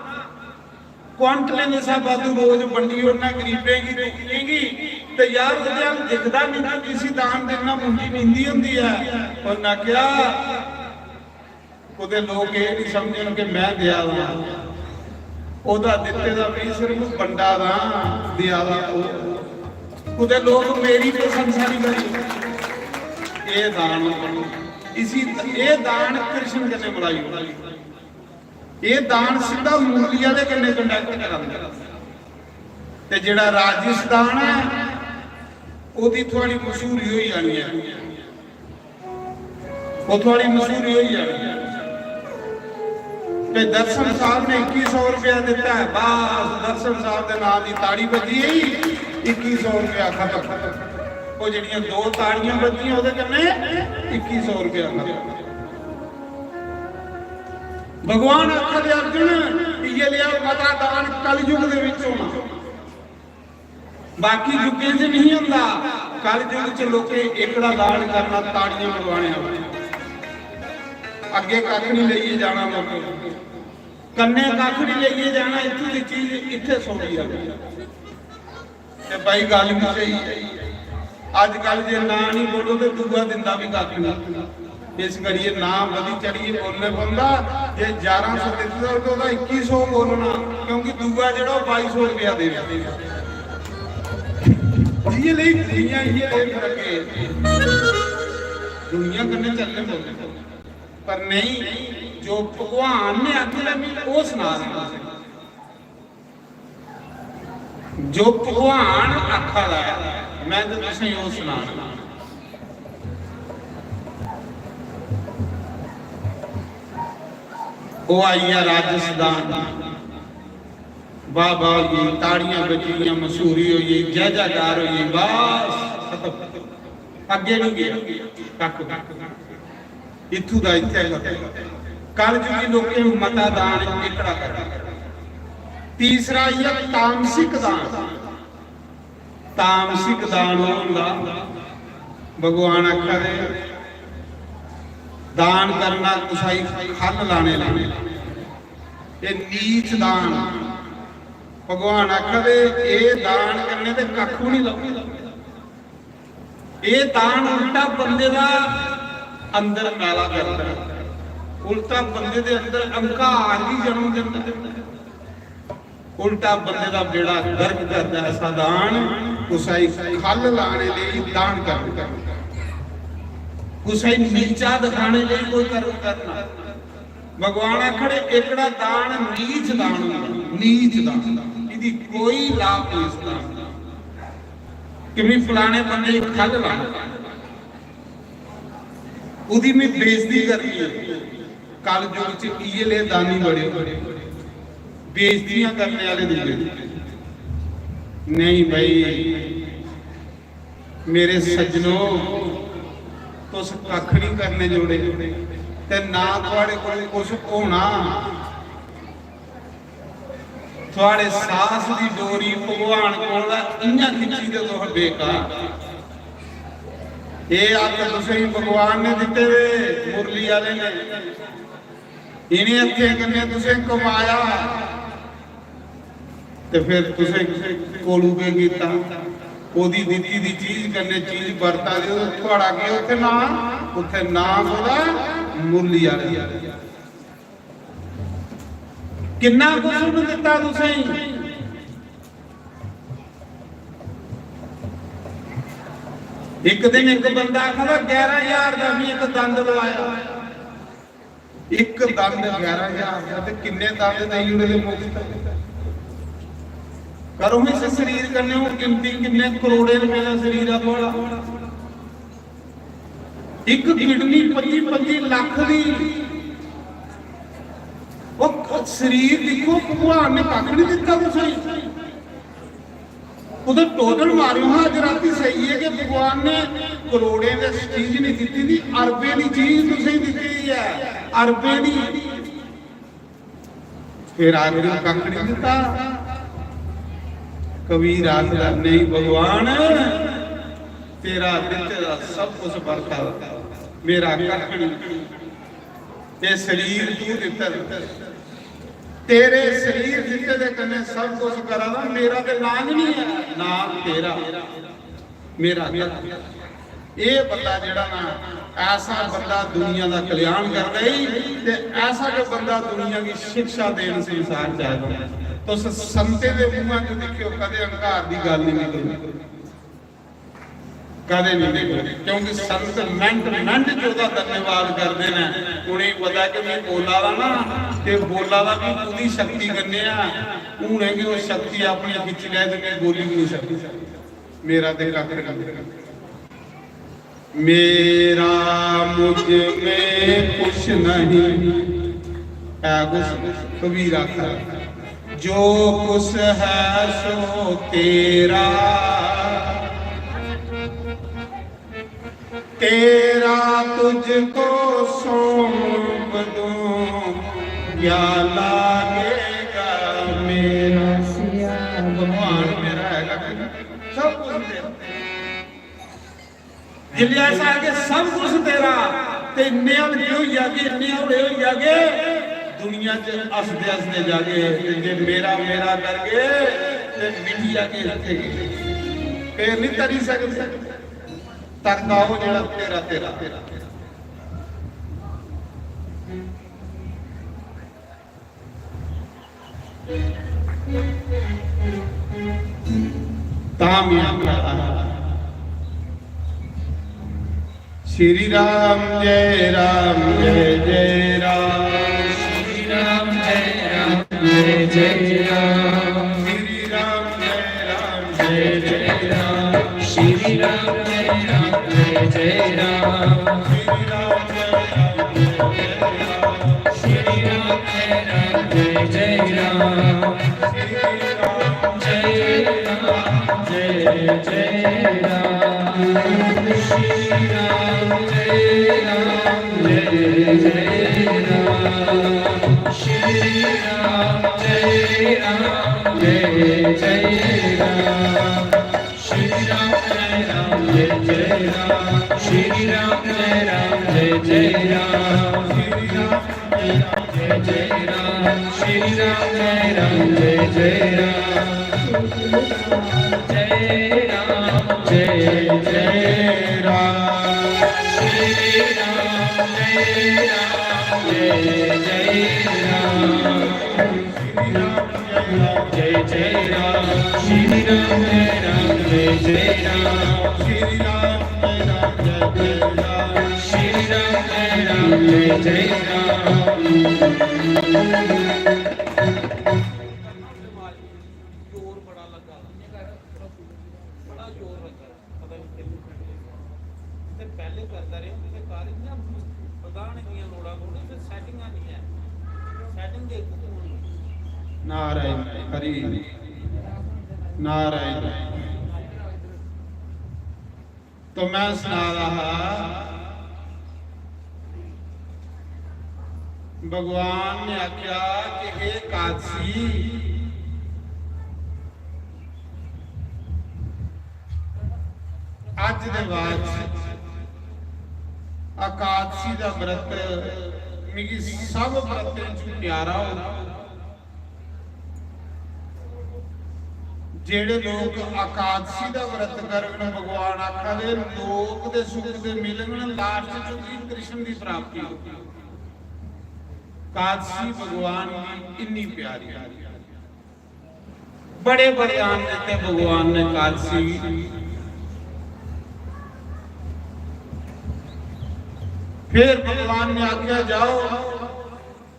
क्वांटलें दे स्हाबा तू रोज बंडी ओड़ना गरीबें गी, दुखियें गी, ते यार, ओह्दे अल दिखदा निं, तू जिसी दान दिंदा, मुंडी नींदी होंदी ऐ।" उन्नै आखेआ, कुतै लोक एह् निं समझन कि मैं देआ दा, ओह्दा दित्ते दा बी सिर्फ बंडा दा, देआ दा ओह्। कुतै लोक मेरी प्रशंसा निं करी। एह् दान, इसी, एह् दान कृष्ण कन्नै मलाई ओड़ो। एह् दान सिद्धा मुरली आह्ले कन्नै contact करांदा। ते जेह्ड़ा राजस दान ऐ, ओह्दी थुआड़ी मशहूरी होई जानी ऐ। ओह् थुआड़ी मशहूरी होई जानी ऐ। ते दर्शन साहब ने इक्की सौ रुपया दित्ता ऐ, बस दर्शन साहब दे नां दी ताड़ी बज्जी गेई, इक्की सौ रुपया खत्म। ओह् जेह्ड़ियां दो ताड़ियां बज्जियां, ओह्दे कन्नै इक्की सौ रुपया खत्म। भगवान आखा दे, "अर्जुन, इयै लेआ मता दान कलयुग दे विच होना।" बाकी युगें च नहीं होंदा। कल युग च लोकें एकड़ा दान करना, ताड़ियां मरवाने आह्ला। अग्गे कक्ख नहीं लेइयै जाना लोकें, कन्नै कक्ख नहीं लेइयै जाना, इत्थूं दी चीज इत्थै छोड़ी आनी। ते भाई, गल्ल भी सही है। अजकल जे नां नहीं बोलो ते दूआ दिंदा भी कक्ख नहीं। इस करियै नां बधी चढ़ियै बोलने पौंदा। जे ग्यारह सौ दित्ते दा होग, ओह्दा इक्की सौ बोलना, क्योंकि दूआ जेह्ड़ा, ओह् बाई सौ रपेआ देना। इ'यै लेई दुनिया, इ'यै लेई तरक्की। दुनिया कन्नै चलने पौंदे, पर नहीं, जो भगवान ने आखे दा, मी ओह् सना रहा। जो भगवान आखा दा ऐ, मैं ते तुसें ओह् सनाना। ओह् आई गेआ राजस दान, वाह वाह होई गेई, ताड़ियां बज्जी गेइयां, मशहूरी होई गेई, जय जयकार होई गेई, बस खत्म, अग्गें नहीं गया। कक्ख, कक्ख, कक्ख। इत्थू दा इत्थै गै। कलयुगी लोकें मता दान एकड़ा करना। तीसरा आई गेआ तामसिक दान। तामसिक दान ओह् होंदा, भगवान आखा दे, दान करना कुसै गी खल लाने दा, एह् नीच दान। भगवान आखा दे, एह् दान करने ते कक्ख बी नहीं लभदा। ਇਹ ਦਾਨ ਉਲਟਾ ਬੰਦੇ ਦਾ ਅੰਦਰ ਮੈਲਾ ਕਰਦਾ ਹੈ, ਉਲਟਾ ਬੰਦੇ ਦੇ ਅੰਦਰ ਅਹੰਕਾਰ ਵੀ ਜਨਮ ਦਿੰਦਾ ਹੈ, ਉਲਟਾ ਬੰਦੇ ਦਾ ਬੇੜਾ ਗਰਕ ਕਰਦਾ ਹੈ। ਐਸਾ ਦਾਨ, ਕੁਸਾ ਹੀ ਖੱਲ ਲਾਣੇ ਲਈ ਦਾਨ ਕਰਨਾ, ਕੁਸਾ ਹੀ ਨੀਚਾ ਦਿਖਾਣੇ ਲਈ ਕੋਈ ਕਰਮ ਕਰਨਾ। ਭਗਵਾਨ ਆਖੜੇ ਇਕੜਾ ਦਾਨ ਨੀਚ ਦਾਨ ਹੁੰਦਾ, ਨੀਚ ਦਾਨ, ਇਹਦੀ ਕੋਈ ਲਾਭ ਨਹੀਂ ਇਸ ਦਾਨ ਦਾ। ਕਿਵੇਂ ਫਲਾਣੇ ਬੰਦੇ ਖੱਲ ਲਾਣਾ, ਉਹਦੀ ਮੈਂ ਬੇਇੱਜ਼ਤੀ ਕਰਨੀ ਹੈ। ਕਲਯੁਗ ਚ ਇਹ ਲੈ ਦਾਨੀ ਬੜੇ, ਬੇਇੱਜ਼ਤੀਆਂ ਕਰਨੇ ਵਾਲੇ ਦੂਜੇ। ਨਹੀਂ ਭਾਈ, ਮੇਰੇ ਸੱਜਣੋ, तुस कक्ख नहीं करने जोड़े, ते ना थुआड़े कोल कुछ होना। थुआड़े सास दी डोरी भगवान कोल इयां खिच्ची ते तुस बेकार। ये हत्थ तुसें भगवान ने दिते वे, मुरली वाले ने। इन्हें हत्थें कन्नै तुसें कमाया ते फिर तुसें कोलू के कीता? ओदी दित्ती दी चीज कन्नै चीज बरता दे, थुआड़ा के उत्थे ना, उत्थे ना कोदा, मुरली वाले। किन्ना कुछ उन्हें दिता तुसें? एक दिन एक बंदा आखदा, "ग्यारह हजार का भी एक दंद लवाया।" एक दंद ग्यारह हजार का, ते किन्ने दंद देई ओड़े दे मुफ्त। करो इस शरीर कन्नै, ओह् गिनती किन्ने करोड़ें रपेऽ दा शरीर ऐ थुआड़ा। एक किडनी पच्ची पच्ची लक्ख दी। ओह् शरीर दिक्खो, भगवान ने कक्ख नहीं दित्ता तुसें। कुतै टोटल मारेओ हां, अज्ज रातीं सेइयै कि भगवान ने करोड़ें दी चीज नहीं दित्ती दी, अरबें दी चीज तुसें दित्ती दी ऐ, अरबें दी। फिर आखदे कक्ख नहीं दिता। कबीर आखदा, "नहीं भगवान, तेरा दिते दा सब कुछ बरता, मेरा कक्ख नहीं।" ये शरीर तू दिता, तेरे शरीर दिते दे कन्नै सब कुछ करा दा, मेरा ते नाम नहीं है, नाम तेरा। मेरा ये बंदा जेड़ा ना, ऐसा बंदा दुनिया का कल्याण करदा ही, ते ऐसा जो बंदा दुनिया की शिक्षा देन संसार च आया। तुस संतें दे मुंहां च दिक्खियो, कदे अहंकार दी गल्ल नहीं निकलदी, कदे नहीं निकलदी, क्योंकि संत मिनट मिनट च ओहदा धन्यवाद करदे ने। उ'नेंगी पता कि मैं बोला दा ना, ते बोला दा भी ओहदी शक्ति कन्नै आ। हून कि ओह शक्ति अपनी खिच्ची लै ते मैं बोली भी नहीं सकदी। मेरा ते कक्ख नहीं। मेरा मुझ में कुछ नहीं, है कुछ? कबीर आखदा, जो कुछ है सो तेरा, तेरा तुझको सौंप दूं, क्या लागेगा मेरा? भगवान मेरा हैगा, सब कुछ मेरा। जिल्लै अस आखगे सब कुछ तेरा, ते इन्ने हल्के होई जागे, इन्ने हौले होई जागे, दुनिया च हसदे हसदे जागे, ते जे मेरा मेरा करगे, ते मिटी जागे इत्थे गै। फिर नहीं तरी सकदे। तरदा ओह जेड़ा तेरा, तेरा, तेरा। तां मैं आखा दा, श्री राम जय राम जय जय राम। श्री राम जय राम जय जय राम। श्री राम जय राम जय जय राम। श्री राम जय राम जय जय राम। श्री राम जय राम जय जय राम। श्री राम जय राम जय जय राम। श्री राम जय राम जय जय राम। श्री राम जय राम जय जय राम। श्री राम जय राम जय जय राम। श्री राम जय राम जय जय राम। श्री राम जय राम जय जय राम। श्री राम जय राम जय जय राम। श्री राम जय राम जय जय राम। जय राम जय जय जय राम, जय जय राम। श्री राम, जय राम, जय जय राम। श्री राम, जय राम, जय जय राम। श्री राम, जय राम, जय जय राम। श्री राम, जय राम, जय जय राम। जोर बड़ा लगा, बड़ा जोर लगा। पता नहीं किन्नी घंटे। ते पहले करदा रेहा, ते कार इ'यां बधाने दियां लोड़ां थोड़ी, फिर सैटिंगां नहीं है। सैटिंग दे इक तो होनी। नारायण हरि, नारायण। तो मैं सना रहा हा, भगवान ने आख्या कि हे कादसी, अज्ज दे बाद च एकादशी दा व्रत मिगी सब व्रतें च प्यारा होग। जेड़े लोग एकादशी दा व्रत करन, भगवान आखा दे, लोक ते सुख दे मिलन, लास्ट च उसी कृष्ण दी प्राप्ति होगी। एकादशी भगवान दी इन्नी प्यारी है। बड़े वरदान दिते भगवान ने एकादशी गी। फिर भगवान ने आख्या, जाओ,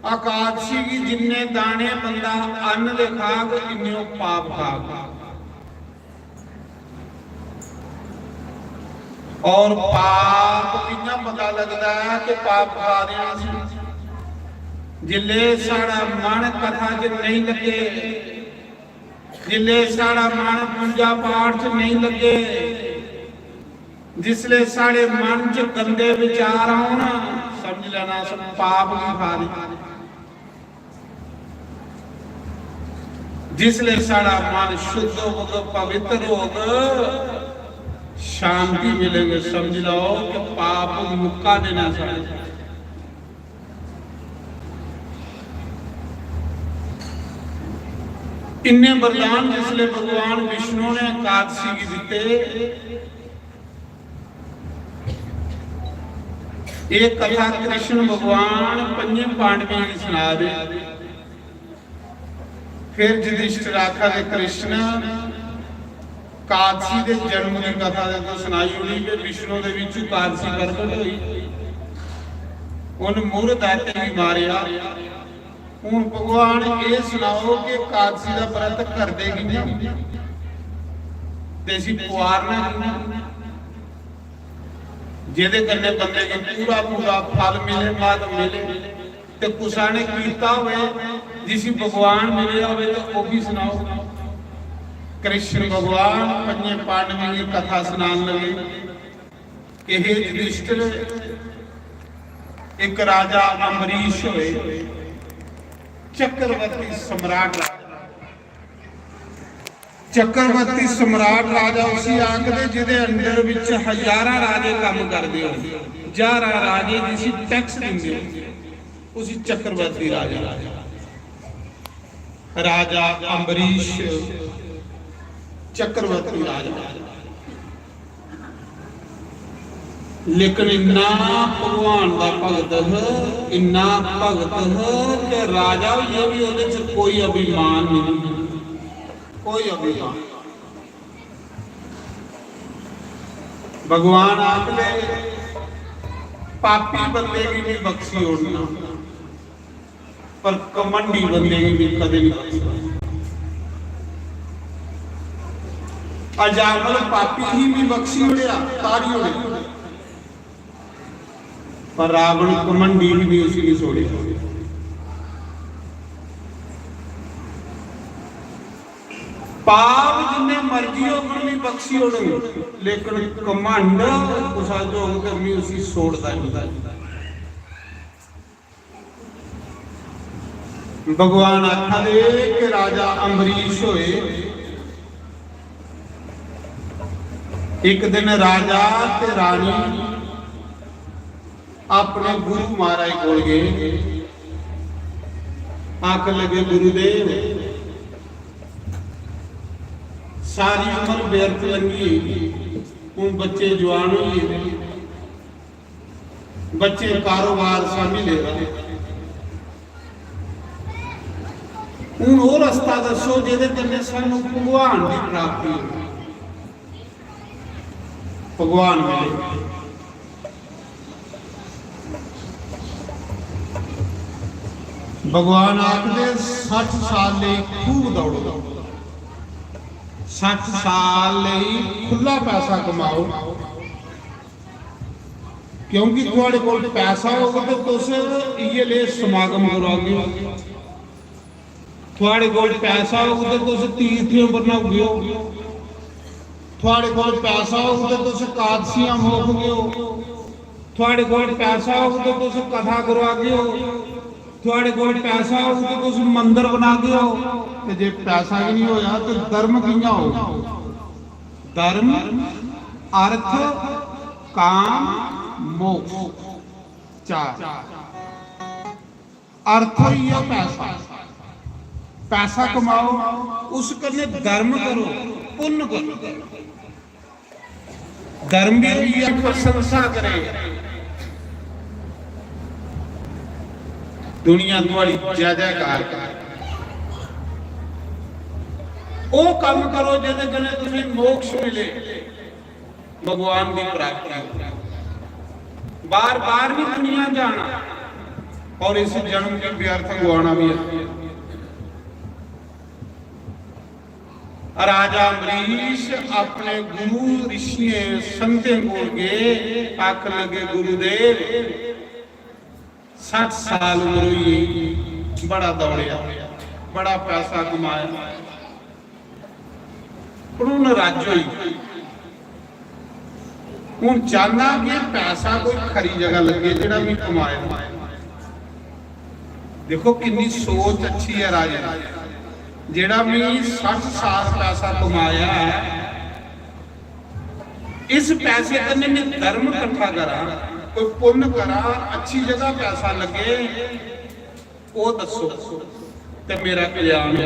एकादशी गी जिन्ने दाने बंदा अन्न दे खाग, इन्ने ओह पाप खाग। और पाप कि'यां पता लगदा ऐ कि पाप खा दे आं अस? जिल्ले साढ़ा मन कथा च नेईं लग्गे, जिल्ले साढ़ा मन पूजा पाठ च नेईं लग्गे, जिसले साढ़े मन च गंदे विचार औन, समझ लैना अस पाप गी खा दे। जिसले साढ़ा मन शुद्ध होग, पवित्र होग, शांति मिलेगी, समझ लो कि पाप मुक्का देना साढ़ा। इन्ने वरदान जिसले भगवान विष्णु ने एकादशी गी दिते, ये कथा कृष्ण भगवान पंजे पांडवें गी सना दे। फिर युधिष्ठिर आखा दे, कृष्ण, कादसी दे जन्म दी कथा ते तूं सनाई ओड़ी कि विष्णु दे विच कादसी प्रगट होई, उन मूर दाते गी मारेआ। हुन भगवान, एह सनाओ कि कादसी दा व्रत करदे कि'यां ते इसी पुआरना कि'यां, जेह्दे कन्नै बंदे गी पूरा पूरा फल मिले, मत मिले, ते कुसा ने कीता होवे, जिसी भगवान मिलेआ होवे, ते ओह भी सनाओ। कृष्ण भगवान पंजे पांडवें गी कथा सनान लगे कि हे युधिष्ठिर, इक राजा अम्बरीश होए, चक्रवर्ती सम्राट राजा। चक्रवर्ती सम्राट राजा उसी आखदे, जिदे under विच हजारां राजे कम्म करदे होन, हजारां राजे जिसी tax दिंदे होन, उसी चक्रवर्ती राजा। राजा अम्बरीश चक्रवर्ती राजा। लेकिन इन्ना भगवान दा भगत ह, इन्ना भगत ह कि राजा होइयै भी ओह्दे च कोई अभिमान नहीं, कोई अभिमान। भगवान आखदे, पापी बंदे गी भी बख्शी ओड़ना, पर घमंडी बंदे गी भी कदे नहीं बख्शना। अजामल पापी ही भी बख्शी ओड़ेआ, तारी ओड़ेआ, पर रावण घमंडी ही भी उसी नहीं छोड़ेआ। पाप जिन्ने मर्जी होन भी बख्शी ओड़न, लेकिन घमंड कुसा च होग ते भी उसी छोड़दा नहीं। भगवान आखा दे कि राजा अम्बरीश होए, एक दिन राजा ते रानी अपने गुरु महाराज कोल गए, आखन लगे, गुरुदेव, सारी उम्र व्यर्थ लंघी, हूं बच्चे जवान होई गे, बच्चे कारोबार सामी लेदा। हून ओह् रस्ता दस्सो जेह्दे कन्नै सानू भगवान दी प्राप्ति होई। भगवान मिले। भगवान आखदे, "सट्ठ साल लेई खूब दौड़ो, सट्ठ साल लेई खु'ल्ला पैसा कमाओ, क्योंकि थुआढ़े कोल पैसा होग ते तुस इ'यै ले समागम करागे।" थुआढ़े कोल पैसा होग ते तुस तीर्थ उप्पर न्हाउगे ओ। थुआढ़े कोल पैसा होग ते तुस कादसियां मोखगे ओ। थुआढ़े कोल पैसा होग ते तुस कथा करवागे ओ। थुआढ़े कोल पैसा होग ते तुस मंदर बनागे ओ। ते जे पैसा गै नहीं होया ते धर्म कि'यां होग? धर्म, अर्थ, काम, मोक्ष, चार। अर्थ होई गेआ पैसा। पैसा कमाओ, उस कन्नै धर्म करो, पुन्न करो। धर्म भी होई गेआ, प्रशंसा करे, दुनिया थुआड़ी जय जयकार करे। ओह कम्म करो जेहदे कन्नै तुसें मोक्ष मिले। भगवान दी प्राप्ति हो। बार बार भी दुनिया जाना और इस जन्म की व्यर्थ गवाना भी है। राजा अम्बरीश अपने गुरु ऋषियें संतें कोल गए, आखन लगे, "गुरुदेव, सट्ठ साल उम्र होई गेई, बड़ा दौड़ेआ, बड़ा पैसा कमाया, पर हून रज्ज होई गेई। हून चाहना कि पैसा कोई खरी जगह लग्गे, जेहड़ा मी कमाया।" देखो किन्नी सोच अच्छी है राजे दी। जेहड़ा मी सट्ठ साल पैसा कमाया है, इस पैसे कन्नै मैं धर्म कट्ठा करां, कोई पुन्न करां, अच्छी जगह पैसा लग्गे, ओह दस्सो ते मेरा कल्याण हो।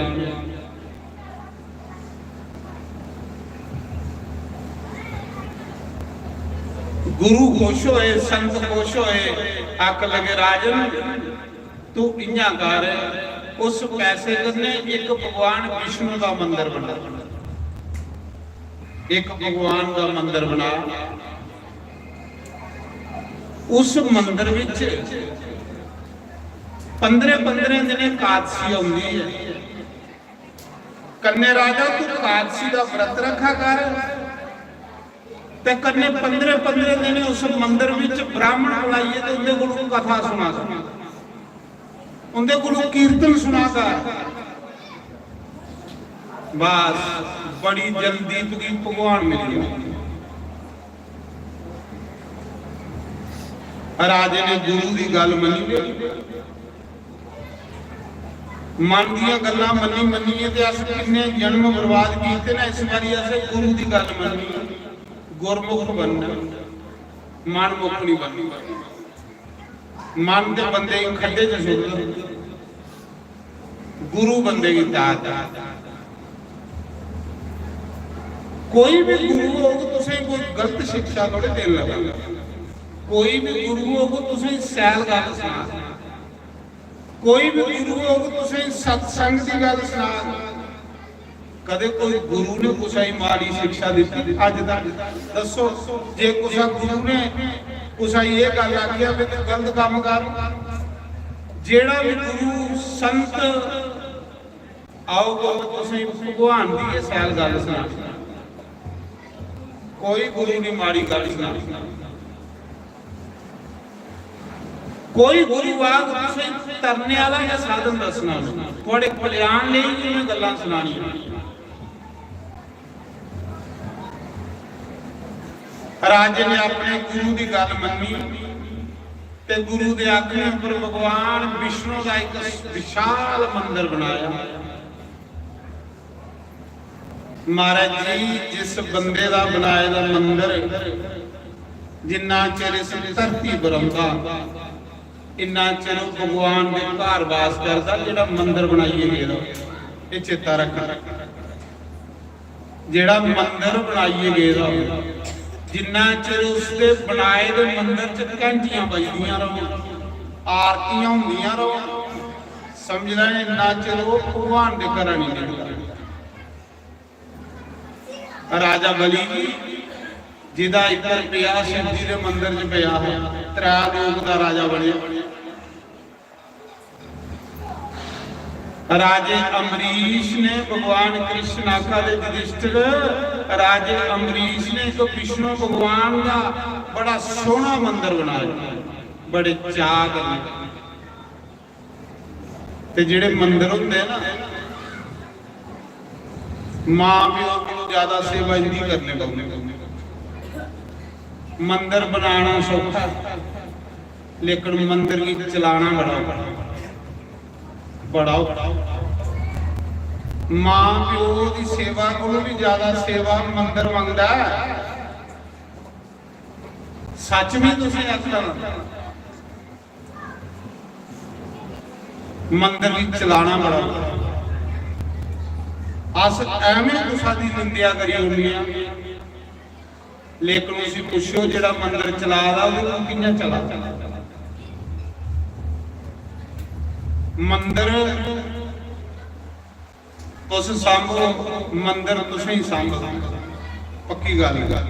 गुरु खुश होए, संत खुश होए, आखन लगे, "राजन, तू इयां कर, उस पैसे कन्नै इक भगवान विष्णु दा मंदर बना, इक भगवान दा मंदर बना, उस मंदर विच पंद्रह पंद्रह दिन एकादशी औंदी ऐ, कन्नै राजा तू एकादशी दा व्रत रखा कर, ते कन्नै पंद्रह पंद्रह दिन उस मंदर विच ब्राह्मण बुलाइयै ते उंदे कोलों कथा सुना कर, उंदे कोलों कीर्तन सुना कर।" बस, बड़ी जल्दी तुगी भगवान मिली जाना। राजे ने गुरु दी गल मन्नी लेई। मन दियां गल्लां मन्नी मन्नियै ते अस किन्ने जन्म बर्बाद कीते ना। इस बारी असें गुरु दी गल मन्नी, गुरमुख बनना, मनमुख नहीं बनना। मन ते बंदे गी खड्डे च सुट्टदा, गुरु बंदे गी तार दिंदा। कोई भी गुरु होग, तुसें कोई गलत शिक्षा थोड़े देन लगा। कोई भी गुरु होग, तुसें सैल गल सना। कोई भी गुरु होग, तुसें सत्संग दी गल सना। कदे कोई गुरु ने कुसै गी माड़ी शिक्षा दित्ती अज तक? दस्सो, जे कुसै गुरु ने कुसै गी एह् गल्ल आखी होवे कि गलत कम्म कर, जेह्ड़ा बी गुरु संत आओ, तुसें भगवान दी गै शैल गल्ल सना, कोई गुरु दी माड़ी गल्ल सना। कोई गुरु आग तुसें तरने आह्ला गै साधन दस्सना, थुआढ़े कल्याण लेई गै उ'नें गल्लां सनानियां। राजे ने अपने गुरु दी गल्ल मन्नी ते गुरु दे आखने पर भगवान विष्णु दा एक विशाल मंदिर बनाया। महाराज जी, जिस बंदे दा बनाए दा मंदर जिन्ना चिर इस धरती पर रौंह्दा, इन्ना चिर ओह् भगवान दे घर वास करदा, जेह्ड़ा मंदर बनाइयै गेदा। एह् चेता रक्खना, जेह्ड़ा मंदर बनाइयै गेदा, जिन्ना चिर उसदे बनाए दे मंदर च घैंटियां बजदियां रौहन, आरतियां होंदियां रौहन, समझ लैं इन्ना चिर ओह् भगवान दे घरा नेईं निकलदा। राजा बलि, जिदा इत्र पेआ शिव जी दे मंदर च पेआ हा, त्रै लोक दा राजा बनेआ। राजे अम्बरीश ने, भगवान कृष्ण आखा दे युधिष्ठिर, राजे अम्बरीश ने इक विष्णु भगवान दा बड़ा सोहना मंदर बनाया, बड़े चाऽ कन्नै। ते जेह्ड़े मंदर होंदे ना, मां प्यो कोला ज्यादा सेवा इंदी करने पौंदी। मंदर बनाना सौखा ऐ, लेकिन मंदर गी चलाना बड़ा औखा, बड़ा औखा। मां प्यो दी सेवा कोला भी ज्यादा सेवा मंदर मंगदा ऐ। सच में तुसें आखना, मंदर गी चलाना बड़ा औखा। अस ऐवें कुसा दी निंदेआ करी ओड़ने आं, लेकिन उसी पुच्छो जेह्ड़ा मंदर चला दा, ओह्दे कोल कि'यां चला दा? मंदर तुस सांभो, मंदर तुसें ही सांभग। पक्की गल्ल ऐ।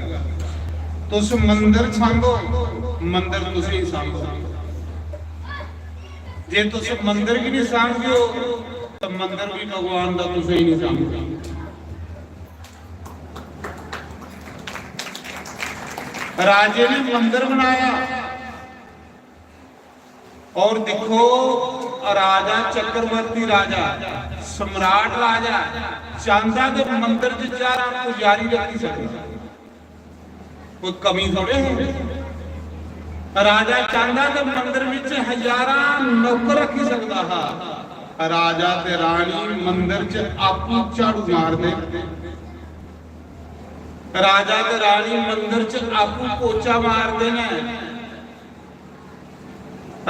तुस मंदर सांभो, मंदर तुसें ही सांभग। जे तुस मंदर गी नहीं सांभगेओ, तो मंदर भी भगवान दा तुसें ही नहीं सांभग। राजे ने मंदर बनाया, और दिक्खो, राजा, चक्रवर्ती राजा, सम्राट राजा चांहदा ते मंदर च ज्हारां पुजारी रखी सकदा, कोई कमी थोड़े है। राजा चांहदा ते मंदर विच हजारां नौकर रखी सकदा हा। राजा ते रानी मंदर च आपू झाड़ू मारदे, राजा ते रानी मंदर च आपू पोचा मारदे ने।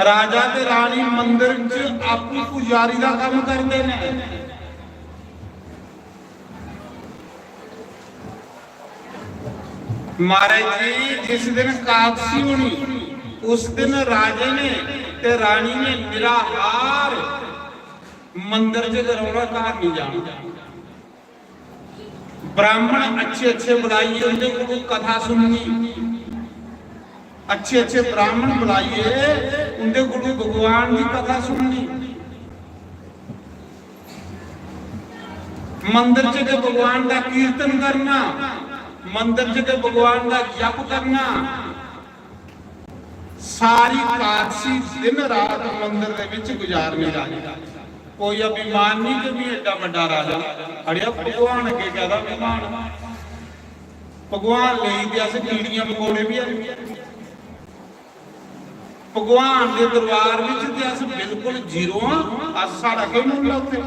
राजा ते रानी मंदर च आपू पुजारी दा काम करदे ने। महाराज जी, जिस दिन कादसी होनी, उस दिन राजे ने ते रानी ने निराहार मंदर च गै रौहना, घर नहीं जाना। ब्राह्मण अच्छे अच्छे बुलाइयै उंदे कोलों कथा सुननी, अच्छे अच्छे ब्राह्मण बुलाइयै उंदे कोलों भगवान दी कथा सुननी। मंदर च गै भगवान दा कीर्तन करना, मंदर च गै भगवान दा जप करना। सारी कादसी दिन रात मंदर दे विच गुजारनी राजा। कोई अभिमान नहीं कि मैं एड्डा बड्डा राजा। अड़िया, भगवान अग्गे कहदा अभिमान। भगवान लेई ते अस कीड़ियां मकोड़े भी हैं। भगवान दे दरबार विच ते अस बिल्कुल zero हां। अस, साढ़ा कोई मुल्ल उत्थे?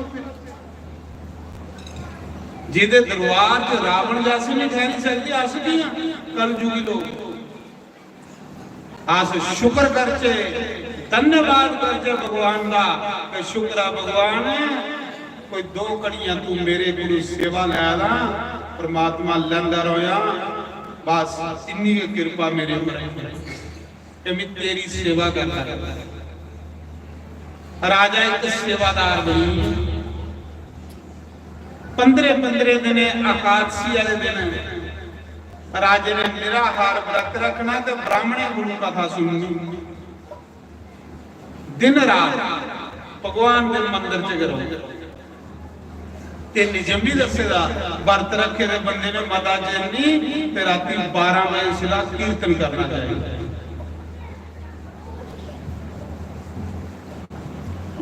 जिदे दरबार च रावण जैसे नहीं ठहरी सकदे, अस की हां कलयुगी लोग। अस शुक्र करचे, धन्यवाद करचे भगवान दा कि शुक्र ऐ भगवान, कोई दो घड़ियां तू मेरे कोलू सेवा लै दा, परमात्मा लैंदा रहोया, बस इन्नी गै किरपा मेरे उप्पर है कि मैं तेरी सेवा करदा। राजा एक सेवादार बनी। पंद्रह पंद्रह दिन एकादशी वाले दिन राजे ने निराहार व्रत रखना ते ब्राह्मणें कोलों कथा सुननी। दिन रात भगवान दे मंदर च गै रौहना। ते निजम भी दस्से दा, व्रत रखे दे बंदे ने मता चिर नहीं ते राती बारह बजे सिला कीर्तन करना चाहिए।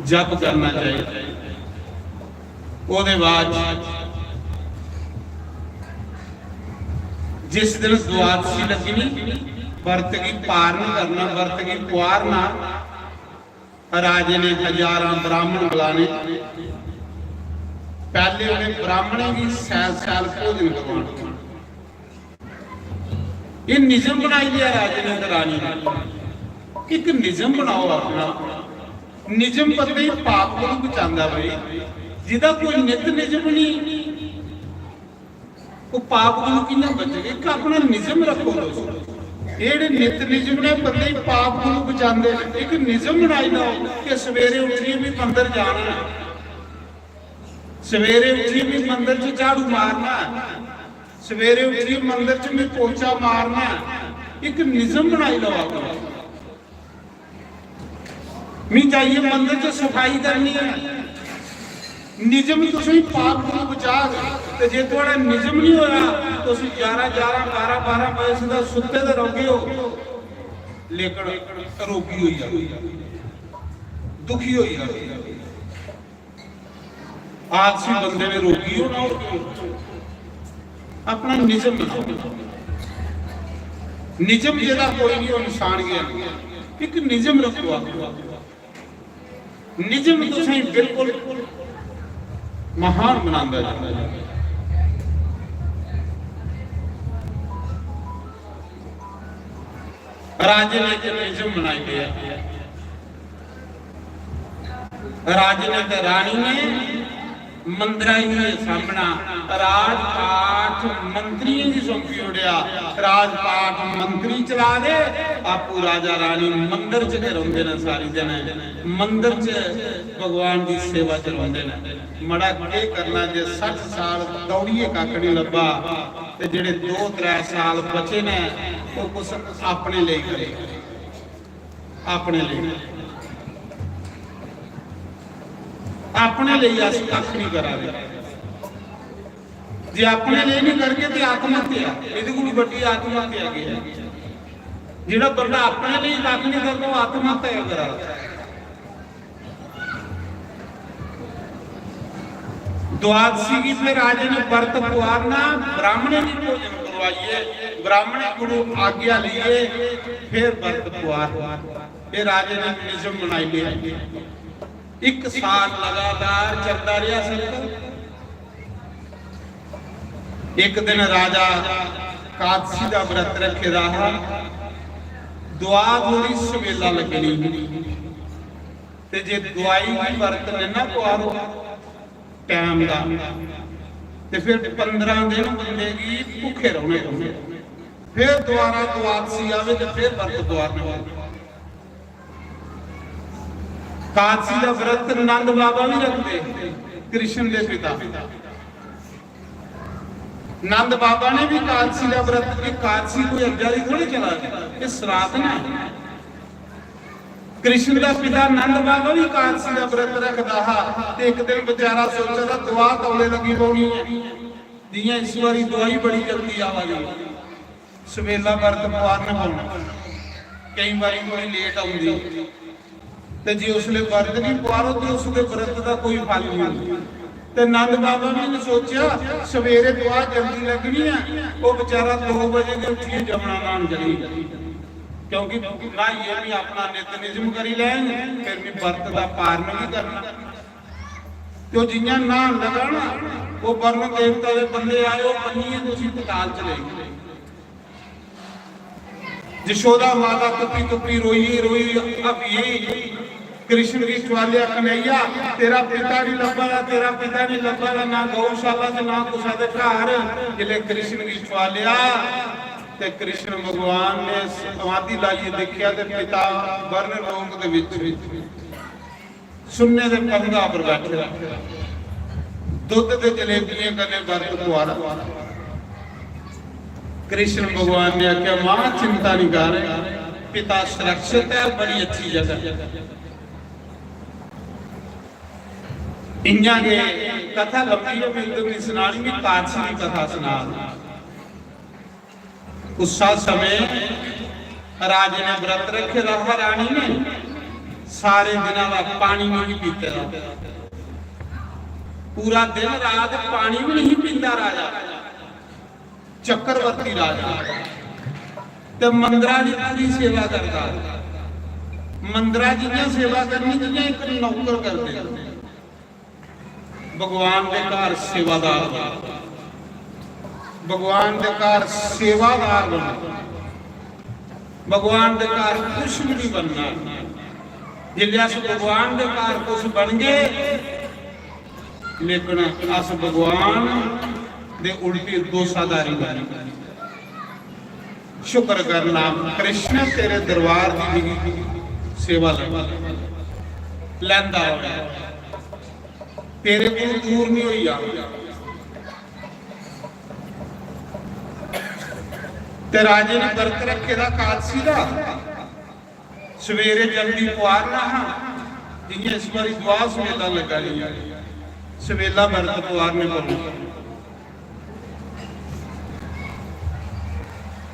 जप करना चाहिए। ओदे बाद जिस दिन द्वादशी लगनी, व्रत गी पारण करना, व्रत गी पुआरना, राजे ने हजारां ब्राह्मण बुलाने। पहले उन्हें ब्राह्मणों की सैल सैल भोजन करवाना। ये निजम बनाई लिया राजे ने ते रानी ने। एक निजम बनाओ अपना। निजम बंदे ही पाप को बचांदा भाई। जिदा कोई नित निजम नहीं, ओह् पाप कोलू कि'यां बचग? इक अपना निजम रक्खो तुस। एह् जेह्ड़े नित निजम ने बंदे गी पाप कोलू बचांदे न। इक निजम बनाई लैओ कि सवेरे उट्ठियै बी मंदर जाना ऐ, सवेरे उट्ठियै बी मंदर च झाड़ू मारना ऐ, सवेरे उट्ठियै मंदर च बी पोचा मारना ऐ। इक निजम बनाई लैओ अपना। मी जाइयै मंदर च सफाई करनी ऐ। निजम तुसेंगी पाप कोला बचाग। ते जे थुआढ़ा निजम नहीं होया, तुस ग्यारह ग्यारह, बारह बारह बजे सिद्धा सुत्ते दे रहोगे हो, लेकिन रोगी होई जाओगे, दुखी होई जाओगे। आलसी बंदे ने रोगी होना, और क्यों? अपना निजम बनाओ। निजम जेह्ड़ा कोई नहीं, ओह् इंसान गै है। इक निजम रखो आप। निजम तुसें बिल्कुल महान बनांदा जंदा। राजे ने इक निजम बनाई लिया। राजे ने ते रानी ने मंदरा ही नहीं सामना, राजपाठ मंत्रियों की सौंपी ओड़ेया। राजपाठ मंत्री चला दे, आपू राजा रानी मंदर च गै रौंदे ने सारी दिन। मंदर च भगवान दी सेवा च रौंदे ने। मड़ा केह् करना जे सट्ठ साल दौड़ियै कक्ख नहीं लब्भा, ते जेह्ड़े दो त्रै साल बचे ने, ओह् कुछ अपने लेई करे। अपने लेई, अपने लेई अस कक्ख नहीं करा दे। जे अपने लेई नहीं करगे ते आत्महत्या, एह्दे कोलू बड्डी आत्महत्या केह् है? जेह्ड़ा बंदा अपने लेई कक्ख नहीं करदा, ओह् आत्महत्या करा दा। द्वादशी गी फिर राजे ने व्रत पुआरना, ब्राह्मणें गी भोजन करवाइए, ब्राह्मणें कोलों आज्ञा लेइए फिर व्रत पुआर। फिर राजे ने निजम बनाई लिया। एक साल लगातार चलता रहा सर्कल। एक दिन राजा कादशी का व्रत रखे दा हा, दुआ थोड़ी सवेला लगनी। ते जे दुआई गी व्रत नेईं ना पुआरो टैम दा, ते फिर पंदरां दिन बंदे गी भुक्खे रौहने पौंदे। फिर दोबारा द्वादशी आवे ते फिर व्रत पुआरने पौंदे। कादशी दा व्रत नंद बाबा भी रखते, कृष्ण दे पिता। नंद बाबा ने भी कादशी दा व्रत, ये कादशी कोई अज्जा दी थोड़ी चला दी, ये सनातन है। कृष्ण दा पिता नंद बाबा भी कादशी दा व्रत रखदा हा, ते एक दिन बेचारा सोचा दा दुआ तौले लगी पौनी है, जियां इस बारी दुआई बड़ी जल्दी आवा दी। सवेला व्रत पुआरन पौना, केई बारी थोड़ी लेट आउंदी। ते जे उसले व्रत नहीं पुआरो ते उसदे व्रत दा कोई फल नहीं होंदा। ते नंद बाबा ने भी सोचा, सवेरे दुआ जल्दी लगनी है, वो बेचारा दो बजे के उठिए जमुना नहान चली गया, क्योंकि नहाइए भी अपना नित निजम करी लैन, फिर भी व्रत दा पारण भी करना। तो जियां नहान लगा ना, वो वरुण देवता के बंदे आए, वो बनिए तो उसी पताल च ले गए। जशोदा माता तुप्पी तुप्पी रोई रोई हफी कृष्ण गी ठुआलेआ, "कन्हैया, तेरा पिता नहीं लब्भा दा, तेरा पिता नहीं लब्भा दा, ना गौशाला च, ना कुसै दे घर।" जिसले कृष्ण गी ठुआलेआ ते कृष्ण भगवान ने समाधि लाइए देखिया ते पिता वर्ण लोक दे विच सुन्ने दे पंगा पर बैठे दा, दुद्ध ते जलेबियें कन्नै व्रत पुआरा। कृष्ण भगवान ने आख्या, "मां, चिंता नहीं कर, पिता सुरक्षित है, बड़ी अच्छी जगह।" इयां गै कथा लंबी है, मैं तुसेंगी सनानी, मैं कादशी दी कथा सना। उस समय राजे ने व्रत रखे दा हा, रानी ने सारे दिना का पानी नहीं पीते दा, पूरा दिन रात पानी भी नहीं पीता राजा, चक्रवर्ती राजा। ते मंदरा दी पूरी सेवा करता, मंदरा जियां सेवा करनी जियां एक नौकर करते। भगवान दे घर सेवादार बनो। भगवान दे घर सेवादार बनो। भगवान दे घर कुछ भी नहीं बनना। जिसले अस भगवान दे घर कुछ बन गए, लेकिन अस भगवान ते उल्टी दोसाधारी बनी। शुक्र करना कृष्ण, तेरे दरबार दी मिगी सेवा लगी, लैंदा होया, तेरे कोल दूर नहीं होई जा। ते राजे ने व्रत रखे दा कादसी दा, सवेरे जल्दी पुआरना हा, जियां इस बारी दुआ सवेला लगा दी है, सवेला व्रत पुआरने पौने।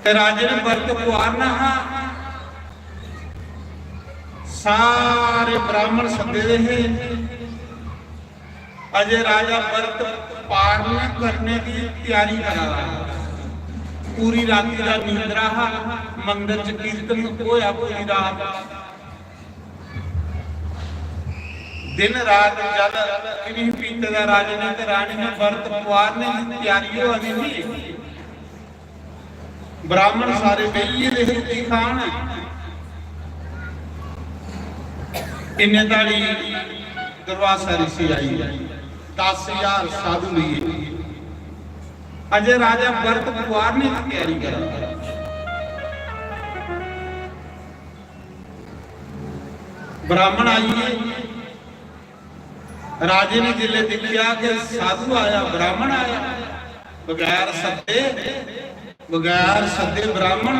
ते राजे ने व्रत पुआरना हा, सारे ब्राह्मण सद्दे दे हे। अजय राजा व्रत पारण करने दी त्यारी करा रहा। पूरी राती दा नींदरा हा, मंदर च कीर्तन होया पूरी रात। दिन रात जल किन्हीं पीते दा राजे ने ते रानी ने व्रत पुआरने दी त्यारी होआ दी ही। ब्राह्मण सारे बेहिये दे रुट्टी खान। इन्ने धड़ी दुर्वासा ऋषि आई, दस हजार साधु लिए। अजय राजा व्रत पुआरने की तैयारी करा। ब्राह्मण आइए, राजे ने जिसले दिखा कि साधु आया, ब्राह्मण आया, बगैर सद्दे, बगैर सद्दे ब्राह्मण,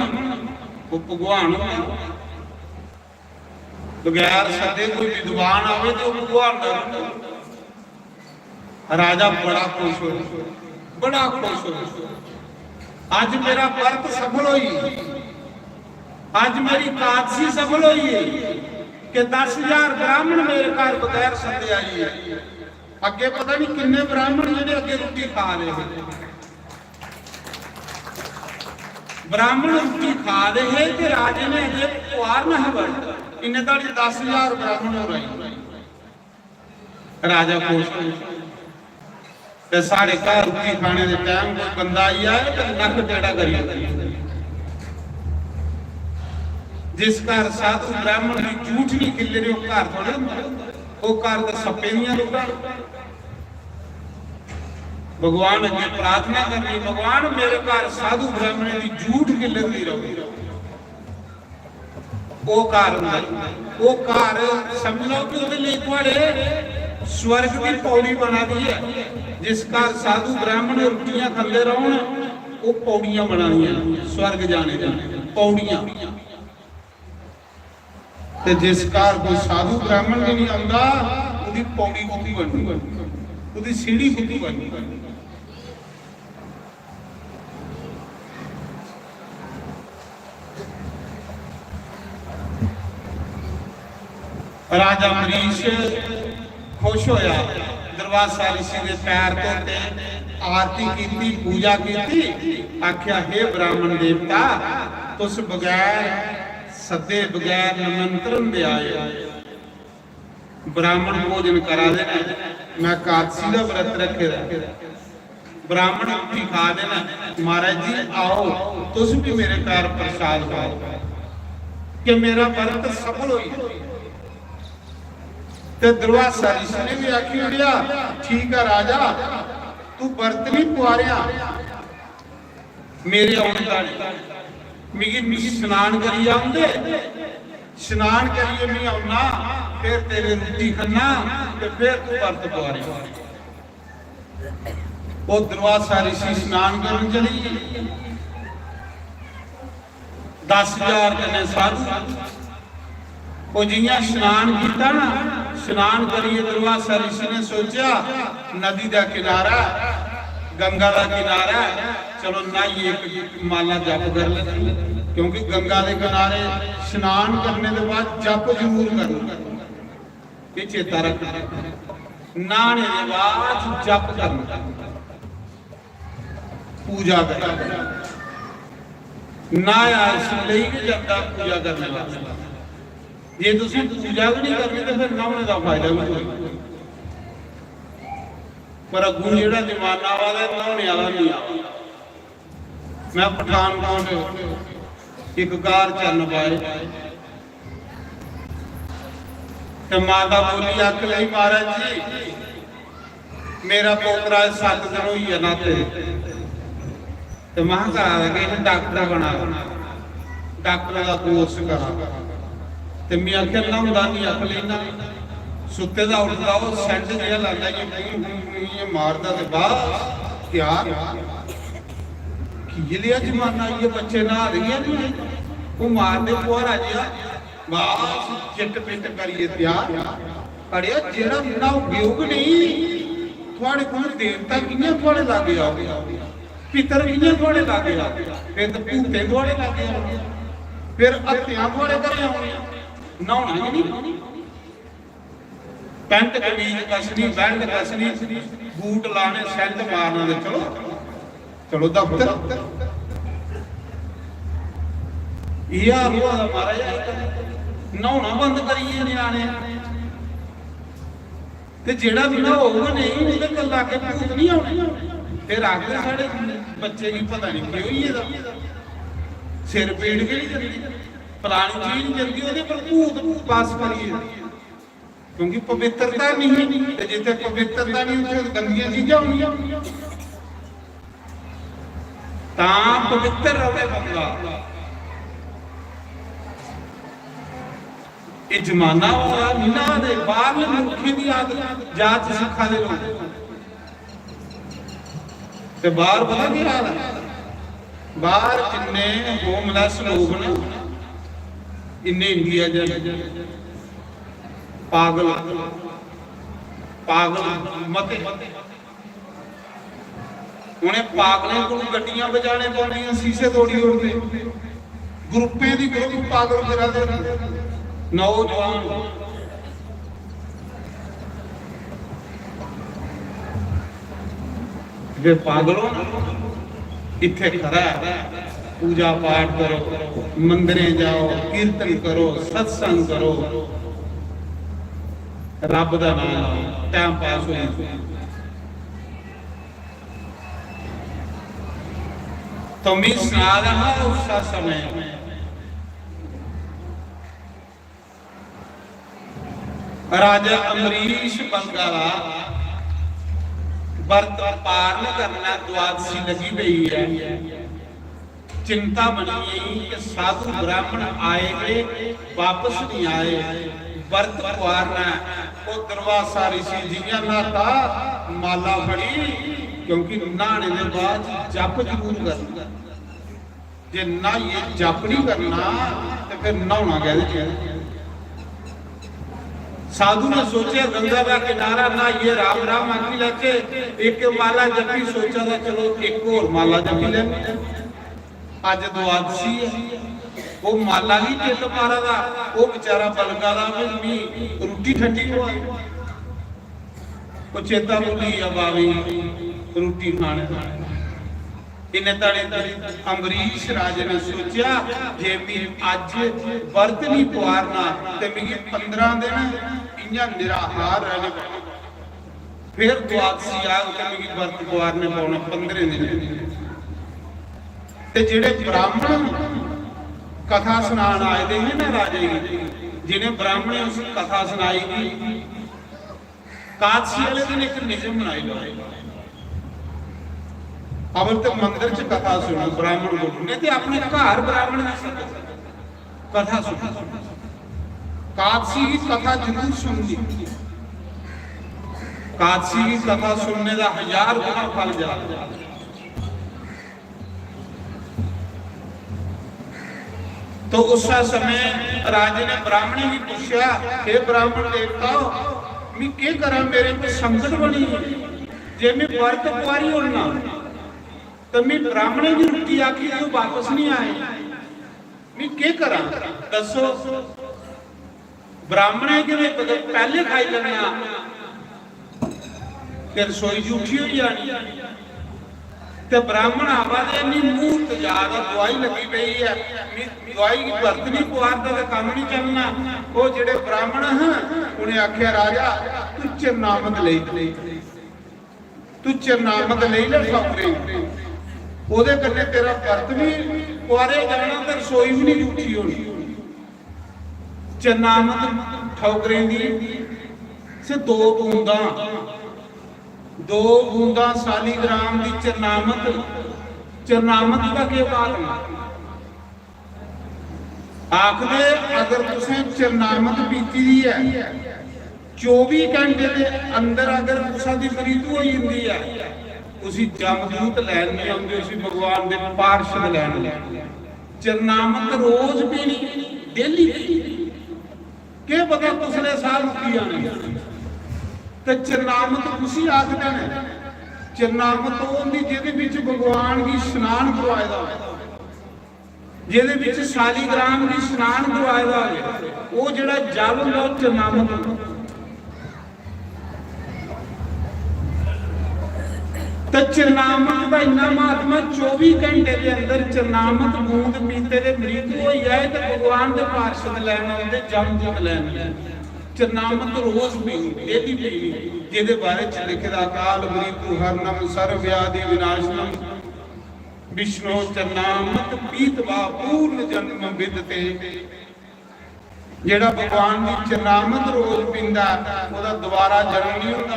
वो भगवान होंदे। बगैर सद्दे कोई विद्वान आवे तो भगवान दा रूप। राजा बड़ा खुश हो, बड़ा खुश हो। अज मेरा व्रत सफल होई, अज मेरी कादसी सफल होई है कि दस हजार ब्राह्मण मेरे घर बगैर सद्दे आई है। अगे पता नहीं किन्ने ब्राह्मण जेडे अगे रुट्टी खा रहे हैं। ब्राह्मण रुट्टी खा रहे हैं कि राजे ने अजे पुआर ना है व्रत, इन्ने धड़ी दस हजार ब्राह्मण हो रहे हैं। राजा खुश हो। ते साढ़े घर रुट्टी खाने दे टाइम कोई बंदा आई जाए तो नक टेढ़ा करी ओड़े। जिस घर साधु ब्राह्मण की जूठ नहीं खिल्ले रही, वो घर थोड़े होंदा। वो घर तो सप्पे दियां रुट्टां। भगवान अगे प्रार्थना करनी, भगवान मेरे घर साधु ब्राह्मण की जूठ खिल्ले रही। वो घर होंदा, वो घर समझ लो कि ओहदे लेई थुआड़े स्वर्ग दी पौड़ी बना दी है। जिस घर साधु ब्राह्मण रुट्टियां खंदे रौहन, वो पौड़ियां बना दियां स्वर्ग जाने दी पौड़ियां। ते जिस घर कोई साधु ब्राह्मण भी नहीं आंदा, ओहदी पौड़ी कुत्थी बननी, ओहदी सीढ़ी कुत्थी बननी। राजा अम्बरीश खुश होया, दुर्वासा ऋषि दे पैर धोते, आरती कीती, पूजा कीती, आख्या, "हे ब्राह्मण देवता, तुस बगैर सद्दे, बगैर निमंत्रण दे आए हो। ब्राह्मण भोजन करा दे ने, मैं कादसी दा व्रत रखे दा।" ब्राह्मण रुट्टी खा दे न, "महाराज जी आओ, तुस भी मेरे घर प्रसाद खाओ कि मेरा व्रत सफल होई।" ते दुर्वासा ऋषि ने भी आखी ओड़ेआ, "ठीक है राजा, तू व्रत नहीं पुआरेआ, मेरे औने दा नहीं, मिगी, मिगी स्नान करियै औंदे, स्नान करियै मैं औना, फिर तेरे रुट्टी खन्ना ते फिर तू व्रत पुआरेआं।" वो दुर्वासा ऋषि स्नान करन चली गे। दस हजार कन्नै साधु। वो जियां स्नान किया ना, स्नान करिए दुर्वासा ऋषि ने सोचा, नदी का किनारा, गंगा का किनारा, चलो न्हाइए, एक माला जप कर लेते हैं, क्योंकि गंगा के किनारे स्नान करने के बाद जप जरूर करना। ये चेता रखना, न्हाने दे बाद जप करना, पूजा करना। न्हाया इस लेई गै जंदा पूजा करने वास्तै। जे तुसें पूजा गै नहीं करनी ते फिर न्हाने दा फायदा भी कोई नहीं। पर अग्गू जेड़ा जमाना आवा दा, न्हाने आह्ला नहीं आवा। मैं पठानकोट एक घर चन्न पाए ते माता बोली, "अख लई महाराज जी, मेरा पोतरा सत्त दिन होई गया नाते, ते में करा दा कि इ'नें डाक्टर बना दा, डाक्टर दा कोर्स करा दा। ते में आखेआ, "न्हौंदा निं, आख लेना।" सुत्ते दा उठदा, ओह् सैंट जेहा लांदा, इ'यां गूं, गूं, गूं, इ'यां मारदा ते बस त्यार। की जेहा जमाना आई गेआ, बच्चे न्हा दे गै निं। ओह् मारदे फुहारा जेहा, बस चिट पिट करियै त्यार। अड़ेआ, जेह्ड़ा न्हाउगे ओ गै नेईं, थुआढ़े कोल देवता कि'यां थुआढ़े लागै औग? पितर कि'यां थुआढ़े लागै औग? फिर ते भूतें थुआढ़े लागै औग, फिर हत्यां थुआढ़े घरें औनियां। न्हाउना गै निं। पैंट कमीज कसनी, बैंड कसनी, बूट लाने, सैंट मारना ते चलो, चलो दफ्तर। इ'यै हाल होआ दा महाराज अजकल। न्हौना बंद करी गे ञ्याणे। ते जेह्ड़ा न्हौग नेईं, ओह्दे कल्ला अग्गें भूत निं औने। फिर आखदे, "साढ़े बच्चे गी पता निं केह् होई गेदा, सिर पीड़ गै निं जंदी, फलानी चीज निं जंदी, ओह्दे पर भूत बस करी गेदे।" क्योंकि पवित्रता निं ही, ते जित्थै पवित्रता निं, उत्थै गंदियां चीजां होनियां। तां पवित्र र'वै बंदा। एह् जमाना होआ, न्हाऽ दे बाह्रले मुल्खें दी आदत, जाच सिक्खा दे लोक। ते बाह्र पता केह् हाल ऐ? बाह्र जिन्ने होमलैस लोक न, इन्ने इंडिया च न। पागल, पागल मते। उ'नें पागलें कोल गड्डियां बजाने पौंदियां, शीशे तोड़ी ओड़दे। ग्रुपें दी ग्रुप पागल करा दे न नौजवान। वे पागल हो ना, इत्थे खरा है, पूजा पाठ करो, मंदिरें जाओ, कीर्तन करो, सत्संग करो, रब दा नाम लो, टाइम पास हो जाए। तो मी सना रहा उस समय राजा अमरीश बंगा दा बरत पारण करना, द्वादशी लगी पई है। चिंता बनी गई कि साधु ब्राह्मण आए गए, वापस नहीं आए, बरत पुआरना है। वो दुर्वासा ऋषि जियां न्हाता, माला फड़ी, क्योंकि न्हाने दे बाद जप जरूर करना। जे न्हाइयै जप नहीं करना ते फिर न्हाना कैह्दे च? साधु ने सोचेआ, गंगा दा किनारा, न्हाइयै राम राम आखी लैचे, इक माला जपी, सोचा दा चलो इक होर माला जपी लैने। अज्ज द्वादशी ऐ, ओह् माला गी ढिल्ल मारा दा, ओह् बेचारा बलगा दा, "भी मी रुट्टी ठंडी होआ दी।" ओह् चेता भुल्ली गेआ बाबे गी रुट्टी खाने दा। इन्ने तड़े अमरीश राजे ने सोचेआ जे मी अज्ज बरत नहीं पुआरना ते मिगी पंदरां दिन इ'यां निराहार रहने पौना। फिर द्वादशी आग ते मिगी बरत पुआरने पौने पंदरें दिन। ते जेह्ड़े ब्राह्मण कथा सनान आए दे हे ना राजे गी, जिनें ब्राह्मणें उस कथा सनाई दी, कादशी वाले दिन इक नियम बनाई लो, अवल ते मंदर च कथा सुनो ब्राह्मण को, नहीं ते अपने घर ब्राह्मण गी सद्दो, कथा सुनो। कादशी की कथा जरूर सुननी। कादशी की कथा सुनने का हजार गुना फल ज्यादा। तो उस समय राजे ने ब्राह्मणे गी पूछेआ, "हे ब्राह्मण देवताओ, मी केह् करां, मेरे कोई संकट बनी गे। जे में बरत पुआरी ओड़ना, ते मी ब्राह्मणे गी रुट्टी आखी ते ओह् बापस नहीं आए। मी केह् करां, दस्सो।" ब्राह्मणें गी ते पता पैह्ले खाई लैना, ते रसोई च उठी होई जानी। ते ब्राह्मण आवा दे, मी मूर्त जा दा, दुआई लगी पई ऐ, मी दुआई गी बरत नहीं पुआरदा ते कम्म नहीं चलना। ओह् जेह्ड़े ब्राह्मण हा, उ'नें आखेआ, "राजा, तू चरणामत लेई, तू चरणामत लेई ले ठौकरे गी, ओह्दे कन्नै तेरा बरत भी पुआरे जाना ते रसोई भी नहीं उठी होनी।" चरणामत ठौकरें दी से दो बूंदां, दो बूंदां सालीग्राम दी चरणामत चरणामत दा केह् भाग ऐ? आखदे, अगर तुसें चरणामत पीती दी ऐ, चौबी घैंटे दे अंदर अगर कुसै दी मृत्यु होई जंदी ऐ, उसी जमदूत लैन नहीं औंदे, उसी भगवान दे पार्षद लैन औंदे। चरणामत रोज पीनी, डेली पीनी। केह् पता कुसलै साह् रुकी जाने। ते चरणामत कुसी आखदे न? चरणामत ओह् होंदी जेह्दे बिच भगवान गी स्नान करवाए दा होऐ, जेह्दे बिच शालीग्राम गी स्नान करवाए दा होऐ, ओह् जेह्ड़ा जल होंदा, ओह् चरणामत होंदा। ते चरणामत दा इन्ना महात्मा, चौबी घंटे दे अंदर चरणामत बूंद पीते दे मृत्यु होई जाए ते भगवान दे पार्षद लैन औंदे, जमदूत लैन औंदे। चरणामत रोज पीनी, डेली पीनी, जेह्दे बारे च लिखे दा, "काल मृत्यु हरणम सर्व व्याधि विनाशनम, विष्णु चरणामत पीतवा पूर्ण जन्म विदते।" जेह्ड़ा भगवान दी चरणामत रोज पींदा, ओह्दा दोबारा जन्म नहीं होंदा,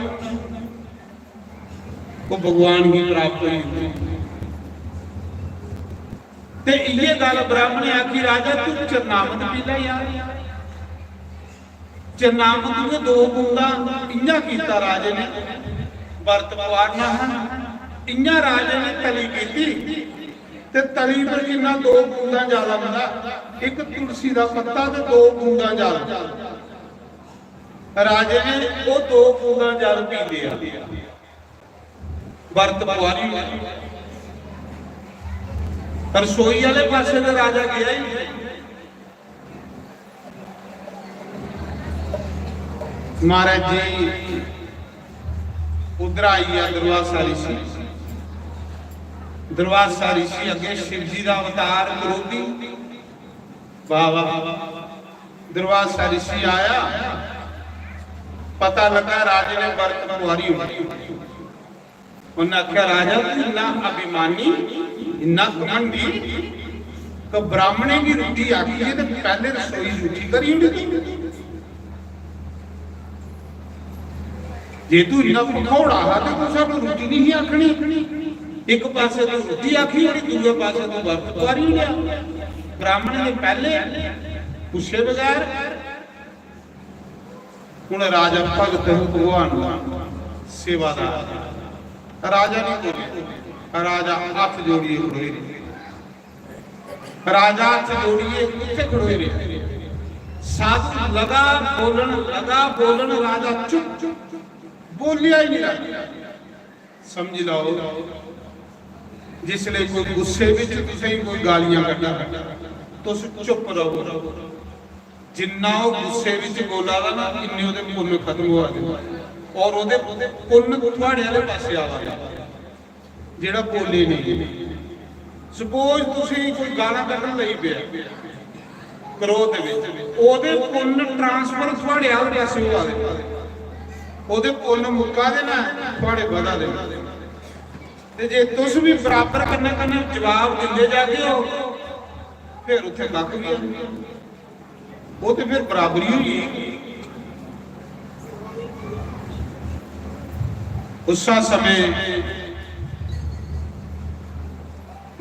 ओह् भगवान गी प्राप्त होई जंदा। ते इयै गल्ल ब्राह्मण ने आखी, "राजा, तू चरणामत पी लै यार।" चरणामत दी दो बूंदां, इ'यां कीता राजे ने, बरत पुआरना हा, इ'यां राजे ने तली कीती, ते तली पर किन्ना, दो बूंदां जल आंदा, इक तुलसी दा पत्ता ते दो बूंदां जल। राजे ने ओह् दो बूंदां जल पी लिया, बरत पुआरी ओड़ेआ। रसोई आह्ले पासै ते राजा गेआ ही नहीं। महाराज जी उद्धर आई गेआ दुर्वासा ऋषि। दुर्वासा ऋषि अग्गें शिव जी दा अवतार, क्रोधी बाबा। दुर्वासा ऋषि आया, पता लगा राजे ने बरत पुआरी होई। उन्नै आखेआ, "राजा, तू इन्ना अभिमानी, इन्ना घमंडी, कि ब्राह्मणें गी रुट्टी आखियै ते पैह्ले रसोई जूठी करी ओड़ी तू। जे तू इन्ना भखौड़ा हा ते तू सानू रुट्टी नहीं ही आखनी। इक पासै तू रुट्टी आखी ओड़ी, दूए पासै तू बरत पुआरी ओड़ेआ। ब्राह्मणें दे पैह्ले पुच्छे बगैर।" हुन राजा भगत, भगवान दा सेवादार। राजा नहीं बोले, राजा हत्थ जोड़िए खड़ोए रेह्। राजा हत्थ जोड़िए उत्थे खड़ोए रेह्। साधु लगा बोलन, लगा बोलन, राजा चुप, बोलिया ही नहीं राजा। समझी लैओ, जिसले कोई गुस्से विच तुसेंगी कोई गालियां कड्ढा, तुस चुप रहो। जिन्ना ओह् गुस्से विच बोला दा ना, इन्ने ओह्दे पुन्न खत्म होआ दे, और ओह्दे पुन्न थुआड़े आह्ले पासे आवा दे, जेह्ड़ा बोले नहीं। सपोज तुसेंगी कोई गालां कड्ढन लगी पेआ, क्रोध विच, ओह्दे पुन्न ट्रांसफर थुआड़े आह्ले पासे होआ दे, ओह्दे पुन्न मुक्का दे न, थुआड़े बधा दे न। ते जे तुस भी बराबर कन्नै कन्नै जवाब दिंदे जागे ओ, फिर उत्थे कक्ख भी है नहीं। ओह् ते फिर बराबरी होई गेई। उस्सा समें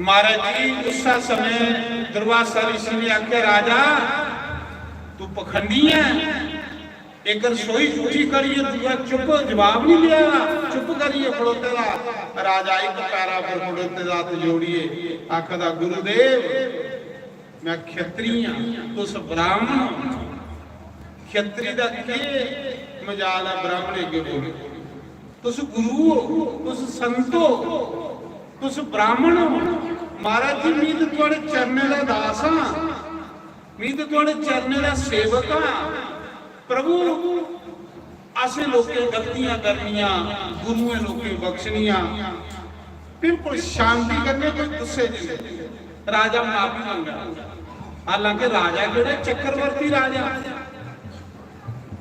महाराज जी, उस्सा समें दुर्वासा ऋषि ने आखेआ, "राजा, तू पखंडी ऐ।" इक रसोई जूठी करियै दूआ चुप, जवाब नहीं देआ दा, चुप करियै खड़ोते दा। राजा इक पैरा पर खड़ोते दा, हत्थ जोड़िए आखदा, "गुरुदेव, मैं खेत्री हां, तुस ब्राह्मण हो। खेत्री दा केह् मजाल ऐ ब्राह्मण अग्गें बोलने? तुस गुरु हो, तुस संत हो, तुस ब्राह्मण हो। महाराज जी, मैं ते थुआड़े चरणें दा दास हां, मैं ते थुआड़े चरणें दा सेवक हां। प्रभु, असें लोकें गलतियां करनियां, गुरुएं लोकें बख्शनियां।" बिल्कुल शांति कन्नै, कोई गुस्से च नहीं। राजा माफी मंगा। हालांकि राजा केह्ड़े, चक्रवर्ती राजा,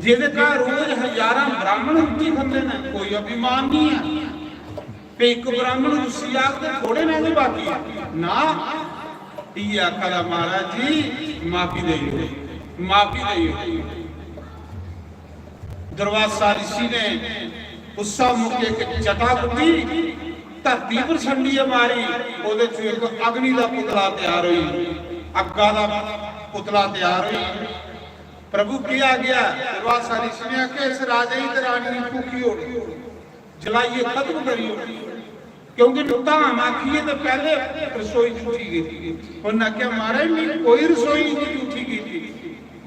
जेह्दे घर रोज हजारां ब्राह्मण रुट्टी खंदे न, कोई अभिमान नहीं है। ते इक ब्राह्मण उसी आखदे, "थोड़े न गै बाकी।" ना, इयै आखा दा, "महाराज जी, माफी देई ओड़ो, माफी देई ओड़ो।" दुर्वासा ऋषि ने उस्सा मौके इक चटा कुट्टी, धरती पर छंडियै मारी, ओह्दे च इक अग्नि दा पुतला त्यार होई, अग्गा दा पुतला त्यार होई। प्रभु केह् आ गया? दुर्वासा ऋषि ने आखेआ, "इस राजे गी ते रानी गी फूकी ओड़, जलाइयै खत्म करी ओड़।" क्योंकि धाम आखियै ते पैह्ले रसोई च उठी गेई। उन्नै आखेआ, "महाराज, मी कोई रसोई नहीं उठी गेई,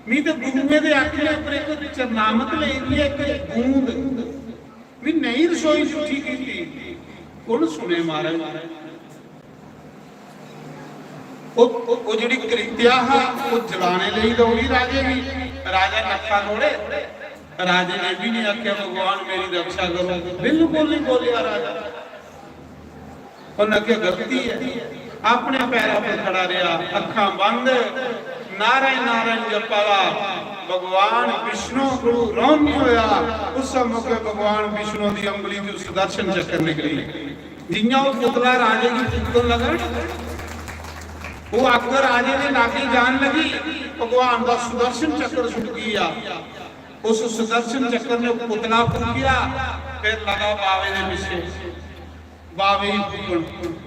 मी ते गुरुएं दे आखने पर इक चरणामत लेई दी ऐ, इक बूंद, मी नहीं रसोई च उठी गेई।" कु'न सुने महाराज? ओह्, ओह्, ओह् जेह्ड़ी कृत्या हा, ओह् जलाने लेई दौड़ी राजे गी। राजा नक्खा थोड़े, राजे ने भी नहीं आख्या, "भगवान मेरी रक्षा करो।" बिल्कुल नहीं बोलिया राजा। उन्हें आख्या, "गलती है।" अपने पैरों पर खड़ा रहा, अखां बंद, नारायण नारायण जपा दा। भगवान विष्णु को रौन नहीं होया। उस मौके भगवान विष्णु की उंगली च सुदर्शन चक्र निकली। जियां वो पुतला राजे की फूकन लगा ना, वो अग्ग राजे दे लागे जान लगी, भगवान दा सुदर्शन चक्र छुट गया। उस सुदर्शन चक्र ने पुतला फूकिया, फिर लगा बावे दे पीछे, बावे ही फूकन।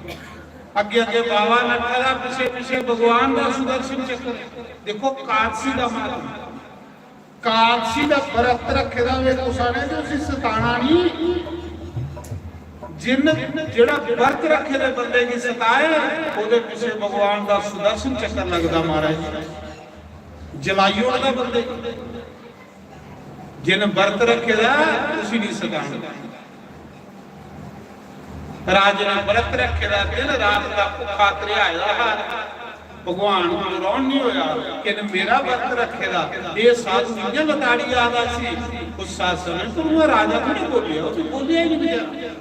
अगे अगे बावा नट्ठा दा, पीछे पीछे भगवान दा सुदर्शन चक्र। देखो कादसी दा महत्व। कादसी दा व्रत रखे दा होवे कुसै ने ते उसी सताना नहीं। जिन जेड़ा व्रत रखे दे बंदे गी सताए, ओदे पीछे भगवान दा सुदर्शन चक्र लगदा महाराज, जलाई ओड़दा बंदे। जिन व्रत रखे दा उसी नहीं सताना। राजे ने व्रत रखे दा, दिन रात दा भुखा त्रिहाए दा हा। भगवान को रौन नहीं होया कि इन्हें मेरा व्रत रखे दा। ये साधु इ'यां लताड़ी आ दा सी। उस समय तो वो राजा थोड़ी बोलिया, वो तो बोलिया ही नहीं बेचारा।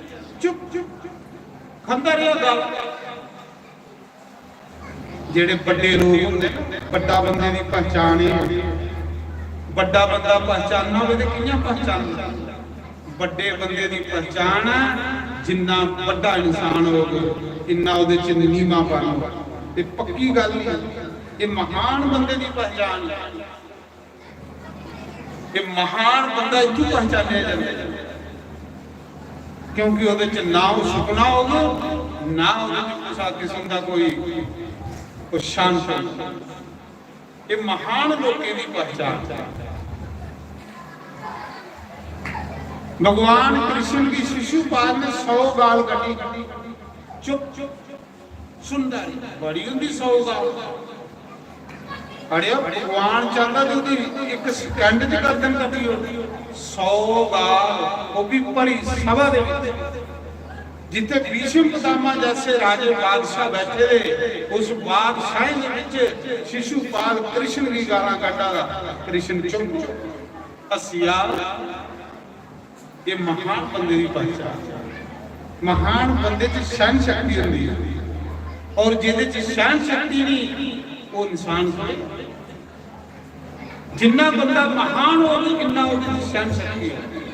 चुप, चुप, खंदा रहा गल। जेड़े बड्डे लोग होंदे ना, बड्डा बंदे दी पहचान ही होंदी। बड्डा बंदा पहचानना होवे ते कि'यां पहचानना? बड्डे बंदे दी पहचान है, जिन्ना बड्डा इंसान होग, इन्ना ओदे च नीमापन होग। ते पक्की गल ही, ये महान बंदे दी पहचान है। ये महान बंदा इत्थों पहचानेआ जंदा है, क्योंकि ओदे च ना ओह् सुकना होग, ना ओदे च कुसै किस्म दा कोई, कोई शांत होग। ये महान लोकें दी पहचान। भगवान कृष्ण की शिशुपाल ने सौ गाल कटी। चुप, चुप, सुनदा नहीं। बड़ी होंदी सौ गाल। अरे भगवान चाहता तो ओदी एक सेकंड च गर्दन कटी ओड़दी। सौ गाल, वो भी भरी सभा दे विच। जिथे भीष्म पितामह जैसे राजे बादशाह बैठे रहे, उस बादशाह के विच शिशुपाल कृष्ण की गालां कड्ढा दा। कृष्ण चुप, हसिया। ये महान बंदे की पहचान। महान बंदे च सहन शक्ति होंदी है, और जेदे च सहन शक्ति नहीं, वो इंसान कोई। जिन्ना बंदा महान होग, इन्ना ओदे च सहन शक्ति होगी।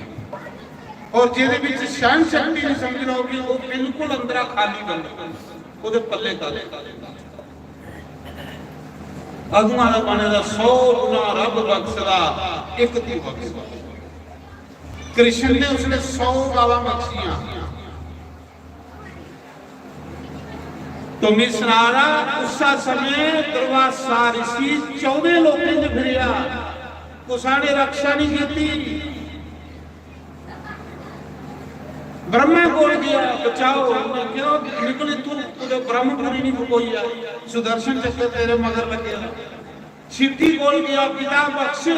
और जेदे विच सहन शक्ति नहीं, समझ लो कि वो बिल्कुल अंदरा खाली बंदा, ओदे पल्ले काले। अगुआं दा बने दा सौ गुना रब बख्शदा, एक तू बख्शदा। कृष्ण ने उसने सौ गालां बख्शियां। तो मैं सना रहा, उस समय दुर्वासा ऋषि चौदह लोकें च फिरया, कुसा ने रक्षा नहीं की। ब्रह्मा कोल गया, बचाओ, उन्हें क्यों निकली तू, तुझे ब्रह्मपुरी नहीं फुकोई है, सुदर्शन चक्र तेरे मगर लगे। शिव जी कोल गया, पिता बख्श,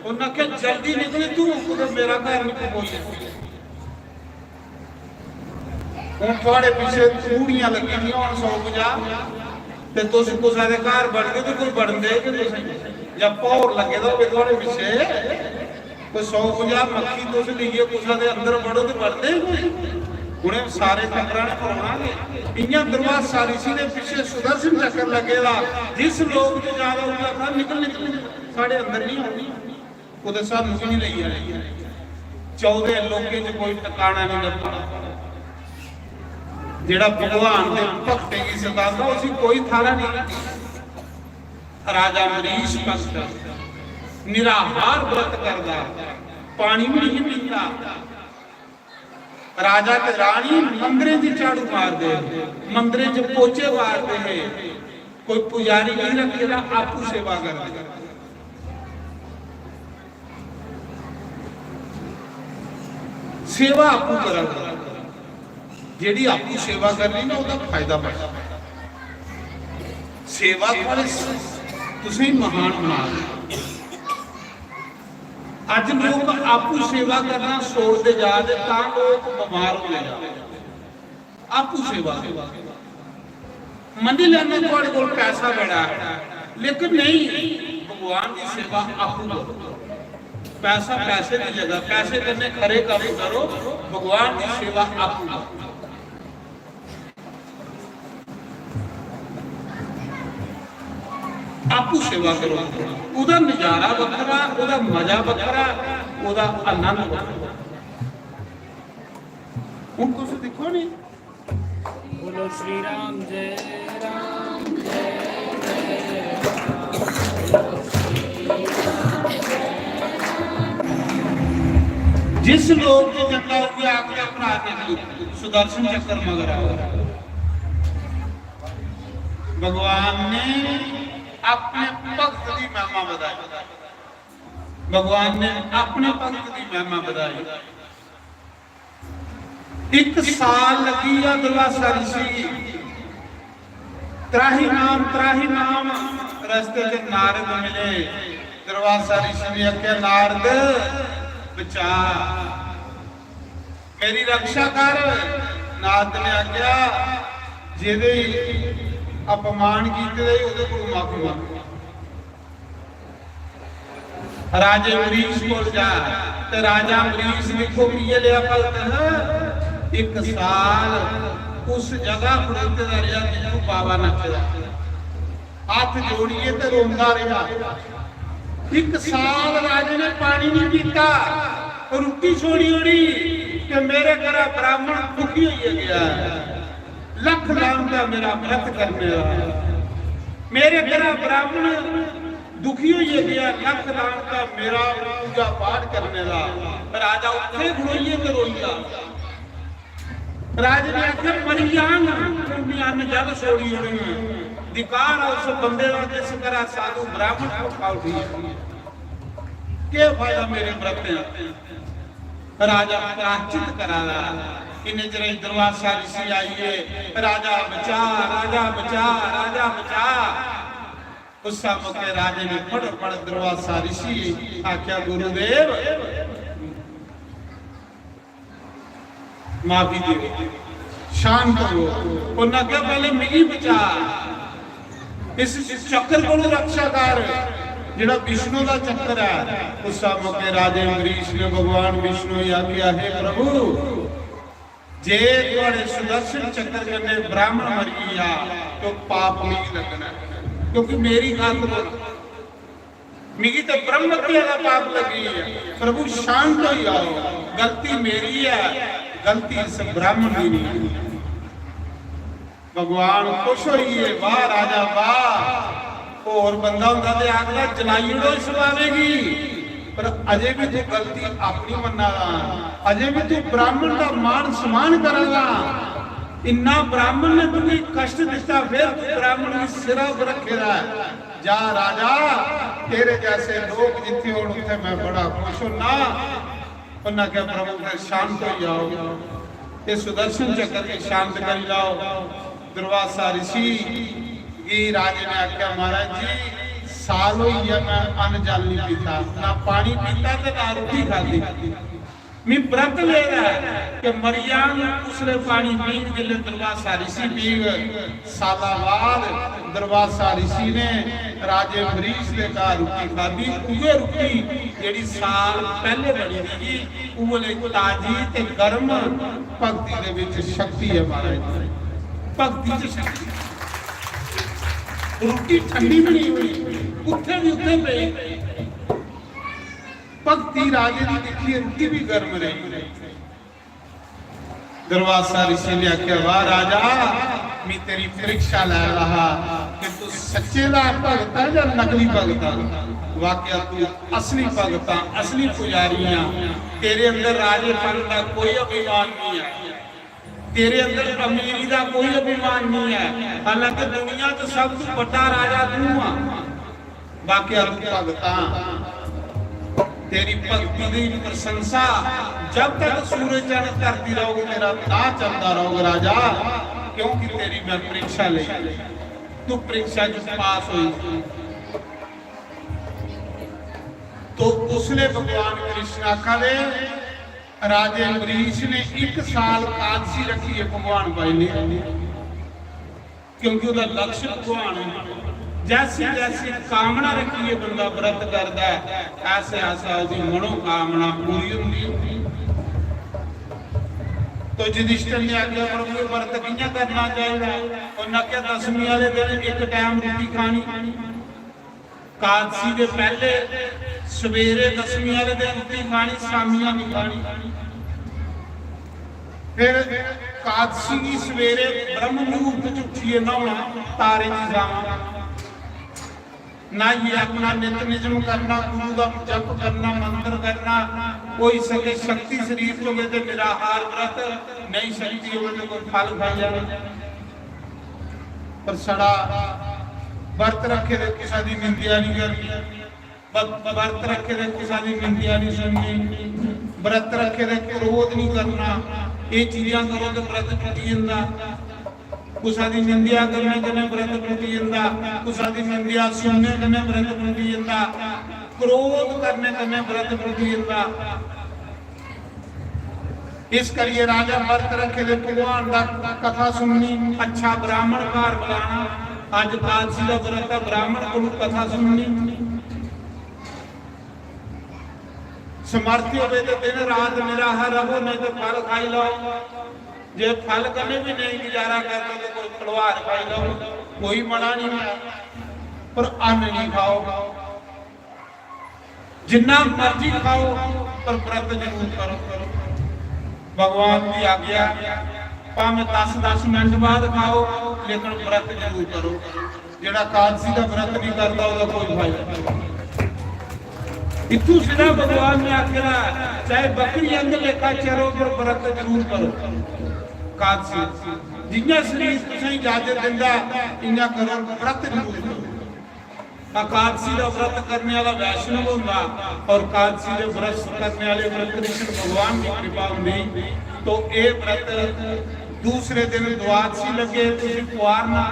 उन्हें आख्या, "जल्दी निकली तू, कुतै मेरा घर नहीं फुकोई।" हुन थुआड़े पिछे तूड़ियां लगी दियां होन सौ पंजाह, ते तुस कुसै दे घर बड़गे ते कोई बड़न देग तुसें, जां भौर लग्गे दा होवे थुआड़े पिछे, कोई सौ पंजाह मक्खी तुस लेइयै कुसै दे अंदर बड़ो ते बड़दे कोई? उ'नें सारे टब्बरा ने परोना गै। इ'यां दुर्वासा ऋषि दे पिछे सुदर्शन चक्कर लग्गे दा, जिस लोक च जा दा उ'ऐ आखदा, "निकल, निकल, निकल, साढ़े अंदर नहीं औनी।" कुतै सानू भी नहीं लेई जानी। चौदह लोकें च कोई टकाना नहीं लब्भा। जेड़ा भगवान दे भक्तें गी सतांदा, उसी कोई थारा नहीं। राजा अमरीश भक्त निराहार व्रत करदा, पानी भी नहीं पीता। राजा ते रानी मंदरें च झाड़ू मारदे हे, मंदरें च पोचे मारदे हे। कोई पुजारी नहीं रखे दा, आपू सेवा करदे। सेवा आपू करा करो। जेड़ी आपू सेवा करनी ना, ओदा फायदा बड़ा। सेवा थुआड़े स-, तुसें ही महान बना दे। अज लोग आपू सेवा करना छोड़दे जा दे, तां लोग बमार होंदे जा दे। आपू सेवा करो। मन्नी लैना थुआड़े कोल पैसा बड़ा है, लेकिन नहीं, भगवान की सेवा आपू करो। पैसा पैसे की जगह, पैसे कन्ने खरे काम करो, भगवान की सेवा आपू करो। आपू सेवा करो, ओदा नजारा बखरा, ओदा मजा बखरा, ओदा आनंद बखरा। हुन तुस दिक्खो नी, बोलो श्री राम जय राम जय जय राम। जिस लोक च जंदा उ'ऐ आखदा भ्रा ने सुदर्शन चक्कर मगर आओ। भगवान ने अपने भक्त दी महिमा बताई। भगवान ने अपने भक्त दी महिमा बताई। एक साल लगी गया दुर्वासा ऋषि गी। त्राही माम, त्राही माम रस्ते च नारद मिले। दुर्वासा ऋषि ने आख्या, "नारद, बचा, मेरी रक्षा कर।" नारद ने आख्या, "जेदे अपमान कीते दे, ओदे कोल माफी मांग।" राजे अम्बरीश कोल जा, ते राजा अम्बरीश दिक्खो किये लेआ भगत है। एक साल उस जगह खड़ोते दा रेहा जित्थों बाबा नच्चे दा। हत्थ जोड़िए ते रोंदा रेहा। एक साल राजे ने पानी नहीं पीता, रुट्टी छोड़ी ओड़ी कि मेरे घरा ब्राह्मण दुखी होइए गया है। लख लानत मेरा व्रत करने दा। मेरे घरा ब्राह्मण दुखी होइए गया, लख लानत मेरा पूजा पाठ करने दा। राजा उत्थे खड़ोइए ते रोइया। राजे ने आख्या, "मरी जान, उन्हें अन्न जल छोड़ी ओड़न। धिक्कार उस बंदे दा जिस घरा साधु ब्राह्मण भुक्खा उठी है। केह् फायदा मेरे व्रतें दा?" राजा प्रायश्चित करा दा। इन्ने चिर दुर्वासा ऋषि आइए, "राजा बचा, राजा बचा, राजा बचा।" उस मौके राजे ने फटोफट दुर्वासा ऋषि आख्या, "गुरुदेव, माफी दो, शांत हो।" उन्हें आख्या, "पहले मिगी बचा, इस चक्कर को रक्षा कर, जेड़ा विष्णु का चक्कर है।" उस मौके राजे अम्बरीश ने भगवान विष्णु गी आख्या, "हे प्रभु, जे थुआड़े सुदर्शन चक्कर कन्नै ब्राह्मण मरी गेआ, तो पाप मिगी लगना है, क्योंकि मेरी खातिर होना। मिगी ते ब्रह्म हत्या दा पाप लगी है। प्रभु, शांत हो जाओ, गलती मेरी है, गलती इस ब्राह्मण की नहीं है।" भगवान खुश होइए, "वाह राजा वाह।" होर बंदा होंदा ते आखदा, "जलाई ओड़ो इस बाबे गी।" पर अजे भी तू गलती अपनी मन्ना दा, अजे भी तू ब्राह्मण का मान सम्मान करा दा। इन्ना ब्राह्मण ने तुझे कष्ट दिता, फिर तू ब्राह्मण की सिरा पर रखे दा है। जा राजा, तेरे जैसे लोग जिथे होण, उथे मैं बड़ा खुश होना। उन्हें कहा, "प्रभु, फिर शांत हो जाओ, ये सुदर्शन चक्कर के शांत कर लाओ।" दुर्वासा ऋषि गी राजे ने आख्या, "महाराज जी, साल होई गया मैं अन्न जल नहीं पीता, ना पानी पीता ते ना रोटी खाधी। मैं व्रत ले रहा है कि मरिया उसले पानी पीग, जिसले दुर्वासा ऋषि पीग।" साला बाद दुर्वासा ऋषि ने राजे अम्बरीश दे घर रुट्टी खाधी, उ'ऐ रुट्टी जेह्ड़ी साल पैह्ले बनी दी ही, उ'ऐ ताजी ते गर्म। भक्ति दे विच शक्ति है महाराज, भक्ति च शक्ति। रुट्टी ठंडी बनी हुई, उत्थे दी उत्थे पेई। भक्ति राजे दी दिक्खिए रुट्टी भी गर्म रही। दुर्वासा ऋषि ने आख्या, "वाह राजा, मी तेरी परीक्षा लै रहा कि तू सच्चे दा भगत है या नकली भगत है। वाकया तू असली भगत है, असली पुजारी है। तेरे अंदर राजेपन का कोई अभिमान नहीं है, तेरे अंदर अमीरी का कोई अभिमान नहीं है। हालांकि दुनिया च सब तू बड़ा राजा तू है। वाकया तू भगता, तेरी भक्ति की प्रशंसा जब तक सूरज चंद धरती रहोगे, तेरा नाम चलता रहोगे राजा, क्योंकि तेरी मैं परीक्षा ले, तू परीक्षा जो पास हुई। तो उसने भगवान कृष्ण आखा दे, राजे अम्बरीश ने एक साल कादसी रखी है भगवान बाई ने, क्योंकि ਉਹਦਾ लक्ष्य भगवान है। जैसी जैसी कामना रखिए बंदा व्रत करता है, ऐसे ऐसा उसकी मनोकामना पूरी होती है। तो युधिष्ठिर ने आख्या, प्रभु, ये व्रत कियां करना चाहिए? उन्हें आख्या, दसवीं वाले दिन एक टाइम रोटी खानी, कादसी के पहले सवेरे दसवीं वाले दिन रोटी खानी, शामियां नहीं खानी। फिर कादसी की सवेरे ब्रह्म मुहूर्त च उठिए नहाना, तारे की जावा, नहाइए अपना नित निजम करना, गुरु का जप करना, मंत्र करना, कोई सके शक्ति शरीर च होवे ते निराहार व्रत, नहीं शक्ति होवे तो कोई फल खाई जाना। पर सड़ा व्रत रखे दे किसा दी निंदिया नहीं करनी, व-, व्रत रखे दे किसा दी निंदिया नहीं सुननी, व्रत रखे दे क्रोध नहीं करना। ये चीजां करो तो व्रत टुटी जंदा। कुसा दी निंदिया करने कन्नै व्रत टुटी जंदा, कुसा दी निंदिया सुनने कन्नै व्रत टुटी जंदा, क्रोध करने कन्नै व्रत टुटी जंदा। इस करिए राजा व्रत रखे दे भगवान दा कथा सुननी, अच्छा ब्राह्मण घर बुलाना। अज कादसी दा व्रत है, ब्राह्मण कोलों कथा सुननी। समर्थ होवे तो दिन रात निराहार रहो, नहीं तो फल खाई लो। जे फल कन्नै भी नहीं गुजारा करना तो कोई फलहार खाई लो, कोई मना नहीं है, पर अन्न नहीं खाओ। जिन्ना मर्जी खाओ, पर व्रत जरूर करो। भगवान की आज्ञा, भावें दस दस मिनट बाद खाओ, लेकिन व्रत जरूर करो। जेड़ा कादसी का व्रत नहीं करता, ओदा कोई फायदा नहीं। इत्थू सिद्धा भगवान ने आखेदा, चाहे बकरी अंग लेखा चरो, पर व्रत जरूर करो। कादसी, जिन्ना शरीर तुसें इजाजत दिंदा, इन्ना करो, व्रत जरूर करो। एकादशी का व्रत करने वाला वैष्णव होंदा और एकादशी के व्रत करने वाले पर कृष्ण भगवान की कृपा होंदी। तो ये व्रत दूसरे दिन द्वादशी लगे, तुसी पुआरना,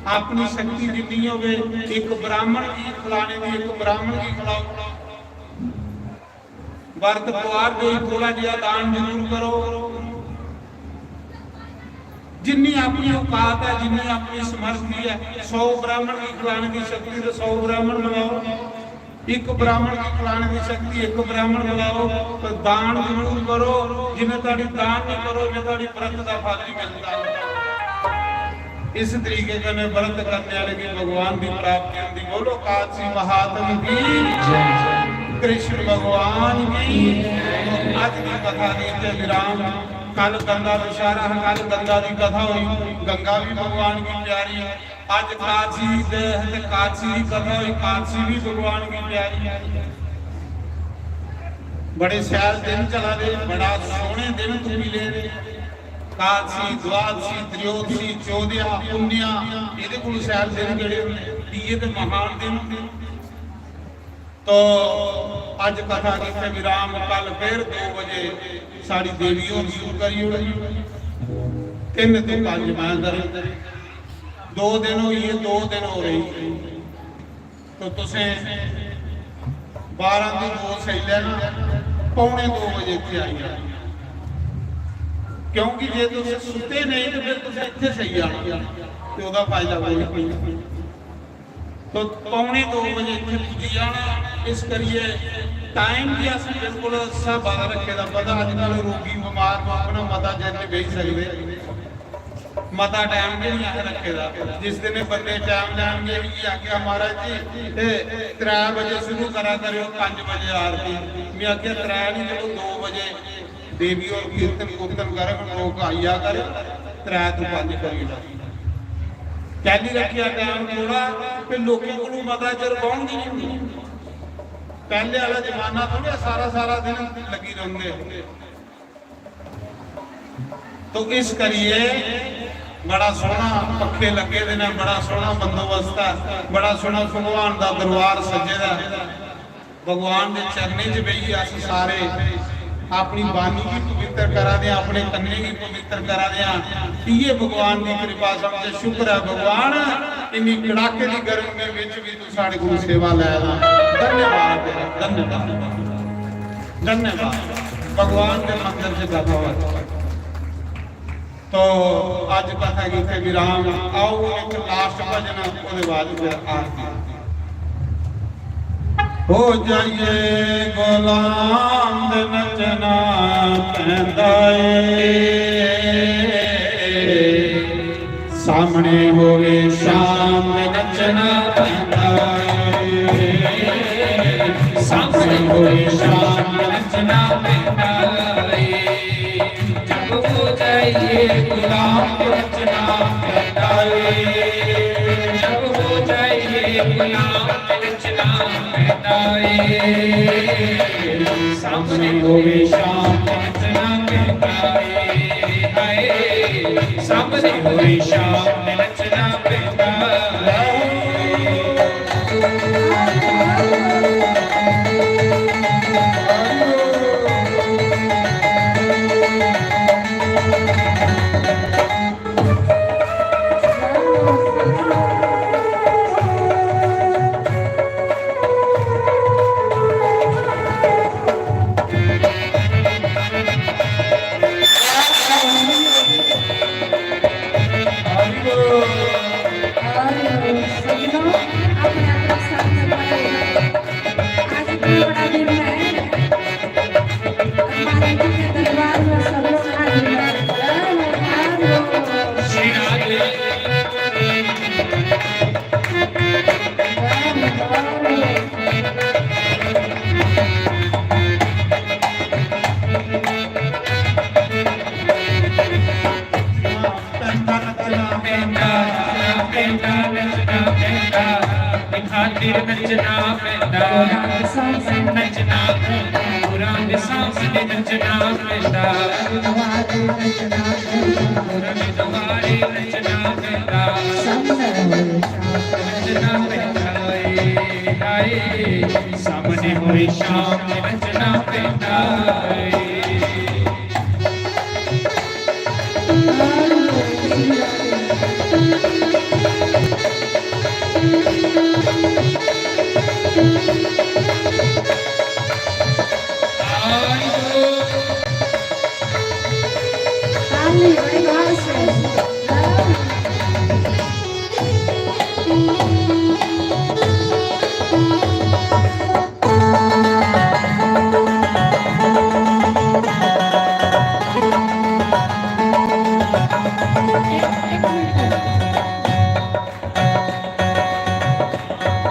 अपनी शक्ति जितनी होवे, एक ब्राह्मण की खिलाने की, एक ब्राह्मण की खिलाओ। व्रत पुआर दे, थोड़ा जिहा दान जरूर करो। जिन्नी अपनी औकात है, जिन्नी अपनी समर्थी है, सौ ब्राह्मण की खिलाने की शक्ति तो सौ ब्राह्मण मिलाओ, एक ब्राह्मण की खिलाने की शक्ति एक ब्राह्मण मिलाओ, तो दान जरूर करो। जिन्हें ताड़ी दान नहीं करो, इन्हें ताड़ी व्रत का फल नहीं मिलता। इस तरीके कन्नै व्रत करने वाले की भगवान की प्राप्ति होती। बोलो काशी महात्म की जय। कृष्ण भगवान की। आज की कथा दी इत्थे विराम। कल गंगा दशहरा है, कल गंगा की कथा हुई। गंगा भी भगवान की प्यारी। आज काशी दे, काशी की कथा हुई, काशी भी भगवान की प्यारी। बड़े शैल दिन चला दे, बड़ा सोहने दिन तुमी ले। कादशी, द्वादशी, त्रयोदशी, चौदया, पुन्नेया, एह्दे कोल शैल दिन केह्ड़े होंदे? इ'यै ते महान दिन होंदे। तो अज कथा गी इत्थै विराम, कल फिर दो बजे साढ़ी देवी होर शुरू करी ओड़न। तिन्न ते पंज मैं करूं। दो दिन होई गे, दो दिन हो रही। तो तुसें बारां दी दो सेई लैना, पौने दो बजे इत्थे आई जाना। क्योंकि जे तुस सुते नहीं तो फिर तुसें इत्थे सेई जाना, ते ओह्दा फायदा कोई नहीं। तो पौने दो बजे इत्थे पुज्जी जाना। इस करिए टाइम भी अस बिल्कुल स्हाबा दा रखे दा। पता अजकल रोगी बमार लोग ना मता चिर नहीं बेही सकदे। मता टाइम भी नहीं असें रखे दा। जिस दिन एह् बंदे टाइम लैन गे, मिगी आखेआ, "महाराज जी, ते त्रै बजे शुरू करा करेओ, पंज बजे आरती।" मैं आखेआ, "त्रै नहीं, चलो दो बजे देवी होर कीर्तन कूर्तन करन, लोक आई जा कर, त्रै तू पंज करी ओड़ो।" कैली रक्खेआ टैम थोड़ा, ते लोकें कोलों मता चिर बौह्न दी निं होंदी। पैह्ले आह्ला जमाना थोड़ा सारा सारा दिन लग्गी रौंह्दे। तो इस करिए बड़ा सोह्ना पक्खे लग्गे दे न, बड़ा सोह्ना बंदोबस्त ऐ, बड़ा सोह्ना भगवान दा दरबार सज्जे दा ऐ। भगवान दे चरणें च बेहियै अस सारे अपनी बाणी गी पवित्र करा दे आं, अपने कन्नें गी पवित्र करा दे आं। इ'यै भगवान दी कृपा समझो, शुक्र ऐ भगवान, इन्नी कड़ाके दी गर्मी विच भी तू साढ़े कोल सेवा लै दा। धन्यवाद तेरा, धन्यवाद, धन्यवाद। भगवान दे मंदर च गदा होआ। तो अज कथा गी इत्थै विराम। आओ, इक लास्ट भजन, ओहदे बाद फिर आरती। हो जाइए गुलाम दे नचना पैंदा ਏ, ਸਾਹਮਣੇ ਹੋਵੇ ਸ਼ਾਮ, ਨੱਚਣਾ ਪੈਂਦਾ ਏ। ਸਾਹਮਣੇ ਹੋਵੇ ਸ਼ਾਮ, ਨੱਚਣਾ ਪੈਂਦਾ ਏ। जब हो जाइए गुलाम, नचना पैंदा ਏ। जब हो जाइए गुलाम, नचना पैंदा ਏ। ਸਾਹਮਣੇ ਹੋਵੇ ਸ਼ਾਮ, ਨੱਚਣਾ ਪੈਂਦਾ ਏ। ਹਾਏ, ਸਾਹਮਣੇ ਹੋਵੇ ਸ਼ਾਮ, ਨੱਚਣਾ ਪੈਂਦਾ ਏ। और सज्जनों, अपने अपने स्थान पर खड़े होकर आज इतना बड़ा दिन है, हमारे दिल के दरबार में सब लोग हाजिर हैं। जय हो, जय हो। श्री राधे। खातिर नचना पैंदा, नचना पैंदा, पूरा सामने नचना पैंदा, पूरा दुआरे नचना पैंदा, नचना पैंदा, नचना पैंदा, हाय, सामने होए शाम नचना पैंदा।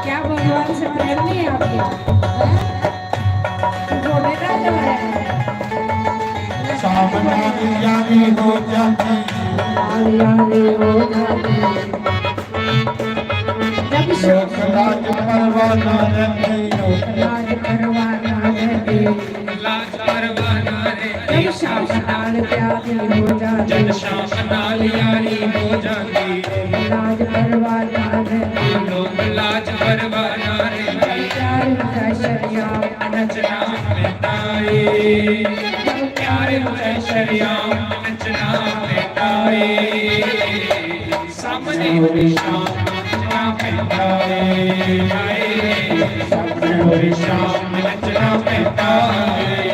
क्या भगवान से प्रेम नहीं है आपके? हैं? तो बोले ना जो है। सामना दुनिया में हो जाती। दुनिया में हो जाती। जब लोक लाज परवाह ना रहे, लोक लाज परवाह ना रहे। लाज परवाह ना रहे। जब शाम नाल प्यारी हो जाती। जब शाम नाल यारी हो जाती। लाज परवाह ना रहे। लोक लाज परवाह ना रहे। प्यार होता शरिया। नचना पैंदा ਏ। प्यार होता शरिया। नचना पैंदा ਏ। सामने होवे शाम नचना पैंदा ਏ। हाय, सामने होवे शाम नचना पैंदा ਏ।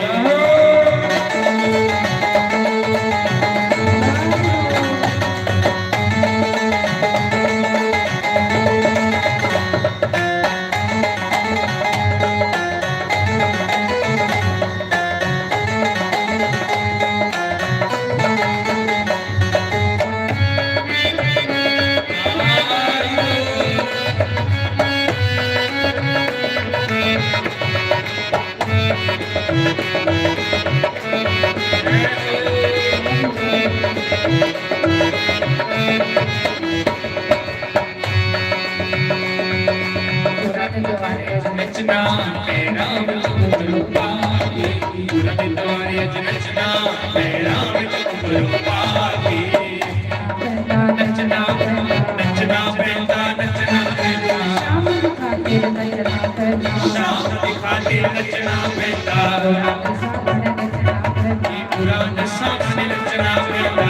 नचना पैरां विच घुंघरू पा के, पूरा दिन द्वारे अज नचना पैरां विच घुंघरू पा के। नचना, नचना पैंदा, नचना पैंदा। शाम दी खातिर नचना पैंदा। शाम दी खातिर नचना पैंदा। पूरा नशा नचना पैंदा।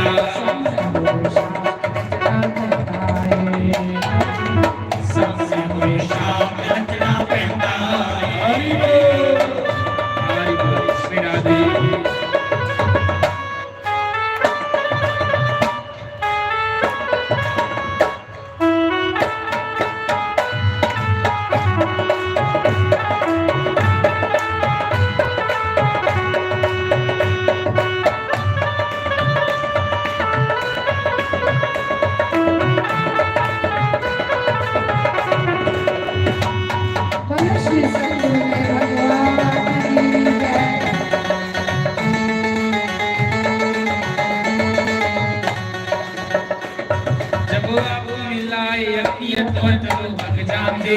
जब आप मिलाए अखियां तो लग जाते,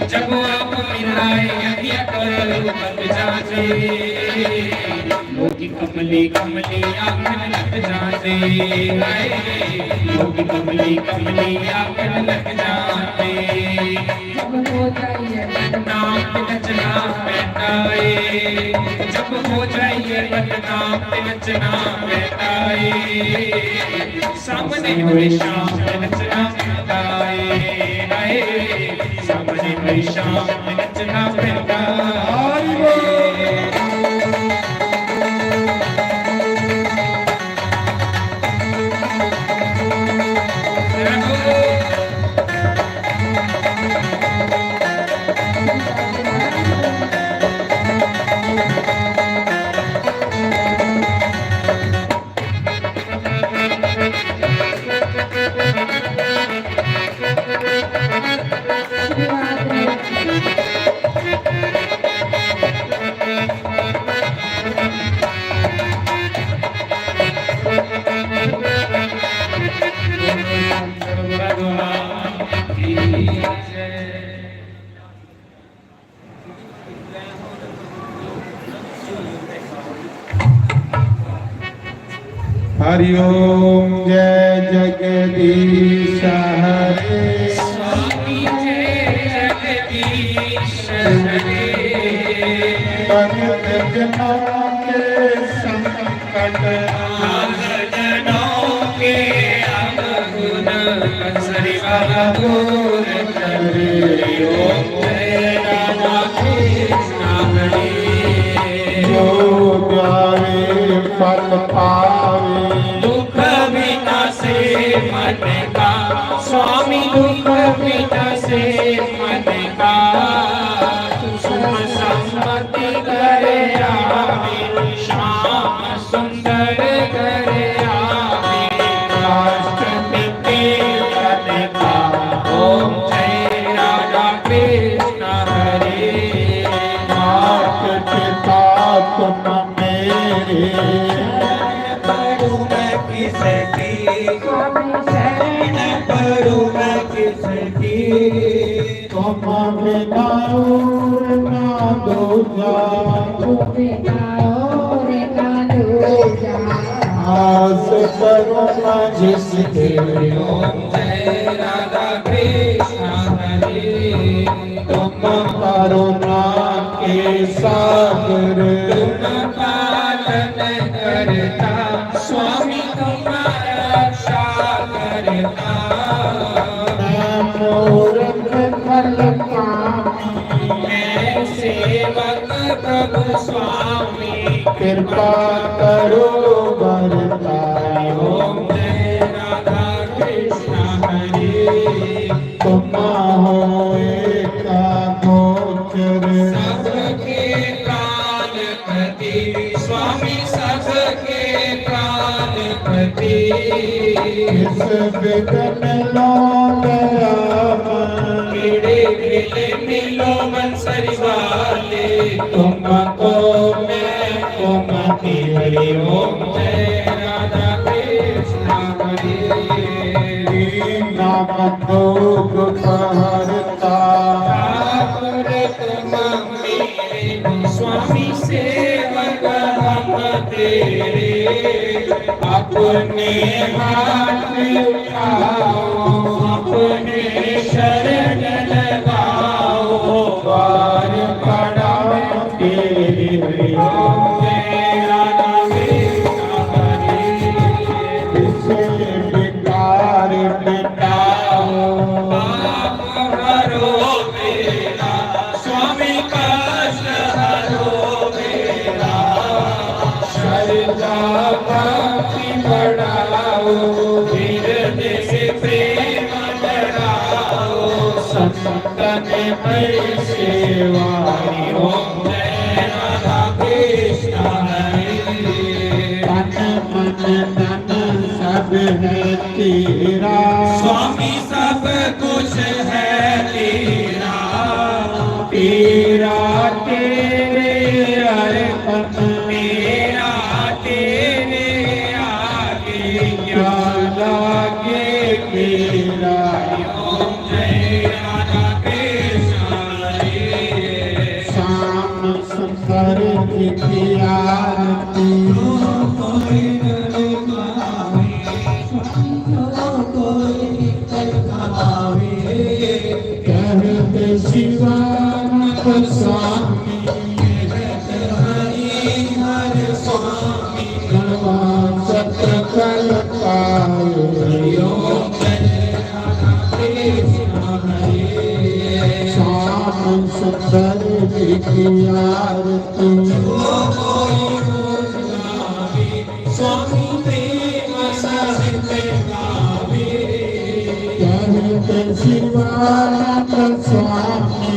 जब आप मिलाए अखियां तो लग जाते। लोग कमली कमली आखन लग जाते, हाय। लोग कमली कमली आखन लग जाते। जब हो जाइए बदनाम ते नचना पैंदा ਏ, जब हो जाइए बदनाम ते नचना पैंदा ਏ। सामने हमेशा नचना पैंदा ਏ, हाय। सामने हमेशा नचना पैंदा। हरि ओम। जय जगदीश हरे। स्वामी जय जगदीश हरे। भक्त जनों के संकट, भक्त जनों के अवगुण, सरिवा दूर करे। ओम जय राधा कृष्ण हरे। जो ध्यावे फल पावे। दुख विनाशे मन का, स्वामी दुख विनाशे मन का। सुख समृद्धि करे आवे, श्याम सुंदर करे आवे। राष्ट्रपति तन का, ओम जय राधा कृष्ण हरे। मात पिता तुम मेरे, शरण पड़ूं मैं किसकी, शरण पड़ूं मैं किसकी। तुम बिना और ना दूजा, तुम बिना और ना दूजा। आस करूं मैं जिसके। ओम जय राधा कृष्ण हरे। तुम करुणा के सागर, तुम पालन करता, स्वामी तुम्हारा रक्षा करता। मैं मूरख कल पापी, मैं सेवक प्रभु स्वामी, कृपा करो वरदानी। ओम जय राधा कृष्ण हरे। तुम हो एका गोचर, सबके प्राणपति, स्वामी सबके प्राणपति। इस विघ्न लो दया, पीड़े मिले मिलो बंसरी वाले, तुमको मैं कुमति। हरि ओम जय राधा कृष्ण हरे। दीना दुख हरता, अपने हाथ उठाओ, अपने शरण लगाओ, द्वार पड़ा तेरे हो। जय राधा कृष्ण हरे। विषय विकार मिटाओ, पाप हरो मेरा, स्वामी कष्ट हरो मेरा, श्रद्धा भक्ति बढ़ाओ, हृदय से प्रेम बढ़ाओ, संतन की सेवा। ओम जय राधा कृष्ण हरे। तन मन धन सब है तेरा, स्वामी सब कुछ है तेरा, तेरा तेरे अर्पण, मेरा तेरे आगे, क्या लागे मेरा। ओम जय राधा कृष्ण हरे। श्याम सुंदर जी की आरती। कहत शिवानंद स्वामी, कहत हरि हर स्वामी, गणवा सत कल पाए। श्याम सुंदर जी की आरती। स्वामी प्रेम सहित गावे। कहत शिवानंद स्वामी,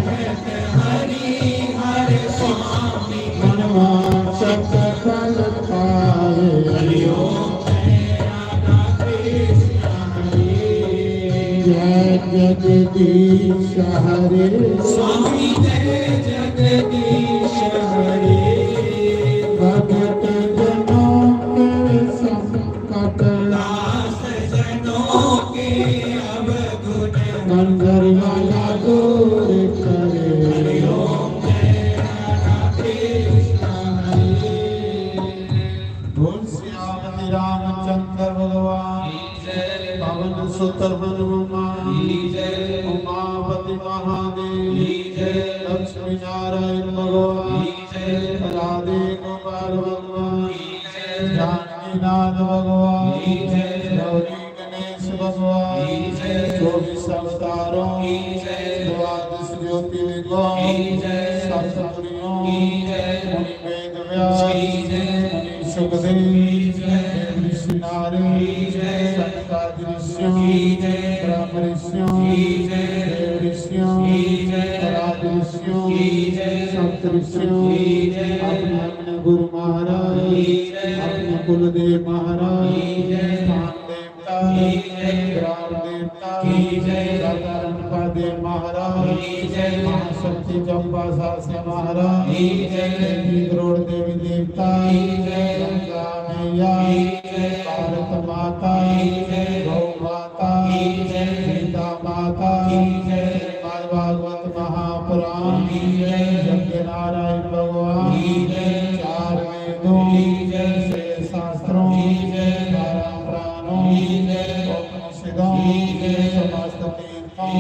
कहत हरि हर स्वामी, मनवा सकल पावे। हरि ओम जय राधा कृष्ण हरे। जय जगदीश हरे। स्वामी जय जगदीश हरे। भगत जनों के संकट, दास जनों के अवगुण, गंधर्व दूर करे। हरि ओम जय राधा कृष्ण हरे। बोल सियापति रामचंद्र भगवान, पवन सुत हनुमान, उमापति महादेव, लक्ष्मी नारायण भगवान, राधे गोपाल भगवान, जानकी नाथ भगवान, गौरी गणेश भगवान, चौबीस अवतारों, द्वादश ज्योतिर्लिंगों, सप्तपुरियों, मुनि वेद व्यास, मुनि सुखदेव, देव ऋषि नारद, सनकादि ऋषियों, ब्रह्म ऋषियों, देव ऋषियों, पराग ऋषियों, सप्त ऋषियों, अपने अपने गुरु महाराज, अपने कुलदेव महाराज, स्थान देवता, ग्राम देवता, राजा रणपा देव महाराज, महाशक्ति चंपा सासनी महाराज, देवी करोड़ देवी देवता, गंगा मैया, भारत माता, गौ माता, गीता माता, श्रीमद् भागवत महापुराण, यज्ञ नारायण भगवान, चार वेदों, छह शास्त्रों, बारह पुराणों, उपनिषदों, समस्त तीर्थों,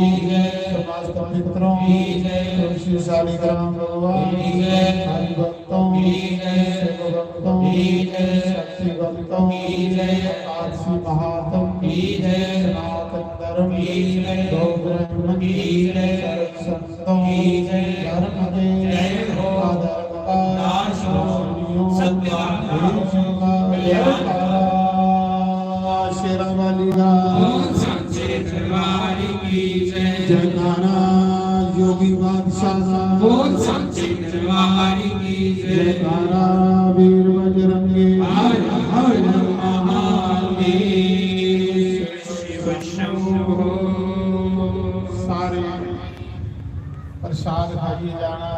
समस्त पितरों, तुलसी शालिग्राम भगवान, हरि भक्तों, शिव भक्तों, शक्ति भक्तों, काशी महात्म, सनातन धर्म, गौ ब्राह्मण, सर्व संतों, धर्म के आधार का, सत्य का, शेरा वाली का। जयकारा योगी बादशाह का। जयकारा वीर बजरंगी। हर हर महादेव। शिव शंभो। सारे प्रसाद खाइए जाना,